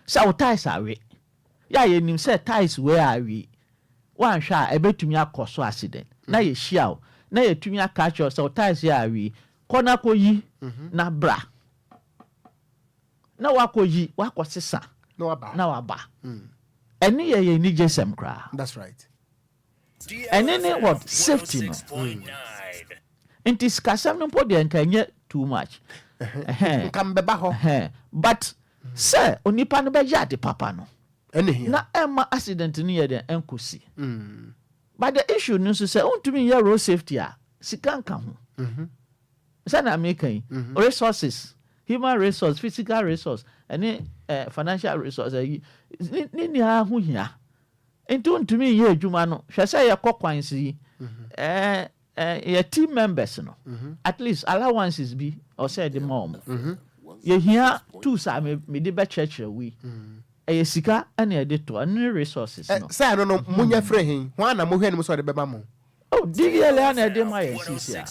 sɛ wo tyres awe yɛ a, yɛnim sɛ tyres wei awe, wanhwɛ a ɛbɛtumi akɔ so accident, na yɛhyia wo na yɛtumi aka akyerɛ wo sɛ wo tyres yɛ awe, kɔ na kɔ yi na bra na wakɔ yi, wakɔ sesa. Na waba. Na waba. Ɛne yɛ yɛn ani gye sɛm koraa. That's right. Ɛne ne what safety no. Nti sikasɛm no mpo deɛ, nka ɛnyɛ too much. Ɛhɛn. Nka mbɛba hɔ. Ɛhɛn. But sɛ onipa no bɛyɛ ade papa no ɛne hia na ɛma accident no yɛ dɛn ɛnkɔsi. But the issue no nso sɛ wontumi nyɛ road safety a sika nka ho, sɛnea meka yi, resources, human resource, physical resource ɛne financial resource, ɛyi ne nyinaa ho hia. Nti wontumi nyɛ adwuma no. Hwɛ sɛ yɛkɔ kwan so yi, ɛɛ ɛɛ yɛ team members no, at least allowances bi ɔsɛ ɛde ma wɔn. Yɛhia tools a mede bɛkyerɛkyerɛ wi, ɛyɛ sika ɛna yɛde to ɛno ne resources no. Sɛ ɛno no monyɛ frɛ he ho ana mohwɛ anim sɛ ɔde bɛma mo? Oh, DVLA na ɛde ma yɛn sisi a.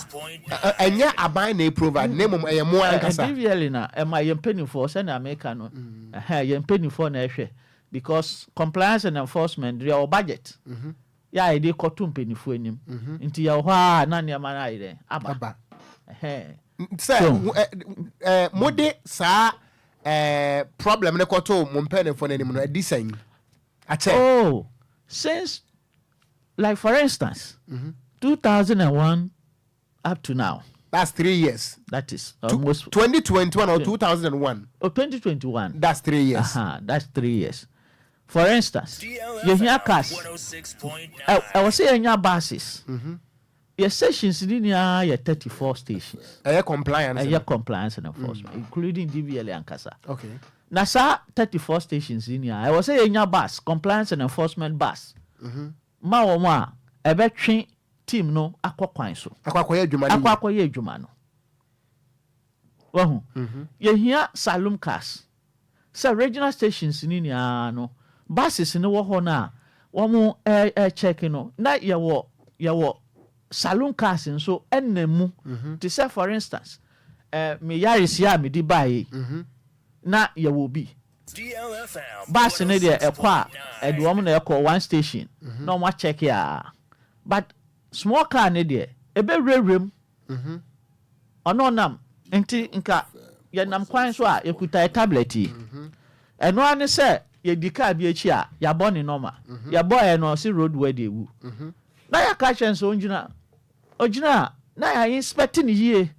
Ɛnyɛ aban na provide, na mmom ɛyɛ mo ankasa. DVLA na ɛma yɛn mpanimfoɔ, sɛnea meka no, ɛhɛn, yɛn mpanimfoɔ na ɛhwɛ, because compliance and enforcement deɛ, wɔ budget yɛ a yɛde kɔto mpanimfoɔ anim. Nti yɛwɔ hɔ a na nneɛma no ayɛ dɛn aba. Aba. Ɛhɛn. Sɛ mode saa problem no kɔto mo mpanimfoɔ no anim no, ɛdi sɛn akyɛ? Oh, since, like for instance, 2001 up to now. That's 3 years. That is almost 2021 or 2001? Oh, 2021. That's 3 years. That's 3 years. For instance, yɛhia cars, ɛwɔ sɛ yɛnya buses. Yɛ stations ni nyinaa yɛ 34 stations. Ɛyɛ compliance. Ɛyɛ compliance and enforcement, including DVLA ankasa. Na saa 34 stations yi nyinaa, ɛwɔ sɛ yɛnya bus, compliance and enforcement bus ma wɔn a ɛbɛtwe team no akɔ kwan so. Akɔ akɔyɛ adwuma no. Akɔ akɔyɛ adwuma no. Wahu, yɛhia saloon cars sɛ regional stations ni nyinaa no, buses no wɔ hɔ no a wɔn ɛ ɛ check no, na yɛwɔ saloon cars nso ɛnam mu. Te sɛ for instance, me Yaris a mede baa yi, na yɛwɔ bi bus no deɛ, ɛkɔ a ɛde wɔn na ɛkɔ one station na wɔn acheck a, but small car ne deɛ, ɛbɛwurawura mu, ɔno nam. Nti nka yɛnam kwan so a yɛkuta yɛ tablet yi, ɛno ara ne sɛ yɛdi car bi akyi a yɛabɔ ne nɔma, yɛbɔ yɛ no, ɔsi road worthy ewu, na yɛaka kyerɛ nso ɔngyina. Ɔgyina a na yɛ inspect ne yie,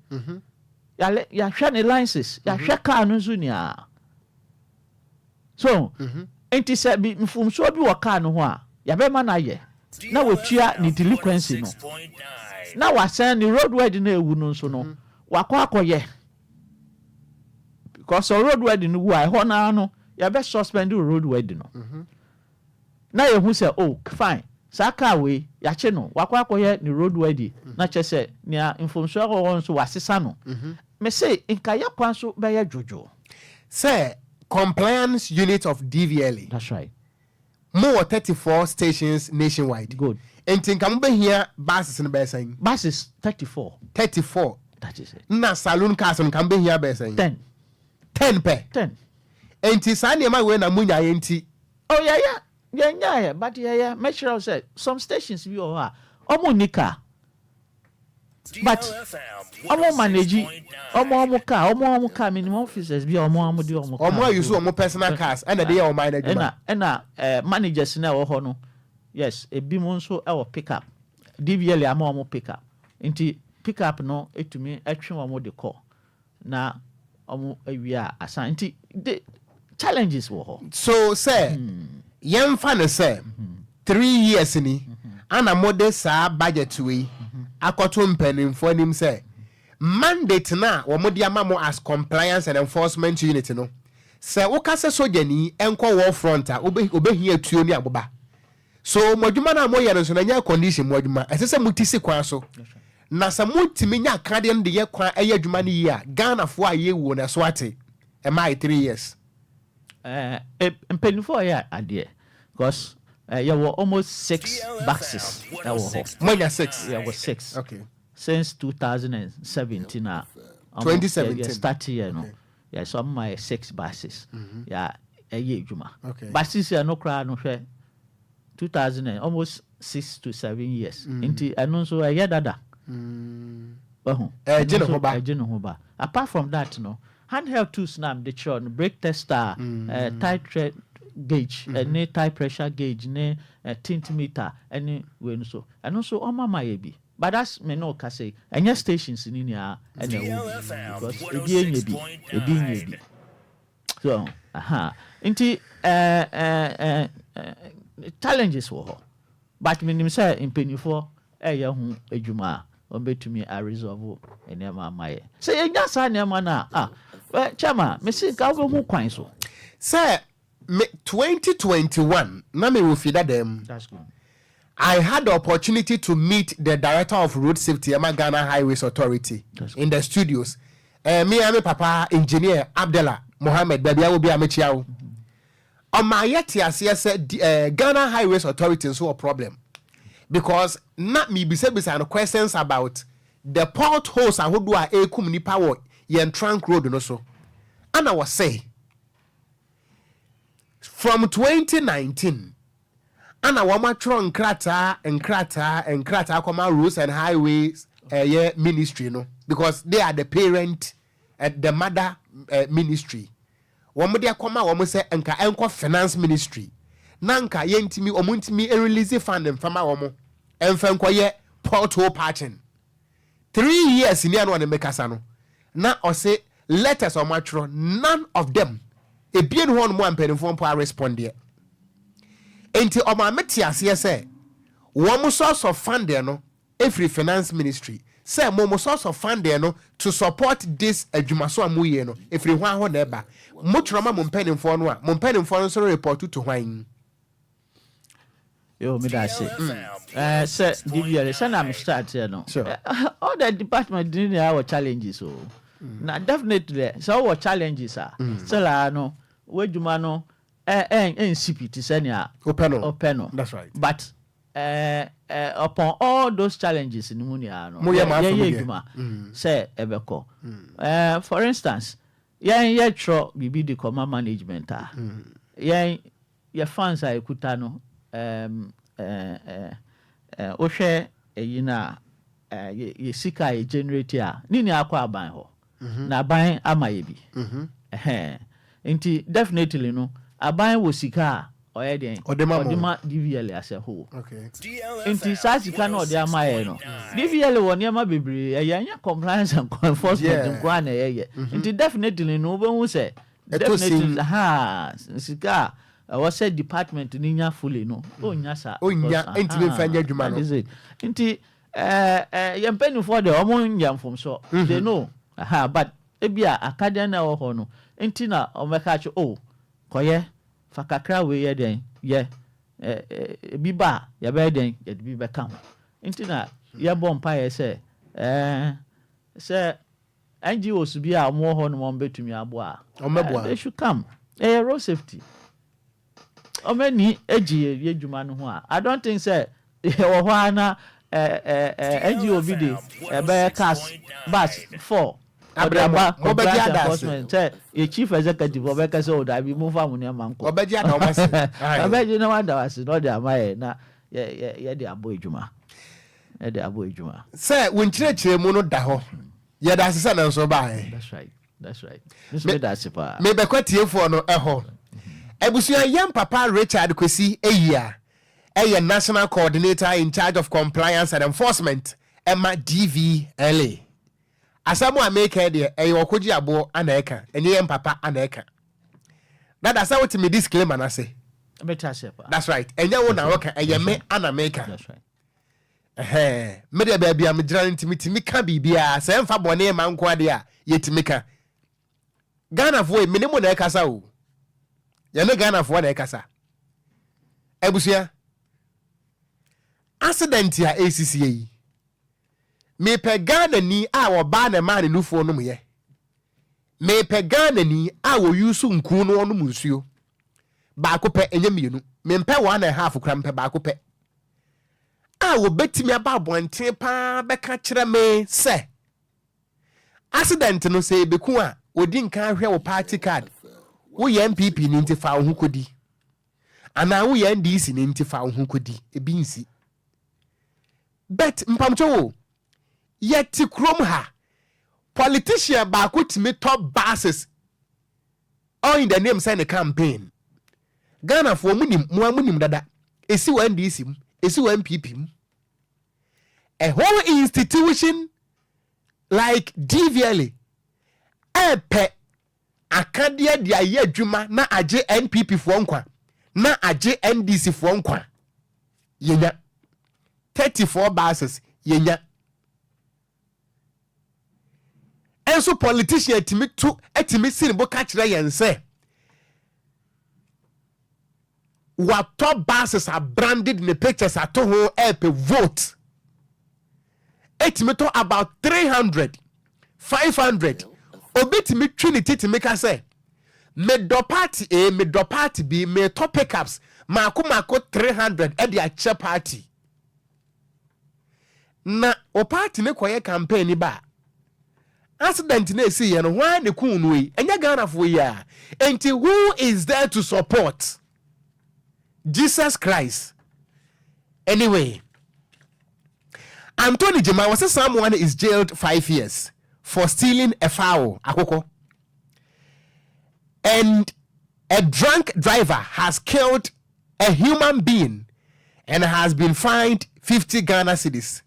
yɛale yɛahwɛ ne license, yɛahwɛ car no nso nyinaa so. Nti sɛ bi mfomsoɔ bi wɔ car no ho a, yɛbɛma no ayɛ na wɔtua ne delinquency no na wasan ne road worthy no ewu no nso no wakɔ akɔyɛ, because sɛ road worthy no wu a, ɛhɔ naa no yɛbɛ suspend road worthy no na yɛhu sɛ, oh fine, saa car wei yɛakye no, wakɔ akɔyɛ ne road worthy, na kyerɛ sɛ nea mfomsoɔ wɔ hɔ nso wasesa no. Mese nka yɛ kwan so bɛyɛ dwodwo. Sɛ compliance unit of DVLA, That's right. mo wɔ 34 stations nationwide. Good. Nti nka mobɛhia buses no bɛyɛ sɛn? Buses 34. 34. That is it. Na saloon cars no, nka mobɛhia bɛyɛ sɛn? 10. 10 pɛ? 10. Nti saa nneɛma wei na monyaeɛ nti? Oh, yɛyɛ, yɛnyaeɛ, but yɛyɛ. Mɛkyerɛ wo sɛ some stations bi wɔ hɔ a ɔmo nni car. But ɔmo manage ɔmo ɔmo car, ɔmo ɔmo car, menim officers bi a ɔmo ɔmo de ɔmo car. Ɔmo a use ɔmo personal cars ɛna ɛde yɛ ɔman no adwuma. Ɛna ɛna eh, managers no a ɛwɔ hɔ no, yes, ebinom nso ɛwɔ pick up. DVLA ama ɔmo pick up. Nti pick up no etumi ɛtwe ɔmo de kɔ na ɔmo awie a asan. Nti de challenges wɔ hɔ. So sɛ yɛmfa no sɛ 3 years ni ana mode saa budget wei akɔto mpanimfoɔ anim sɛ mandate no a wɔde ama mo as compliance and enforcement unit no, sɛ woka sɛ sogyani ɛnkɔ war front a, wobɛhia tuo ne aboba. So mo adwuma no a moyɛ no nso no, ɛnyɛ condition mo adwuma. Ɛsɛ sɛ mote si kwan so, na sɛ motumi nya akadeɛ no de yɛ kwan ɛyɛ adwuma no yie a, Ghanafoɔ a yɛwuo no ɛso ate. Ɛma ayɛ 3 years. Mpanimfoɔ yɛ adeɛ because yɛwɔ almost six buses ɛwɔ hɔ. Moanya six? Yɛwɔ six. Since 2017 a ɔmo- 2017. yɛ start yɛ no, yɛ sɛ ɔmo ma yɛ six buses yɛ ɛyɛ adwuma. But sisi ɛno koraa no, hwɛ, 2000 and almost 6 to 7 years, nti ɛno nso ɛyɛ dada ɔho. Ɛgye ne Ɛno nso ho ba. Ɛgye ne ho ba. Apart from that no, handheld tools na mede kyerɛ no, brake tester, tyre tread gauge, ɛne tyre pressure gauge, ne tint meter, ɛne wei no so, ɛno nso ɔma ma yɛ bi. But as me no ka sɛ ɛnyɛ stations ni nyinaa ɛna ɛwɔ bi, because ebi enya bi, ebi nya bi. So aha, nti challenges wɔ hɔ, but menim sɛ mpanyinfoɔ ɛyɛ ho adwuma a wɔbɛtumi aresolve nneɛma ama yɛ. Sɛ yɛnya saa nneɛma no a, ah, well, chairman, mesi nka wobɛhu kwan so. Sɛ me 2021 na mewɔ fi dada mu. That's good. I had the opportunity to meet the director of road safety, Emma Ghana Highways Authority, in the studios. Me and my papa, engineer Abdallah Mohammed, baby, I will be a mechiao. Ɔma yɛte aseɛ sɛ Ghana Highways Authority nso wɔ problem, because na mebisabisa no questions about the potholes ahodoɔ a ɛrekum nipa wɔ yɛn trunk road no so. Ana wɔsɛ from 2019 ana wɔn atwerɛ nkrataa nkrataa nkrataa kɔma Roads and Highways ɛyɛ ministry no, because they are the parent, the mother ministry. Wɔn de akɔma wɔn sɛ nka ɛnkɔ finance ministry na nka yɛntumi, wɔn ntumi release fund nfama wɔn ɛnfɛ nkɔyɛ pothole patching. 3 years ni ano ɔne mekasa no, na ɔse letters a wɔn atwerɛ, none of them, ebien hɔ nom a mpanimfoɔ mpo arespond deɛ. Nti ɔmaame te aseɛ sɛ wɔn source of funding no efiri finance ministry, sɛ mo source of funding no to support this adwumaso a mo yie no efiri hwan hɔ na ɛba? Mo twerɛ ma mo mpanimfoɔ no a, mo mpanimfoɔ no nso report to hwan? Yo, me da ase. Sɛ DVLA, sɛ na me start yɛ no, all the department ni nyinaa wɔ challenges o. Na definitely sɛ wowɔ challenges a, sɛ laa no w'adwuma no ɛ ɛ ɛnsi pi te sɛ nea wopɛ no. Ɔpɛ no. That's right. But upon all those challenges ni mu nyinaa no, Mo yɛ mo afɛ mu yɛyɛ deɛ. adwuma sɛ ɛbɛkɔ. For instance, yɛn yɛtwerɛ biribi de kɔma management a, yɛn yɛ funds a ɛkuta no, wohwɛ ɛyi no a, yɛ sika a yɛ generate a, ne nyinaa kɔ aban hɔ na aban ama yɛ bi. Ɛhɛn. Nti definitely no, aban wɔ sika a ɔyɛ deɛn? Ɔde ma mo. Ɔde ma DVLA as a whole. Nti Nti saa sika no ɔde ama yɛ no, DVLA wɔ nneɛma bebree ɛyɛ, ɛnyɛ compliance and enforcement nko ara na ɛyɛ. Nti definitely no, wobɛhu sɛ Ɛtɔ definitely sin. ha sika a ɛwɔ sɛ department ni nya fully no, ɔnya saa. Ɔnnya, Because, ɛntumi mfa nyɛ adwuma no. That is it. Nti yɛn mpanimfoɔ deɛ, ɔmo nyɛ mfomso, they know aha, but ebi a akadeɛ na ɛwɔ hɔ no nti na ɔmɛka kyerɛ o, kɔyɛ fa kakra wei yɛ dɛn yɛ ɛ ɛ ebi ba a, yɛbɛyɛ dɛn, yɛde bi bɛka ho. Nti na yɛbɔ mpaeɛ sɛ sɛ NGOs bi a wɔwɔ hɔ nom, wɔn bɛtumi aboa a, Ɔmmɛboa. They should come. Ɛyɛ road safety, ɔmo ani agye yɛ yɛ adwuma no ho a, I don't think sɛ yɛwɔ hɔ a na ɛ ɛ ɛ NGO bi de ɛbɛyɛ cars bus four ɔde Abrɛ mo. aba Mobɛgye compliance ada ase. enforcement sɛ yɛ chief executive ɔbɛka sɛ o dabi, mo nfa mo nneɛma nkɔ. Ɔbɛgye ada wɔn ase. Aye. Ɔbɛgye na wada ase na ɔde ama yɛ na yɛ yɛ yɛde abɔ adwuma. de abɔ adwuma. Sɛ wo nkyerɛkyerɛmu no da hɔ. Yɛda ase sɛ nanso wobaeɛ. That's right. That's right. Me nso meda ase paa. Mebɛkɔ atiefoɔ no hɔ. Abusua, yɛn papa Richard Kwesi Ayia yɛ National Coordinator in charge of Compliance and Enforcement ma DVLA. Asɛm a meka yi deɛ, ɛyɛ ɔkogye aboɔ ana ɛka, ɛnyɛ yɛn papa ana ɛka. Dada sɛ wote me disclaimer no ase. Mete aseɛ paa. That's right. Ɛnyɛ wo na woka, ɛyɛ me ana meka. That's right. Ɛhɛn, me deɛ baabi a megyina no nti metumi ka biribiara, sɛ ɛmfa bɔne mma nko adeɛ a, yɛtumi ka. Ghanafoɔ yi, me ne mo na ɛkasa o. Yɛne Ghanafoɔ na ɛkasa. Abusua, accident a ɛresisie yi, mepɛ Ghanani a ɔbaa na ɛmaa ne nufoɔ nom yɛ. Mepɛ Ghanani a wɔyusu nkuu no ɔnom nsuo. Baako pɛ, ɛnyɛ mmienu. Mempɛ one and a half koraa, mepɛ baako pɛ. A wɔbɛtumi aba abɔnten paa bɛka kyerɛ me sɛ, accident no sɛ ɛbɛku a, wɔdi nkan hwɛ wo party card. Woyɛ NPP ni nti fa wo ho kɔdi. Anaa woyɛ NDC ni nti fa wo ho kɔdi. Ebi nsi. But mpamkyɛw o, yɛte kurom ha, politician baako tumi tɔ buses all in the name sɛ ne campaign. Ghanafoɔ mo nim, mo ara mo nim dada, ɛsi wɔ NDC mu, ɛsi wɔ NPP mu. A whole institution like DVLA ɛɛpɛ akadeɛ de ayɛ adwuma na agye NPP foɔ nkwa na agye NDC foɔ nkwa. Yɛnya 34 buses yɛnya. Nso politician tumi to tumi si ne bo ka kyerɛ yɛn sɛ watɔ buses a branded ne pictures ato ho ɛɛpɛ vote. Ɛtumi tɔ about 300, 500. Obi tumi twi ne ti tumi ka sɛ medɔ party A, medɔ party B, metɔ pickups maako maako 300 ɛde akyɛ party. Na wo party no kɔyɛ campaign ni ba a, accident na esi yɛ no hwan na ekuu no yi? Ɛnyɛ Ghanafoɔ yi a. Enti who is there to support? Jesus Christ. Anyway, Anthony Jema wɔsɛ someone is jailed 5 years for stealing a fowl, akokɔ. And a drunk driver has killed a human being and has been fined 50 Ghana cedis.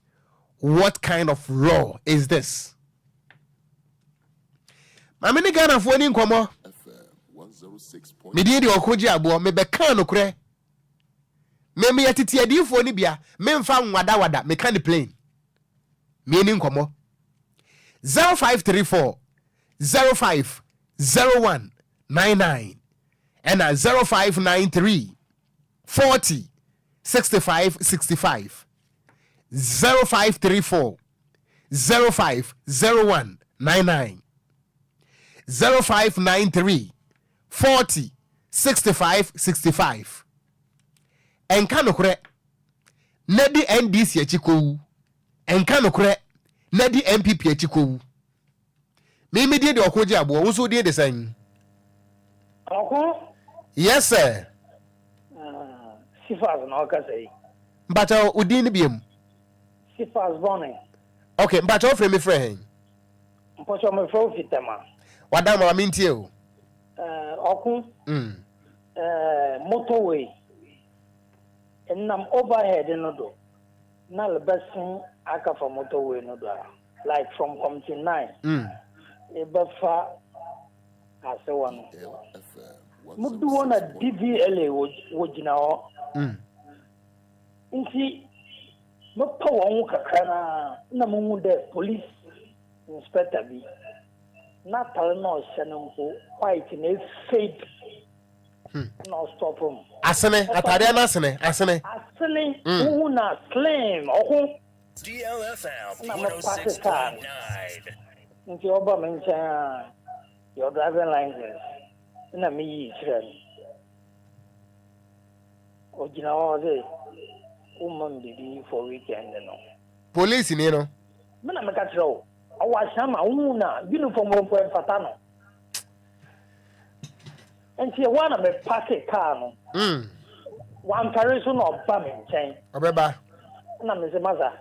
What kind of law is this? Maame ne Ghanafoɔ ni nkɔmmɔ. Medin de ɔko gye aboɔ, mebɛkaa nokorɛ. Me meyɛ tete adiyifoɔ no bia, memfa nwadawada, meka ne plain. Mieni nkɔmmɔ. 0534 05 01 99 ɛna 0593 40 65 65 0534 05 01 99 0593 40 65 65. Ɛnka nokorɛ na di NDC akyi kɔwu. Ɛnka nokorɛ na di NPP akyi kɔwu. Me me din de Ɔko Gye Aboɔ, wo nso wo din de sɛn? Ɔko? Yes sir. Ah, Sifas na ɔkasa yi. Mpakyɛw, wo din no biom? Sifas Bɔne. Okay, mpakyɛw wofrɛ me frɛ hɛn? Mpakyɛw mefrɛ wo fi Tema. Wada ma me ntie o. Eh, ɔko. Eh, motorway. Nam overhead no do na lebɛsen akafa motorway no do a. Like from Compton 9 ebɛfa Asewa no. Mudu hɔ na DVLA wogyina hɔ. Ntsi mepɛ hɔn ho kakra no ara nna muhu dɛ police inspector bi n'atar na ɔhyɛ no mpo white na efade na ɔstop mu. Asene, ataadeɛ no asene, asene. Asene, wohu na slim, ɔho. Nna mepase kaa no, ntsi ɔba me nkyɛn a, your driving licence, nna miyii kyerɛɛ no. Ogyina hɔ ɔse, womma me biribi for weekend no. Polisini no. Me na meka kyerɛ wo, ɔwɔ ahyɛn ma wohu no a, uniform mpo ɛmfata no. Nti ɛhɔ a na mepake kaa no. Wamfɛre so na ɔba me nkyɛn. Ɔbɛba. Ɛna mese, masa,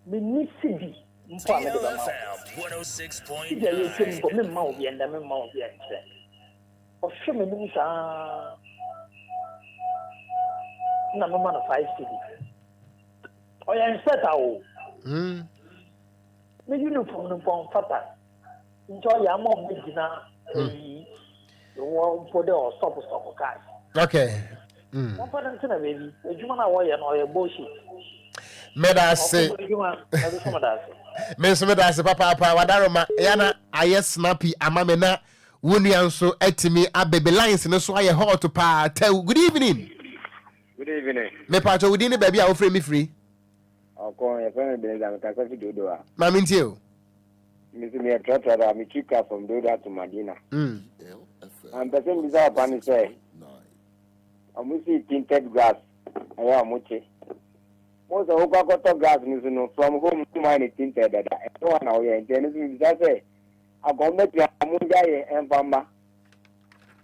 Menni cedi mpo a mede bɛma wo. Cedi a yɛretwa mu mpo, memma wo bi ɛnnɛ, memma wo bi ɛnkyerɛ. Ɔhwɛ m'anim saa na mema no 5 cedi. Ɔyɛ inspector o. Ne uniform no mpo ɔmfata. Nti ɔyɛ ama ɔmo gyina eyi wɔ mpo dɛ ɔstop stop cars. Wɔmfa no ntena baabi. Adwuma no a wɔyɛ no, ɔyɛ bullshit. Meda ase. Ɔkɔbɔ adwuma, ɛbi so meda ase. Me nso meda ase papaapa. Wadaroma yana ayɛ snappy ama me na wo nua nso atumi abɛbi lines no so ayɛ hot paa. Tɛw, good evening. Good evening. Mepatɔ wo din ne baabi a wofrɛ me firi. Ɔkɔ, yɛfrɛ me Beneza, mekasa fi Dodowa. Maame, ntie o. Me nso meyɛ trɔtrɔ da, metwi car from Dodowa to Madina. Na mpɛ sɛ mbisa papa no sɛ, ɔmo sii tinted glass, ɛyɛ ɔmo kye. Mo sɛ wokɔ akɔtɔ glass no so no, from home no mayɛ no tinted dada, ɛno wa na woyɛ, nti ɛno nso mebisa sɛ, akɔ ɔmo bɛtua ɔmo gya yɛ ɛmfa mma.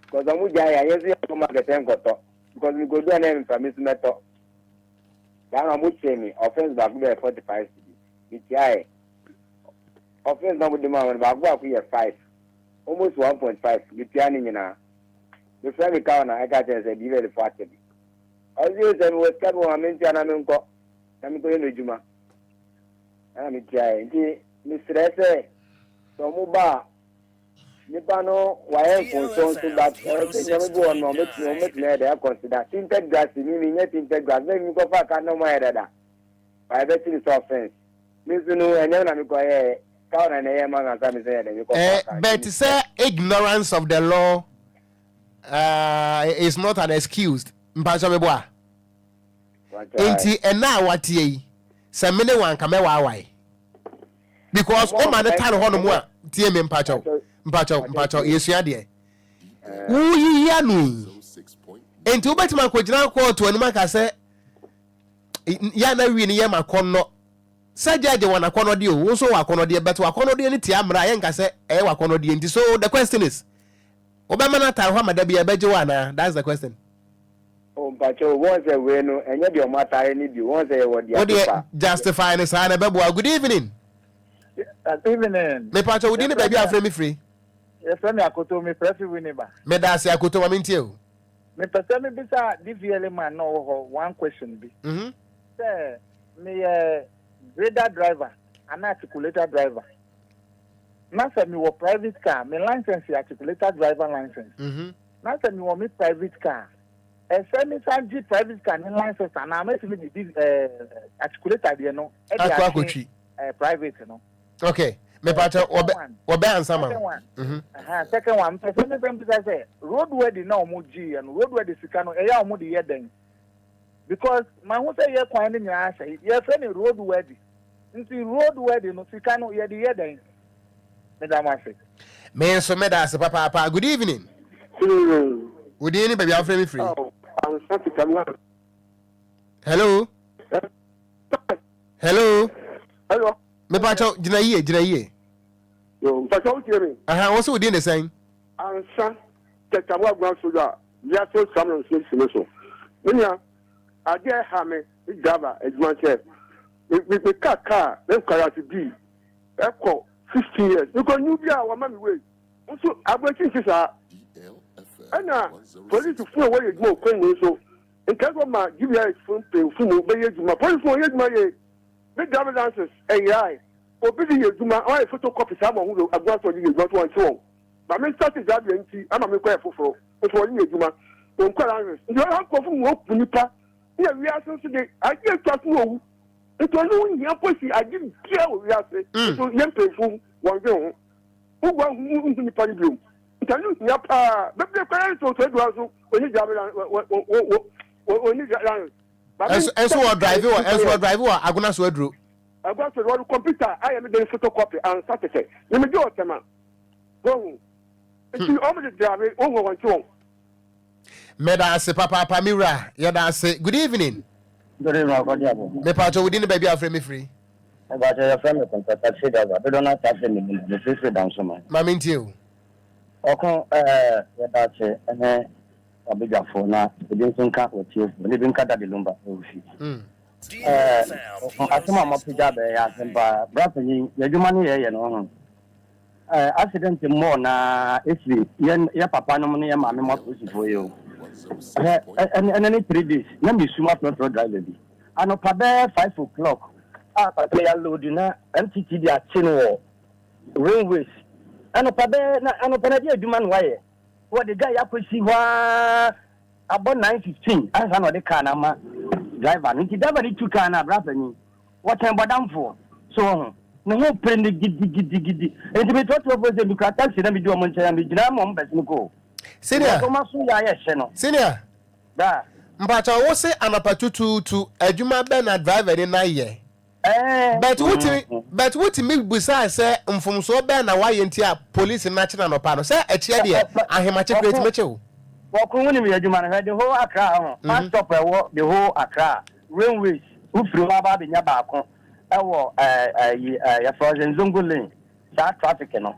Because ɔmo gya yɛ a, yɛn nso yɛnkɔ market nkɔtɔ. Because mekɔdu a na ɛmfa me nso mɛtɔ. Saa na ɔmo kyee me offence baako bɛyɛ 45 cedi. Metiaeɛ. Offence na ɔmo de maa me no, baako baako yɛ 5. Almost 1.5. Metua ne nyinaa. Mefrɛ me car na ɛka kyerɛ sɛ DVLA fo ate me. Ɔse o, sɛ mewɔ sika bi wɔ ma mentua na menkɔ na menkɔyɛ m'adwuma. Ɛna metiaeɛ. Nti mesrɛ sɛ ɔmo ba a, nipa no wayɛ mfonso nso, but ɛwɔ sɛ nneɛma bi wɔ no ɔmo bɛtumi ayɛ dɛ akɔnsida tinted glass. Mi nyɛ tinted glass bɛɛ mi kɔfa ka na ɔmo ayɛ dada wayɛ bɛti ne sɛ offence. Mi nso no, ɛnyɛ na mi kɔ yɛ car na ɛyɛ ma nsa mi sɛ yɛ dɛ mi kɔfa ka. But sɛ ignorance of the law is not an excuse. Mpatsɔ mi bɔ a. Nti ɛna a wateɛ yi sɛ mene wanka mɛwaawae because ɔma ne tare hɔ nom a, tie me, mpakyɛw, mpakyɛw, mpakyɛw, yɛsua deɛ woyiyi ano yi. Nti wobɛtumi akɔgyina kɔɔto anim aka sɛ yɛ na wi no yɛ ma kɔnnɔ sɛ gyagye wɔn akɔnnɔdeɛ o, wo nso wɔ akɔnnɔdeɛ, but wakɔnnɔdeɛ no tia mmara a yɛnka sɛ ɛyɛ wakɔnnɔdeɛ. Nti so the question is, wobɛma no atare hɔ ama da bi ɛbɛgye wo anaa? That's the question. O, mpakyɛw, wɔn sɛ wei no ɛnyɛ deɛ ɔmo atare ne bi, wɔn sɛ yɛwɔ deɛ Wo deɛ paper. Justify ne saa na ɛbɛboa. Good evening. Good evening. Mepakyɛ, wo din ne baabi a afrɛ me firi? Yɛfrɛ me Akoto, mefrɛ fi Winneba. Meda ase, Akoto, ma mentie o. Mepɛ sɛ mebisa DVLA man na ɔwɔ hɔ one question bi. Sɛ meyɛ grader driver anaa articulator driver, na sɛ mewɔ private car, me license yɛ articulator driver license. Na sɛ mewɔ me private car, ɛsɛ me san gye private car ne license anaa mɛtumi de di articulator deɛ no ɛde akɔ atwe akɔtwi private no? Okay, mepakyɛ, Second one. Wɔbɛ ansa ma Second wo. one. Second one, mpɛ sɛ mepɛ mpisa sɛ roadworthy na ɔmo gye yɛ no, roadworthy sika no, ɛyɛ a ɔmo de yɛ dɛn? Because ma ho sɛ yɛ kwan no nyinaa sɛ yɛfrɛ no roadworthy, nti roadworthy no sika no yɛde yɛ dɛn? Meda mo ase. Me nso meda ase papaapa. Good evening. Wo din ne baabi a wofrɛ me firi? Hello, hello. Hello. Mepakyɛ, gyina yie, gyina yie. Yo, mpakyɛ, wo tie me? Aha, wo sɛ wo din de sɛn? Ansa tɛtɛ mo agona so a wiase osam na nsuo si me so. Me nua, adeɛ ɛha me me driver adwuma sɛ me me me kaa kaa me nkwara bi ɛkɔ 15 years mekɔ new bi a wɔma me wei nso aburokyi nti saa, ɛna polisi fo a wɔyɛ adwuma wɔ kwan mu nso nka sɛ ɔma GBS fo mpanyinfo mu bɛyɛ adwuma. Polisi fo wɔyɛ adwuma yie. Me driver license ɛyerae, obi de yɛ adwuma, ɔyɛ photocopy saa ma ɔho agua so ɔde yɛ adwuma so wɔnkye wɔn ma me start driver nti ama me kɔyɛ foforɔ nso wɔde yɛ adwuma wɔn kɔ license nti wɔn nkurɔfo mu wɔku nipa ne yɛ wiase nso de ade atwa so wɔ wu nti ɔno ho hia polisi ade bia wɔ wiase nso yɛ mpanyinfo wɔn dwen ho wogua hu hu nipa no biom nti ɛno hia paa bebree kwan yɛ nso so adua nso oni driver oni license. Ɛnso wɔ drive wɔ, ɛnso wɔ drive wɔ agona so aduro. Agona so wɔde computer ayɛ mi de photocopy ansa tɛtɛ ne mi di ɔtɛma wɔhu nti wɔn de drive wɔn wɔn ti wɔn. Meda ase papaapa, me wura, yɛda ase. Good evening. Good evening, Akɔdi Abo. Mepakyɛ, wo din ne baabi a afrɛ me firi? Mepakyɛ, yɛfrɛ me Kɔntɔ taxi driver. Dodoɔ no ata frɛ me mu na mefirifiri Dansoman. Ma mentie o. Ɔko ɛɛ, yɛda ase ɛne wabadwafoɔ na ebi nso nka watiefoɔ na ebi nka Daddy Lumba ɛwɔ fie. Ɛɛ, asɛm a moapagya abɛyɛ yɛ asɛm paa. Bra panyin, yɛn adwuma no yɛyɛ no ho. Ɛɛ, accident mmɔɔ na ɛfiri yɛn yɛ papa nom ne yɛn maame mo apolisifoɔ yi o. Hwɛ, ɛnɛ ne 3 days na mesu matrɔtrɔ driver bi. Anɔpa bɛyɛ 5 o'clock a papa yɛ load na MTTD akye no wɔ railways. Anɔpa bɛyɛ na anɔpa na ɛde adwuma no wayɛ. Wɔde guy akɔsi hɔ ara abɔ 9:15 ansa na ɔde car no ama driver no. Nti driver no tu car no a, bra panyin, wɔkyɛn bɔdamfoɔ so wɔ ho. Ne ho pere no gidigidigidi. Nti metrɔtrɔfoɔ sɛ mekura taxi na medi wɔn nkyɛn a megyina ma wɔn bɛsene kɔ o. Senior. Wɔn aso yɛ ayɛ hyɛ no. Senior. Bra. Mpakyɛw wo se anɔpa tutuutu adwuma bɛn na driver ni na yɛ? But wotumi but wotumi busaa sɛ mfomsoɔ bɛn na wayɛ nti a police no akye no anɔpa no? Sɛ ɛkyeɛ deɛ ahemakye koraa ɛtumi kye wo. Wɔko wonim yɛ adwuma no hwɛ the whole Accra ho bus stop ɛwɔ the whole Accra railways wofiri hɔ aba abɛnya baako ɛwɔ ɛyi yɛfrɛ sɛ Nzongo lane saa traffic no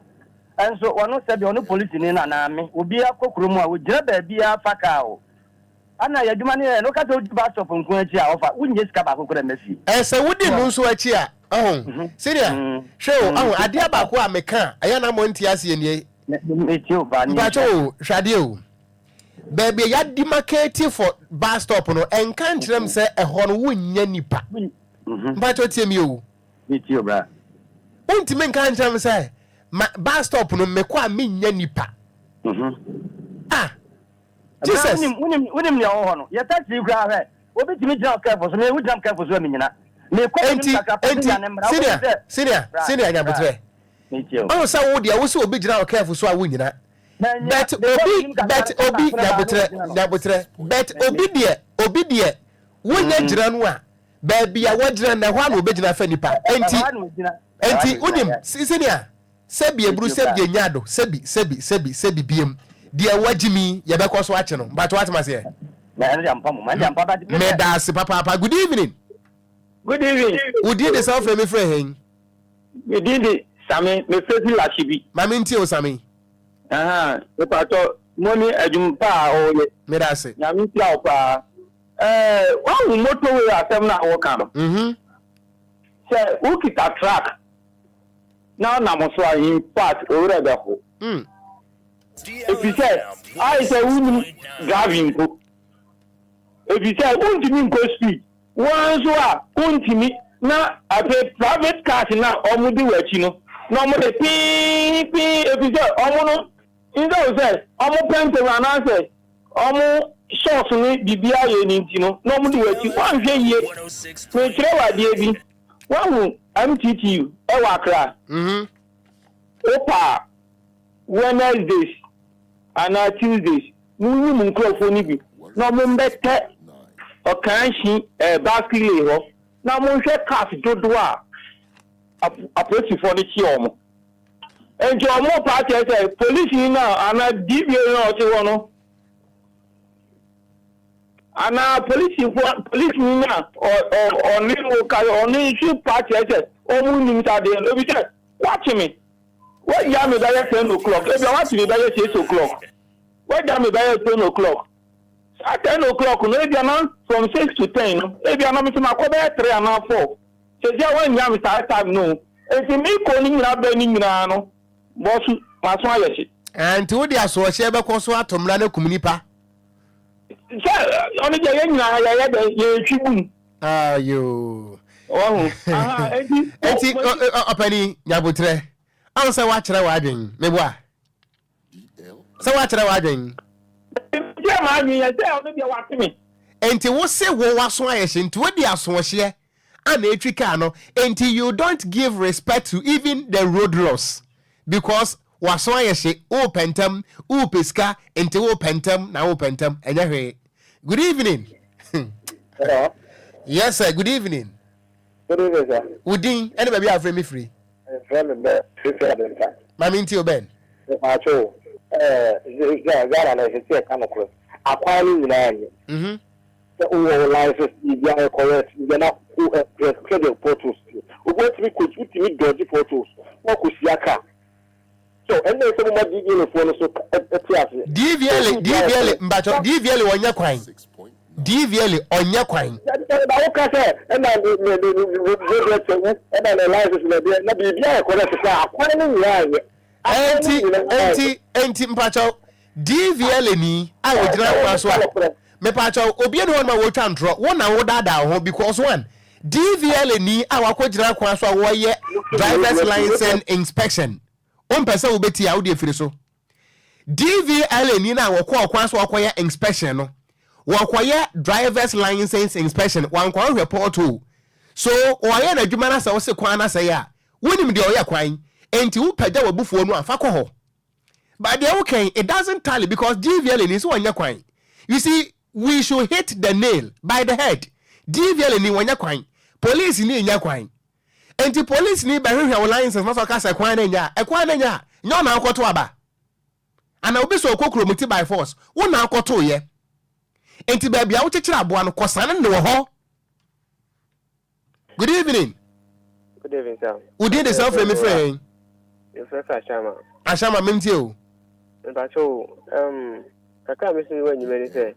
ɛnso wɔno sɛbi ɔno polisini no anaa me obi akɔ kurom a wɔgyina baabi fa kaa o ana yɛ adwuma no yɛ no woka sɛ wodi bus stop nko akyi a ɔfa wonyɛ sika baako koraa mma fie. Sɛ wodi no nso akyi a, ɔho, senior, hwɛ o, ɔho, adeɛ baako a meka a, ɛyɛ na mo nte aseɛ nie. Metie o paa. Mpakyɛ o, hwɛ adeɛ o. Baabi a yɛademarcate for bus stop no, ɛnka nkyerɛ m sɛ ɛhɔ no wonnya nipa. Mpakyɛ tie mi o. Metie o bra. Wontumi nka nkyerɛ m sɛ ma bus stop no mekɔ a mennya nipa. Ah. Jesus. Wonim wonim nea ɔwɔ hɔ no. Yɛ taxi yi koraa hwɛ. Obi tumi gyina wo kɛfo so. Me wogyina me kɛfo so a menyina. Mekɔ m'anim Enti, kakra enti, passenger no mmra. Wobɛhu senior, sɛ senior, bra senior bra. Nyabotrɛ. Metie o. Ɔhu sɛ wo deɛ wo sɛ obi gyina wo kɛfo so a wonyina. Manyina. But Mekɔ obi, m'anim kakra but no sɛ obi baako no baa na Nyabotrɛ, wagyina no. Nyabotrɛ. But Me, obi me. deɛ, obi deɛ, wonya gyina no a, baabi a wagyina no, ɛhɔ a na obɛgyina afa nipa. Ɛ- Enti, Ɛhɔ a na ogyina. Ɛhɔ a enti na ogyina. wonim, Yeah. senior, Sɛbi aburu Metie sɛbi paa. enya ado sɛbi sɛbi sɛbi sɛbi biem deɛ wagye mi yɛbɛkɔ so akye no mpakyɛ wate maseɛ. Na ɛno deɛ ampa mom ɛno deɛ ampa but me deɛ. Medaase papaapa good evening. Good evening. Wo din de sɛ wofrɛ me frɛ hen? Me din de Same, me frɛ fi Lashibi. Ma me ntie wo Same. Ahaa, mepatɔ mo ne adwuma pa a ɔyɛ. Medaase. Nyame nhyira wo paa. Ɛɛ, wahu motorway asɛm no a woka no? Mhm. Sɛ wokita truck na ɔnam so a, in fact, wo werɛ bɛho. Efisɛ ayɛ sɛ wunnim driving mpo. Efisɛ wuntumi nkɔ speed, wo ara nso a wuntumi, na afei private cars no a wɔdi w'akyi no, na wɔde pee pee, efisɛ wɔn no, instead of sɛ wɔpɛ ntɛm anaasɛ wɔn shots ne biribiara yɛ no nti no, na wɔdi w'akyi. Woanhwɛ yie. Mekyerɛ wo adeɛ bi. Woahu MTTU wɔ Accra? Wopɛ a, Wednesdays anaa Tuesdays, monyi mo nkurɔfoɔ no bi na wɔmmɛtɛ Ɔkanhyi eh, Baskley hɔ na monhwɛ cars dodoɔ a ap apolisifoɔ no kye wɔn. Nti wɔrepa akyerɛ sɛ polisini no a anaa DVO no a ɔte hɔ no, Anaa polisifo polisini no a ɔne wo ka ɔno nso pa kyerɛ sɛ wɔn nnim saa adeɛ no ebi sɛ wakye me wagya me bɛyɛ 10 o'clock ebi a wakye me bɛyɛ 6 o'clock wagya me bɛyɛ 10 o'clock saa 10 o'clock no ebi na from 6 to 10 no ebi na mi nso ma kɔ bɛyɛ 3 anaa 4 sɛsi a wɔnnya me saa time no eti mi kɔ ne nyinaa bɛn ne nyinaa no bɔsu ma so ayɛ hye. Nti wode asoɔhyeɛ bɛkɔ so ato mmara no akum nipa. Sɛ ɔno deɛ yɛn nyinaa yɛyɛ dɛ yɛtwi gum. Ayo. Wahu. Aha eti. Eti ɔpɛni nyabotrɛ. Ahu sɛ wakyerɛ w'adwen meboa. Sɛ wakyerɛ w'adwen. Kyerɛ m'adwen yɛ sɛ ɔno deɛ wate me. Enti wo se wo w'aso ayɛ hye nti wode asoɔhyeɛ ana etwi car no enti you don't give respect to even the road laws because W'aso ayɛ hye, worepɛ ntɛm, worepɛ sika, nti worepɛ ntɛm na worepɛ ntɛm, ɛnyɛ hwee. Good evening. Hello. Yes sir, good evening. Good evening sir. Wo din ɛne baabi a wofrɛ me firi? Mefrɛ me Ben, firi Adenta. Maame nti o Ben. Mepaakyɛ o, ɛɛ Ghana no ɛsɛ sɛ yɛka nokorɛ. Akwan no nyinaa nyɛ. Mhm. Sɛ wowɔ wo license biribiara yɛ correct, biribiara na wo hwɛ sɛdeɛ potholes teɛ. Obi atumi kɔ, wotumi dodge potholes na wakɔhyia car. So ɛnna ɛsɛ mo ma DVLA foɔ no so te aseɛ. DVLA DVLA mpatsɔ DVLA wɔnyɛ kwan. DVLA ɔnyɛ kwan. Na woka sɛ ɛna ne ne ne ne road wu ɛna ne license na deɛ na biribi ayɛ correct koraa akwan no nyinaa nyɛ. Enti enti enti mpakyɛw DVLA ni a ogyina kwan so a mepakyɛw obi ani hɔ nom a wotwa ntorɔ wo na wodaadaa wo ho because one DVLA ni a wakɔgyina kwan so a wɔyɛ drivers license inspection wompɛ sɛ wobɛtie a wode afiri so. DVLA ni no a wɔkɔɔ kwan so wɔkɔyɛ inspection no, wɔkɔyɛ drivers license inspection, wankɔhwehwɛ pothole. So ɔyɛ n'adwuma no sɛ wose kwan no asɛe a, wonim deɛ ɔyɛ kwan, enti wopagya w'abufuo no a, fa kɔ hɔ. But deɛ woka yi, it doesn't tally because DVLA ni sɛ wɔnyɛ kwan. You see, we should hit the nail by the head. DVLA ni wɔnyɛ kwan, police ni nyɛ kwan. Enti polisini bɛhwehwɛ wo license na sɛ ɔka sɛ kwan no nyɛ a, ɛkwan no nyɛ a, nyɛ wo na wokɔto aba. Anaa obi sɛ ɔkɔ kurom ti by force, wo na wokɔtoeɛ. Enti baabi a wokyekyere aboa no, kɔsane no wɔ hɔ. Good evening. Good evening, sir. Wo din de sɛ wofrɛ me frɛ yɛn? Yɛfrɛ sɛ Ashama. Ashama, mentie o. Mpakyɛ o, um, kakra a mesi wɔ enyima ni sɛ,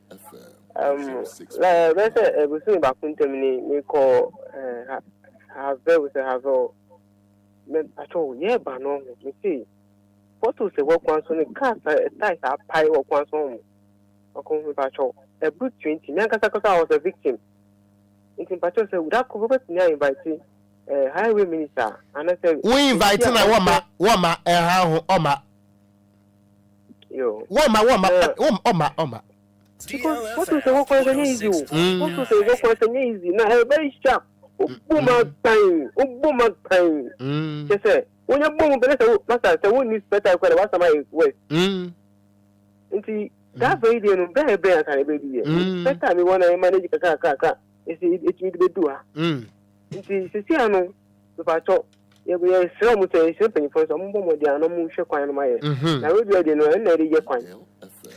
um, la bɛyɛ sɛ ebosome baako ntam ni mekɔ eh, Havel sɛ Havel, me mpakyɛ o, yɛreba no ho, mese photos ɛwɔ kwan so ne cars tyres apae wɔ kwan so ho, ɔko mepakyɛ o, ɛboro 20, me ankasa kasa I was a victim, nti mpakyɛ sɛ da koro wobɛtumi a invite eh, highway minister anasɛ Wo invite na wɔma wɔma ɛha ho ɔma. Yo. Wɔma wɔma ɔma ɔma. Because what to say what kwan sɛ nyɛ easy o. What to say what kwan sɛ nyɛ easy na ɛyɛ very sharp. Obu ma tan, obu ma tan. Kyɛ sɛ wonya bɔ mu pɛ ne sɛ wo masa sɛ wonni spare time kora de wasam ayɛ worse. Nti that very day no bɛɛ bɛn ansa na ɛbɛdi yɛ. Spare time wɔ na manage kakra kakra kakra ɛsi ɛtumi de bɛdu ha. Nti sisi ano mepakyɛw yɛ yɛsrɛ wɔn sɛ yɛsrɛ mpanyinfoɔ no sɛ wɔn bɔ mmɔden a na wɔn nhwɛ kwan no ma yɛ. Na road de no ɛno na yɛde yɛ kwan.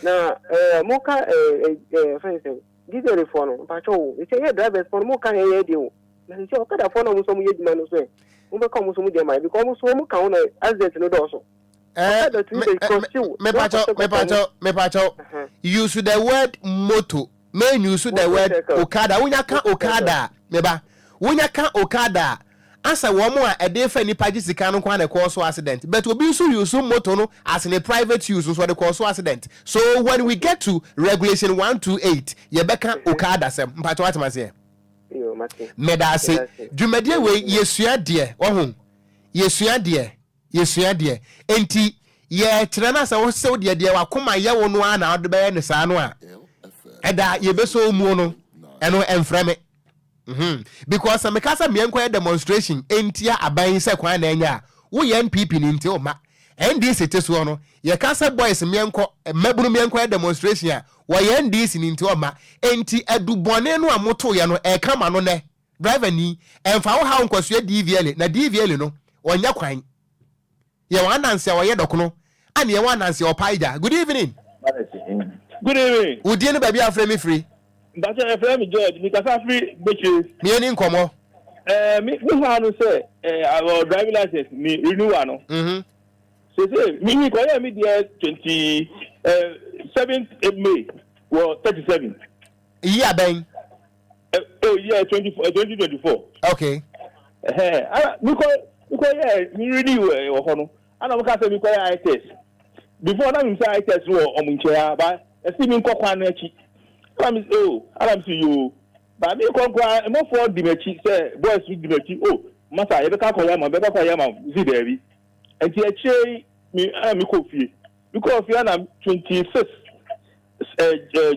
Na ɛɛ mo ka ɛɛ ɛɛ fɛn sɛ diesel foɔ no mepakyɛw o sisi yɛ drivers foɔ no mo ka yɛ yɛ de o. Na sisi ɔkada foɔ no a wɔn nso wɔn yɛ adwuma no so ɛ wɔn bɛka wɔn nso wɔn deɛ ma yɛ because wɔn nso wɔn ka ho na accident no dɔɔso. Ɔkada tumi bɛ cross siw. Mepakyɛw mepakyɛw mepakyɛw use the word moto. Me use the word okada wonya ka okada a me ba wonya ka okada a asɛ wɔn a ɛde fa nipa gye sika no nko ara na ɛkɔɔ so accident but obi nso use moto no as ne private use nso ɔde kɔɔ so accident so when we get to regulation 128 yɛbɛka okada sɛm mpakyɛ watem aseɛ meda ase dwumadie wei yɛsua deɛ wahu yɛsua deɛ Yɛsua deɛ. Enti yɛkyerɛ no a sɛ wose wo deɛ deɛ w'akoma yɛ wo no ara na wode bɛyɛ no saa no a, ɛda a yɛbɛsɔ wo muo no, ɛno ɛmfrɛ me. Mhm. Because sɛ meka sɛ meɛnkɔyɛ demonstration ntia aban yi sɛ kwan na ɛnyɛ a, woyɛ NPP ni nti womma. NDC te soɔ no, yɛka sɛ boys meɛnkɔ, mmabunu meɛnkɔyɛ demonstration a, wɔyɛ NDC ni nti wɔmma. Enti adubɔne no a motoeɛ no, ɛreka ma no nnɛ. Driver ni, ɛnfa wo haw nkɔsoɛ DVLA, na DVLA no, ɔnyɛ kwan. Yɛwɔ ananse a ɔyɛ dɔkono, ɛna yɛwɔ ananse a ɔpae gya. Good evening. Good evening. Wo din ne baabi a wofrɛ me firi? Mpakyɛ yɛfrɛ me George, me kasa firi Gbekyire. Me yɛni nkɔmɔ. Ɛɛ me me haw no sɛ ɛɛ awɔ driving license me renewal no. Mhm. Sese me mi kɔyɛ me deɛ 27 May wɔ 37. Year bɛn? Oh yeah, 24, 2024. Okay. Ɛhɛn, ana mekɔ mekɔ yɛ me renew wɔ hɔ no, ana wɔn ka sɛ mekɔ yɛ eye test. Before na mi sɛ eye test wɔ wɔn nkyɛn a, ba ɛsi mi nkɔ kwan no akyi. Ana mi oh, ana mi si yoo. Ba mi kɔ nkɔ mmɔfoɔ di m'akyi sɛ boys di m'akyi oh, masa yɛbɛka akɔ yɛ ama, bɛka akɔ yɛ ama, si daabi. Nti akyire yi mi ana mi kɔ fie. Mi kɔ fie ana 26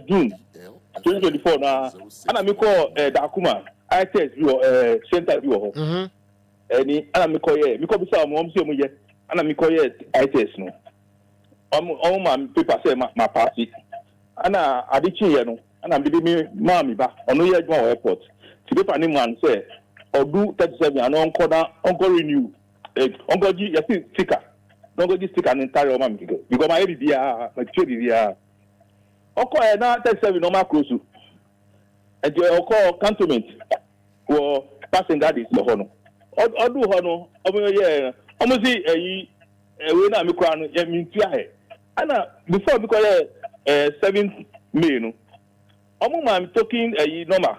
June 2024 no ara ɛna mekɔɔ eh, Dakuma eye test bi wɔ eh, center bi wɔ hɔ mhm. ɛni ɛna mekɔyɛ mekɔbisa wɔn wɔn sɛ wɔn yɛ ɛna mekɔyɛ eye test no wɔn wɔn ma paper sɛ ma ma paase ɛna ade kyeeɛ no ɛna mede me maa me ba ɔno yɛ adwuma wɔ airport ti paper ne maa no sɛ ɔdu 37 ano ɔnkɔ na ɔnkɔ renew ɔnkɔgye yɛsi sika na ɔnkɔgye sika no ntare ɔma me kɛkɛ because mayɛ biribiara matua biribiara ɔkɔɛ na 37 na ɔma akoro so nti ɔkɔɔ cantonment wɔ passing gardens wɔ hɔ no ɔduu hɔ no ɔmo yɛ ɔmo si ɛyi ɛwei na mekura no yɛ mentua hɛ ɛna before mekɔyɛ ɛɛ 7 May no. Ɔmo maa me token ɛyi nɔma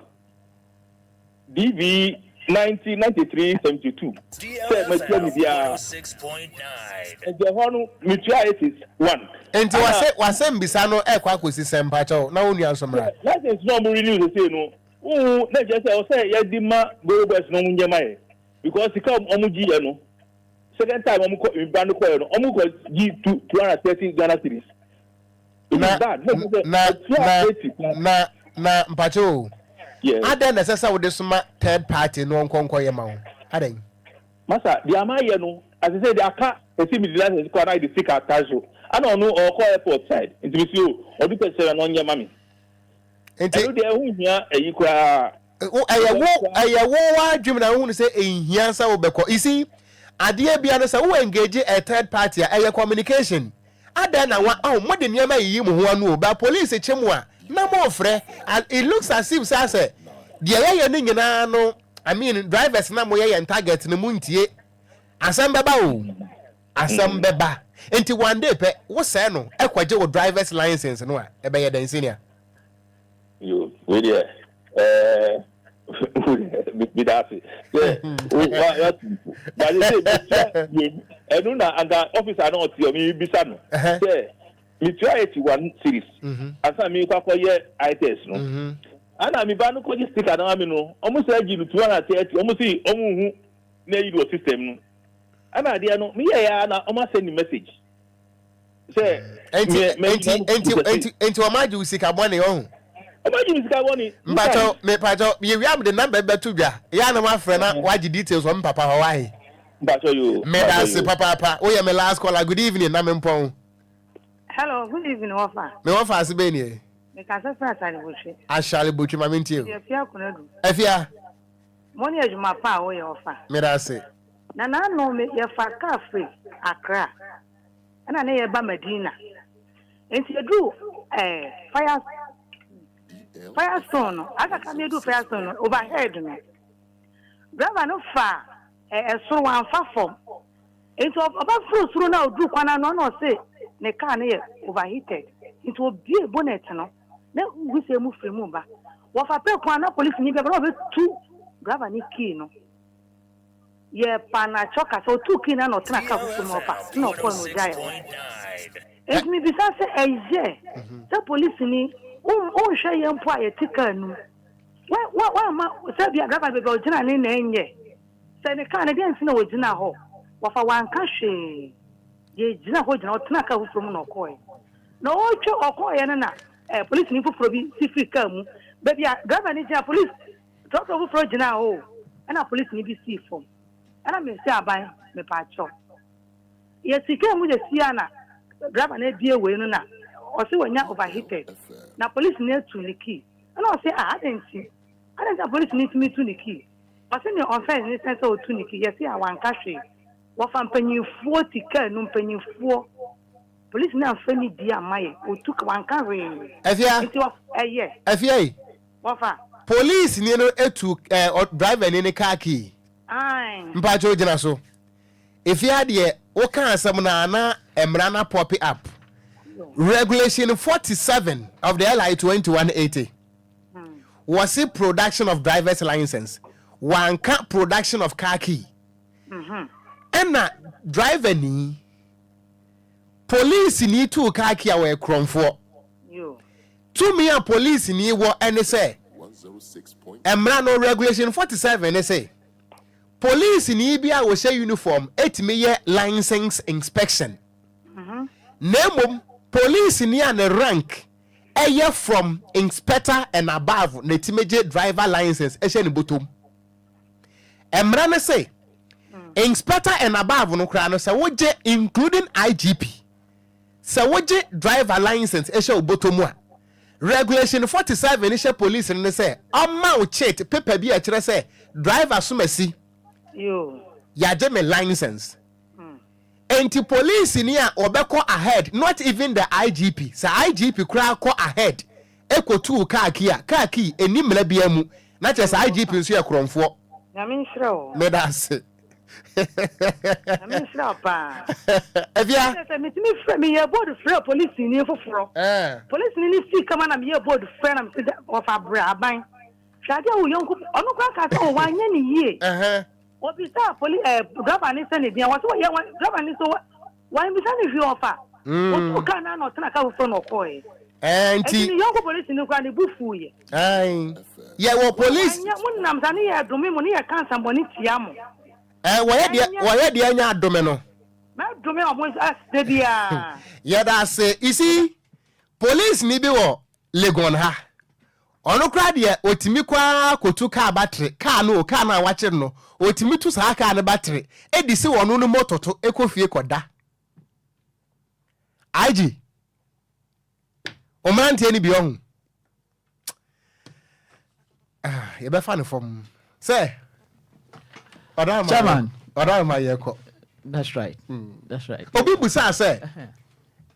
DV 90 93 72 sɛ matua biribiara nti ɛhɔ no metua 81. Nti wase wasɛm bisa no ɛkɔ akɔsi sɛn mpakyɛw na wo nua nso mmra. License no a ɔmo renew sesei no wohu na ɛkyerɛ sɛ ɔsɛ yɛde ma Goro boys no ɔmo nyɛ ma yɛ because sika a ɔmo gye yɛ no second time ɔmo kɔ mba no kɔɛ no ɔmo kɔ gye 230 Ghana cedis. Na na na na na mpakyɛw o. Adɛn na ɛsɛ sɛ wode soma third party no ɔnkɔ nkɔyɛ ma wo? Adɛn? Masa, deɛ ama ayɛ no, ase sɛ deɛ aka ɛsi mede license kɔ a na de sika attach so. Ana ɔno ɔkɔ airport side nti mesi o ɔde pɛ sɛ na ɔnyɛ ma me. Nti ɛno deɛ ɛho nhia ɛyi koraa. Ɛyɛ wo ɛyɛ wo w'adwene na wohunu sɛ ɛnhia sɛ wobɛkɔ. You see, adeɛ bia no sɛ wo engage a third party a ɛyɛ communication. Adɛn na wa oh mode nneɛma yiyi mo ho ano o, but police kye mo a na mofrɛ. It looks as if sɛ asɛ deɛ yɛyɛ no nyinaa no, I mean drivers na moyɛ yɛn target no montie. Asɛm bɛba o, asɛm bɛba. Nti one day pɛ wosɛe no kɔgye wo drivers license no a ɛbɛyɛ dɛn senior? Yo, wei deɛ ɛɛ meda ase sɛ watu mpo. But sɛ metua mmienu ɛno na anka officer na ɔte hɔ mebisa no sɛ metua 81 cedis ansa mekɔ akɔyɛ eye test no. Ana me ba no kɔgye sticker no ma me no ɔmo sɛ agye no 230 ɔmo se ɔmo nhu na ayi no wɔ system no. Ɛna adeɛ no meyɛɛ a na ɔmo asend me message. sɛ nti nti nti nti nti wɔn agye wo sika bɔne ɔho. Wɔn agye mi sika bɔne. Mpatsɔ mepatsɔ yɛ wia mi de number bi bɛto dwa yɛ anam afrɛ na wagye details wɔn papa hɔ wahe. Mpatsɔ yoo. Meda ase papaapa woyɛ me last caller good evening na me mpɔn. Hello good evening wɔfa. Me wɔfa ase bɛn nie. Mekasa firi Asare Botwe. Asare Botwe ma me ntie o. Afia Konadu. Afia. Mo ne adwuma pa a woyɛ wɔfa. Meda ase. Na n'ano me yɛfa car firi Accra. Ɛna ne yɛba Madina. Nti yɛduru eh, fire firestone no, aka ka yɛduru firestone no, overhead no. Driver no fa eh, ɛsoro wamfa fam. Nti ɔba foro soro na ɔduru kwan ano na ɔse ne car no yɛ overheated. Nti obie bonnet no na wusie mu firi mu ba. Wɔfa pɛ kwan na polisi ni bɛba na ɔbɛtu driver ne key no. Yɛ pa na kyɔ kasa otuu key na na ɔtena car foforɔ mu ɔpa na ɔkɔɔ na ogyae hɔ. Enti mebisa sɛ ɛyɛ sɛ polisini wonhwɛ yɛn mpo a yɛte car no mu wamma sɛ bia driver baabi a ɔgyina ne na ɛnyɛ sɛ ne car no deɛ nti na ɔgyina hɔ wɔfa wanka hwee deɛ gyina hɔ gyina ɔtena car foforɔ mu na ɔkɔɛ na ɔretwa ɔkɔɔyɛ no na eh, polisini foforɔ bi si firi car mu baabi a driver no gyina polisi Trɔtrɔ foforɔ gyinaa hɔ o, ɛna polisini bi sii fam. Ɛna mese aban, mepaakyɛw. Yɛsi kaa mu sɛsi a na driver no abue wei no na ɔse wanya overheated. Na polisini atu ne key. Ɛna ɔse ah adɛn nti? Adɛn nti na polisini tumi tu ne key? Ɔse ne offence ne sɛn sɛ ɔtu ne key? Yɛse ah wanka hwee. Wɔfa mpanyinfoɔ te kaa nu, mpanyinfoɔ. Polisini amfa nidie amma yɛn, ɔtu wanka hwee. Afia, Nti ɛyɛ. Afia yi, Wɔfa. Police ni no etu eh, driver ni ne car key. Ae. Mpakyɛw gyina so. Efie ha deɛ woka asɛm no a na mmara no apɔpe up. Regulation 47 of the LI 2180 wɔse production of driver's license wanka production of car key. Ɛna driver ni police ni tuu car key a wɔyɛ korɔmfoɔ. Tumi a polisini wɔ ne sɛ, mmara no, Regulation 47 no se, polisini bi a ɔhyɛ uniform tumi yɛ license inspection. Na mmom, polisini a ne rank yɛ from inspector and above na ɛtumi gye driver license hyɛ ne bɔtɔm. Mmara no se, inspector and above no koraa no, sɛ wogye including IGP, Sɛ wogye driver license hyɛ wo bɔtɔ mu a, Regulation 47 hyɛ police no ne sɛ ɔmma wo chit, paper bi a ɛkyerɛ sɛ driver somasi, yɛagye me license. Enti policeni a ɔbɛkɔ ahead, not even the IGP, sɛ IGP koraa kɔ ahead kɔtu wo car key a, car key ɛnni mmara biara mu, na kyerɛ sɛ IGP nso yɛ korɔmfoɔ. Nyame nhyira wo. Meda ase. Nyame nhyira wo paa. Afia. Kyerɛ sɛ metumi frɛ meyɛ bold frɛ polisini foforɔ. Polisini no sii kama na meyɛ bold frɛ na mese wɔfa brɛ aban. Hwɛ adeɛ a wo yɔnko ɔno koraa kaa sɛ o wanyɛ ne yie. Obisaa poli ɛɛ driver ne sɛ ne din a wɔsɛ wɔyɛ wɔn driver ne so wɔn bisa ne hwee ɔfa. Otuu kaa no na ɔtena kaa foforɔ na ɔkɔɔɛ. Ɛɛ nti. Ɛti ne yɔnko polisi no koraa ne bu fuiɛ. Ɛɛ yɛ wɔ polisi. Wɔnyɛ mo nam sa ne yɛ dome mo ne yɛ ka nsɛmbɔne tia mo. Ɛɛ wɔyɛ deɛ wɔyɛ deɛ nya adome no. Mɛdome ɔmo da biara. Yɛda ase you see police ni bi wɔ Legon ha ɔno koraa deɛ ɔtumi kɔ ara kɔtu kaa battery kaa no o kaa no a wakyere no ɔtumi tu saa kaa no battery ɛdi si ɔno no moto to ɛkɔ fie kɔda IG mmeranteɛ no bi ɔho ah, yɛbɛfa no fam sɛ Chairman. ɔda ma yɛkɔ That's right. That's right. Obi busaa sɛ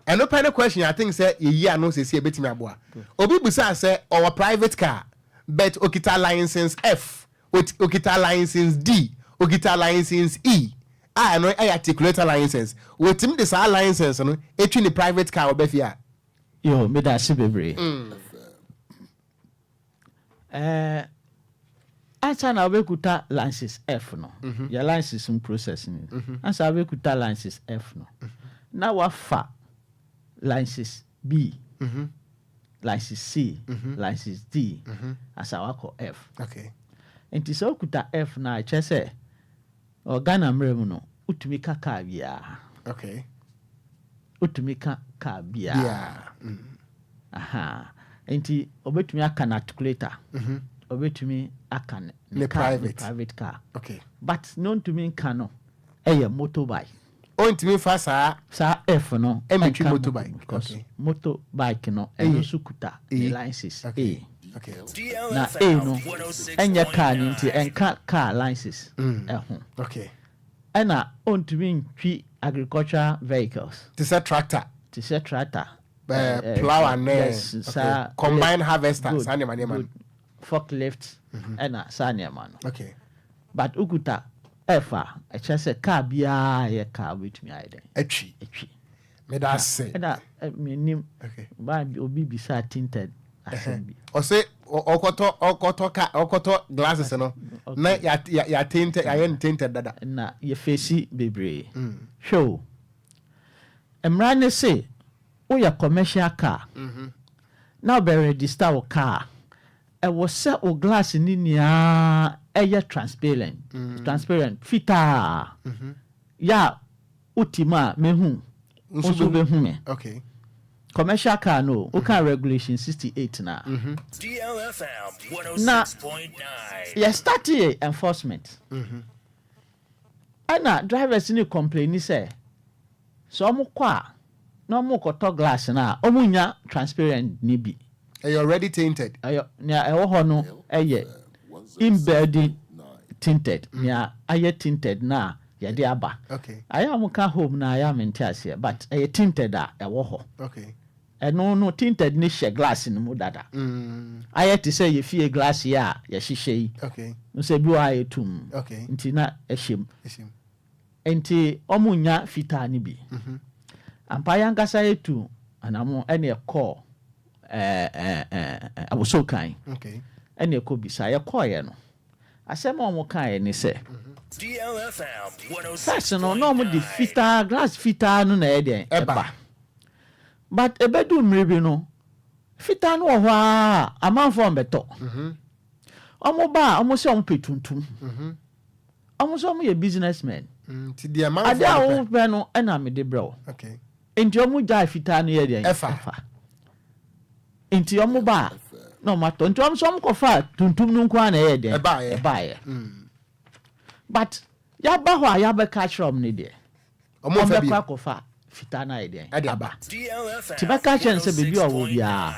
ɛno pɛ ne question I think sɛ yɛyi ano sɛsi ɛbɛtumi aboa. Obi busaa sɛ ɔwɔ private car but okita license F, okita license D, okita license E a ɛno ɛyɛ articulator license. Wɔtumi de saa license no ɛtwi ne private car ɔbɛ fie a? Yo, meda ase bebree. Ɛɛ, ansa na wobɛkuta license F no, yɛ license mu process ni. Ansa wobɛkuta license F no, na wafa license B, license C, license D, ansa wakɔ F. Nti sɛ wokuta F no a, ɛkyerɛ sɛ wɔ Ghana mmerɛ mu no, wotumi ka car biara. Wotumi ka car biara. Aha. Nti obetumi aka no articulator. Obetumi aka ne car, ne private car. But ne ontumi nka no ɛyɛ motorbike. Ontumi nfa saa. Saa F no ɛntwi motorbike. Because motorbike no ɛno nso kuta ne license A. Na A no ɛnyɛ car no nti ɛnka car license ɛho. Ɛna ontumi ntwi agricultural vehicles. Te sɛ tractor. Te sɛ tractor. Plow and yes, saa combine harvester saa nneɛma nneɛma no. Forklift ɛna saa nneɛma no. Okay. But ukuta F a ɛkyerɛ sɛ car biara yɛ car wobɛtumi ayɛ dɛn. Atwi. Atwi. Meda ase. Ɛna menim ba obi bisa tinted asɛm bi. Ɔse ɔkɔtɔ ɔkɔtɔ ka ɔkɔtɔ glasses no na ya ya ya tinted yɛayɛ no tinted dada. Na yɛfɛsi bebree. Hwɛ o. Mmara ne se woyɛ commercial car na wobɛ register wo car a, ɛwɔ sɛ wo glass no nyinaa ɛyɛ transparent, transparent, fitaa. Yɛ a wote mu a mehu, wo nso wobɛhu me. Commercial car no o, woka regulation 68 no a. Na yɛ startee enforcement. Ɛna drivers no complaini sɛ sɛ ɔmo kɔ a na ɔmo kɔtɔ glass no a ɔmo nnya transparent no bi. Ɛyɛ already tainted. Ɛyɛ nea ɛwɔ hɔ no yɛ inbuilding tinted, nea ayɛ tinted no a yɛde aba. Ayɛ a ɔmo ka home no a ayɛ a mente aseɛ but ɛyɛ tinted a ɛwɔ hɔ. Ɛno no tinted no hyɛ glass no mu dada. Ayɛ te sɛ yɛ fie glass yi a yɛhyehyɛ yi. Wohu sɛ ebi wɔ hɔ a ɛyɛ tumm nti na ɛhyɛ mu. Nti wɔn nnya fitaa no bi. Ampa yɛn ankasa yɛtu anamo ɛna yɛkɔɔ ɛɛ Abosokan ɛna yɛkɔ bisa. Yɛkɔɔeɛ no Asɛm a wɔkaeɛ ne sɛ, First no, na wɔde fitaa, glass fitaa no na ɛyɛ deɛn? Ɛba. But ɛbɛdu mmere bi no, fitaa no wɔ hɔ ara a, amanfoɔ mbɛtɔ. Wɔn ba a, wɔn sɛ wɔn pɛ tuntum. Wɔn nso wɔn yɛ business men. Adeɛ a wɔpɛ no ɛna mede brɛ wo. Nti wɔn gyae fitaa no yɛ deɛn? Ɛfa. Nti wɔn ba a, na wɔn atɔ. Nti wɔn nso wɔn kɔ fa tuntum no nko ara na ɛyɛ deɛn? Ɛbaeɛ. But yaba hɔ a yabɛka akyerɛ wɔn no deɛ, wɔn bɛkɔ akɔfa fitaa no ayɛ deɛn? Aba. Nti bɛka akyerɛ no sɛ baabi a ɔwɔ biara,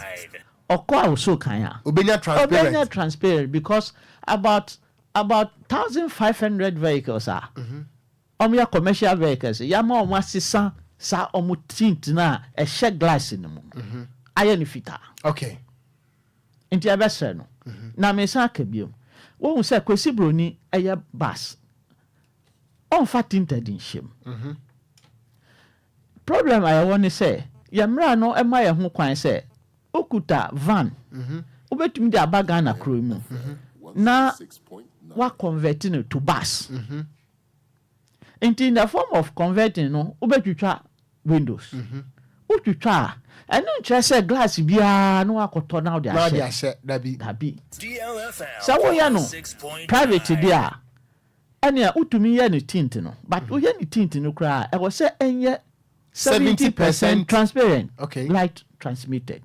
ɔkɔ a ɔsɔ kan a, ɔbɛnya transparent because about 1500 vehicles a Wɔn yɛ commercial vehicles, yɛama wɔn asesa saa wɔn tint no a ɛhyɛ glass no mu no ayɛ no fitaa. Okay. Nti ɛbɛsrɛ no. Na mesan aka biom. Wohu sɛ Kwesi Broni yɛ bus. Ɔmfa tinted nhyɛ mu. Problem a yɛwɔ ne sɛ, yɛn mmara no ma yɛn ho kwan sɛ wokuta van, wobɛtumi de aba Ghana kuro yi mu na wa convert no to bus. Nti in the form of converting no, wobɛtwitwa windows. Wotwitwa a, ɛno nkyerɛ sɛ glass biara na wakɔtɔ na wode Na wode ahyɛ. ahyɛ, dabi. Dabi. Sɛ woyɛ no private deɛ a, ɛnea wotumi yɛ no tint no, but woyɛ no tint no koraa a, ɛwɔ sɛ ɛnyɛ 70% transparent, light transmitted.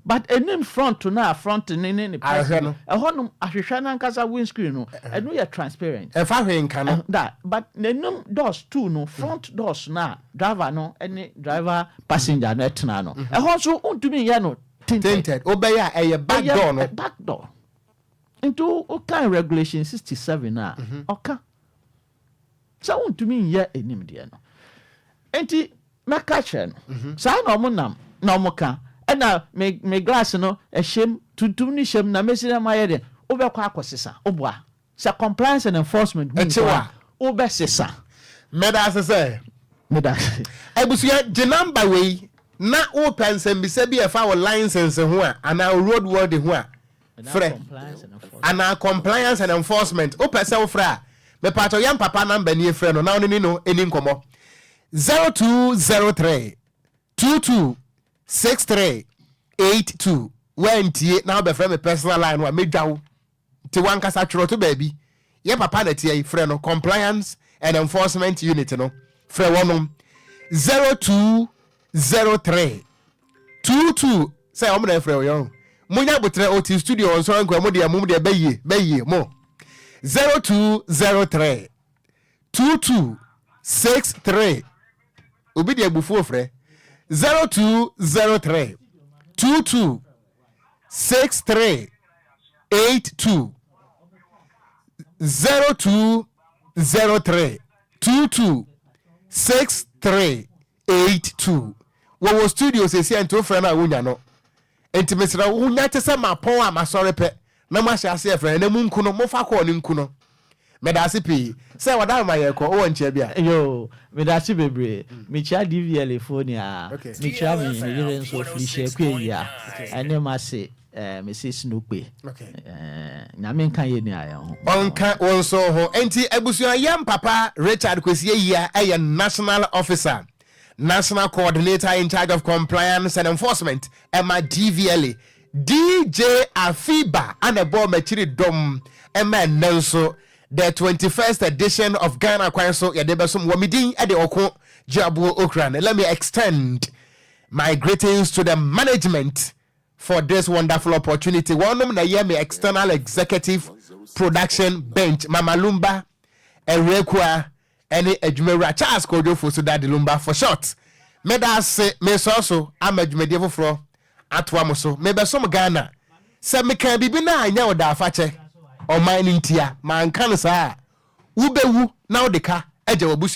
But anim front no a front ne ne Ahwehwɛ no. Ɛhɔ nom ahwehwɛ no ankasa windscreen no, ɛno yɛ transparent. Ɛmfa hwee nka no. Da, but n'anim doors two no, front doors no a driver no ne driver passenger no tena no, ɛhɔ nso wontumi nyɛ no tinted. Tinted. Wobɛyɛ a ɛyɛ back door no. Ɛyɛ back door. Nti wokan regulation 67 a, ɔka sɛ wontumi nyɛ anim deɛ no. Nti mɛka kyerɛ no. Saa na ɔmo nam na ɔmo ka. Ɛna me glass no ɛhyɛm tuntum ne hyɛm na mesi na mayɛ deɛ wobɛkɔ akɔsesa woboa. Sɛ compliance and enforcement hu Ɛkyew nko a. a wobɛsesa. Mɛda ase sɛ. Mɛda ase. Abusua gye number wei na wopɛ nsɛmbisa bi a ɛfa wo license ho a anaa wo road worthy ho a frɛ anaa compliance and enforcement wopɛ sɛ wofrɛ a mepatɔ yɛn papa number nie, frɛ no na wo ne ne no ɛni nkɔmmɔ, 0203 22 63 82. Woantie na wobɛfrɛ me personal line no a, mɛdwa wo. Nti wankasa twerɛ to baabi. Yɛ papa na tie yi, frɛ no, compliance and enforcement unit no, frɛ wɔnom 0203 22 sɛ ɔmo na ɛfrɛ wo yɛn monya abotrɛ ɔti studio ɔnsɔre nkɔ mo deɛ, mom deɛ bɛyie bɛyie mo 0203 22 63. Obi deɛ abufuo frɛ 0203 22 63 82, 0203 22 63 82. Wɔwɔ studio sɛsi a, nti wofrɛ no a wonya no. Nti mesrɛ wo, wonya te sɛ mapɔn a masɔre pɛ na moahyɛ ase ɛfrɛ no na mu nku no, mofa kɔɔ no nku no. Meda ase pii sɛ wɔda ma yɛkɔ wowɔ nkyia bi a. Yo, meda ase bebree. Mekyia DVLA foɔ nyinaa. Mekyia me yere nso, Felicia Akuayia, ɛne m'ase Mrs. Nukpe. Nyame nka yɛn nyinaa yɛn ho. Ɔnka wo nso ho. Enti abusua, yɛn papa Richard Kwesi Ayia yɛ National Officer, National Coordinator in charge of Compliance and Enforcement ɛma DVLA. DJ Afiba ana ɛbɔɔ m'akyiri dɔm ɛma ɛnnɛ nso the 21st edition of Ghana Kwan So yɛde bɛsom wɔ me din de Ɔko Gyeaboɔ Okran. Let me extend my greetings to the management for this wonderful opportunity. Wɔnom na ɛyɛ me external executive production bench, Mama Lumba Awurakua ɛne adwumawura Charles Kojo Fosu, Daddy Lumba for short. Meda ase, mesɔɔ so ama dwumadie foforɔ atoa mo so. Mebɛsom Ghana. Sɛ meka biribi no a ɛnyɛ wo da afakyɛ ɔman no ntia, manka no saa a, wobɛwu na wode ka agya w'abusua.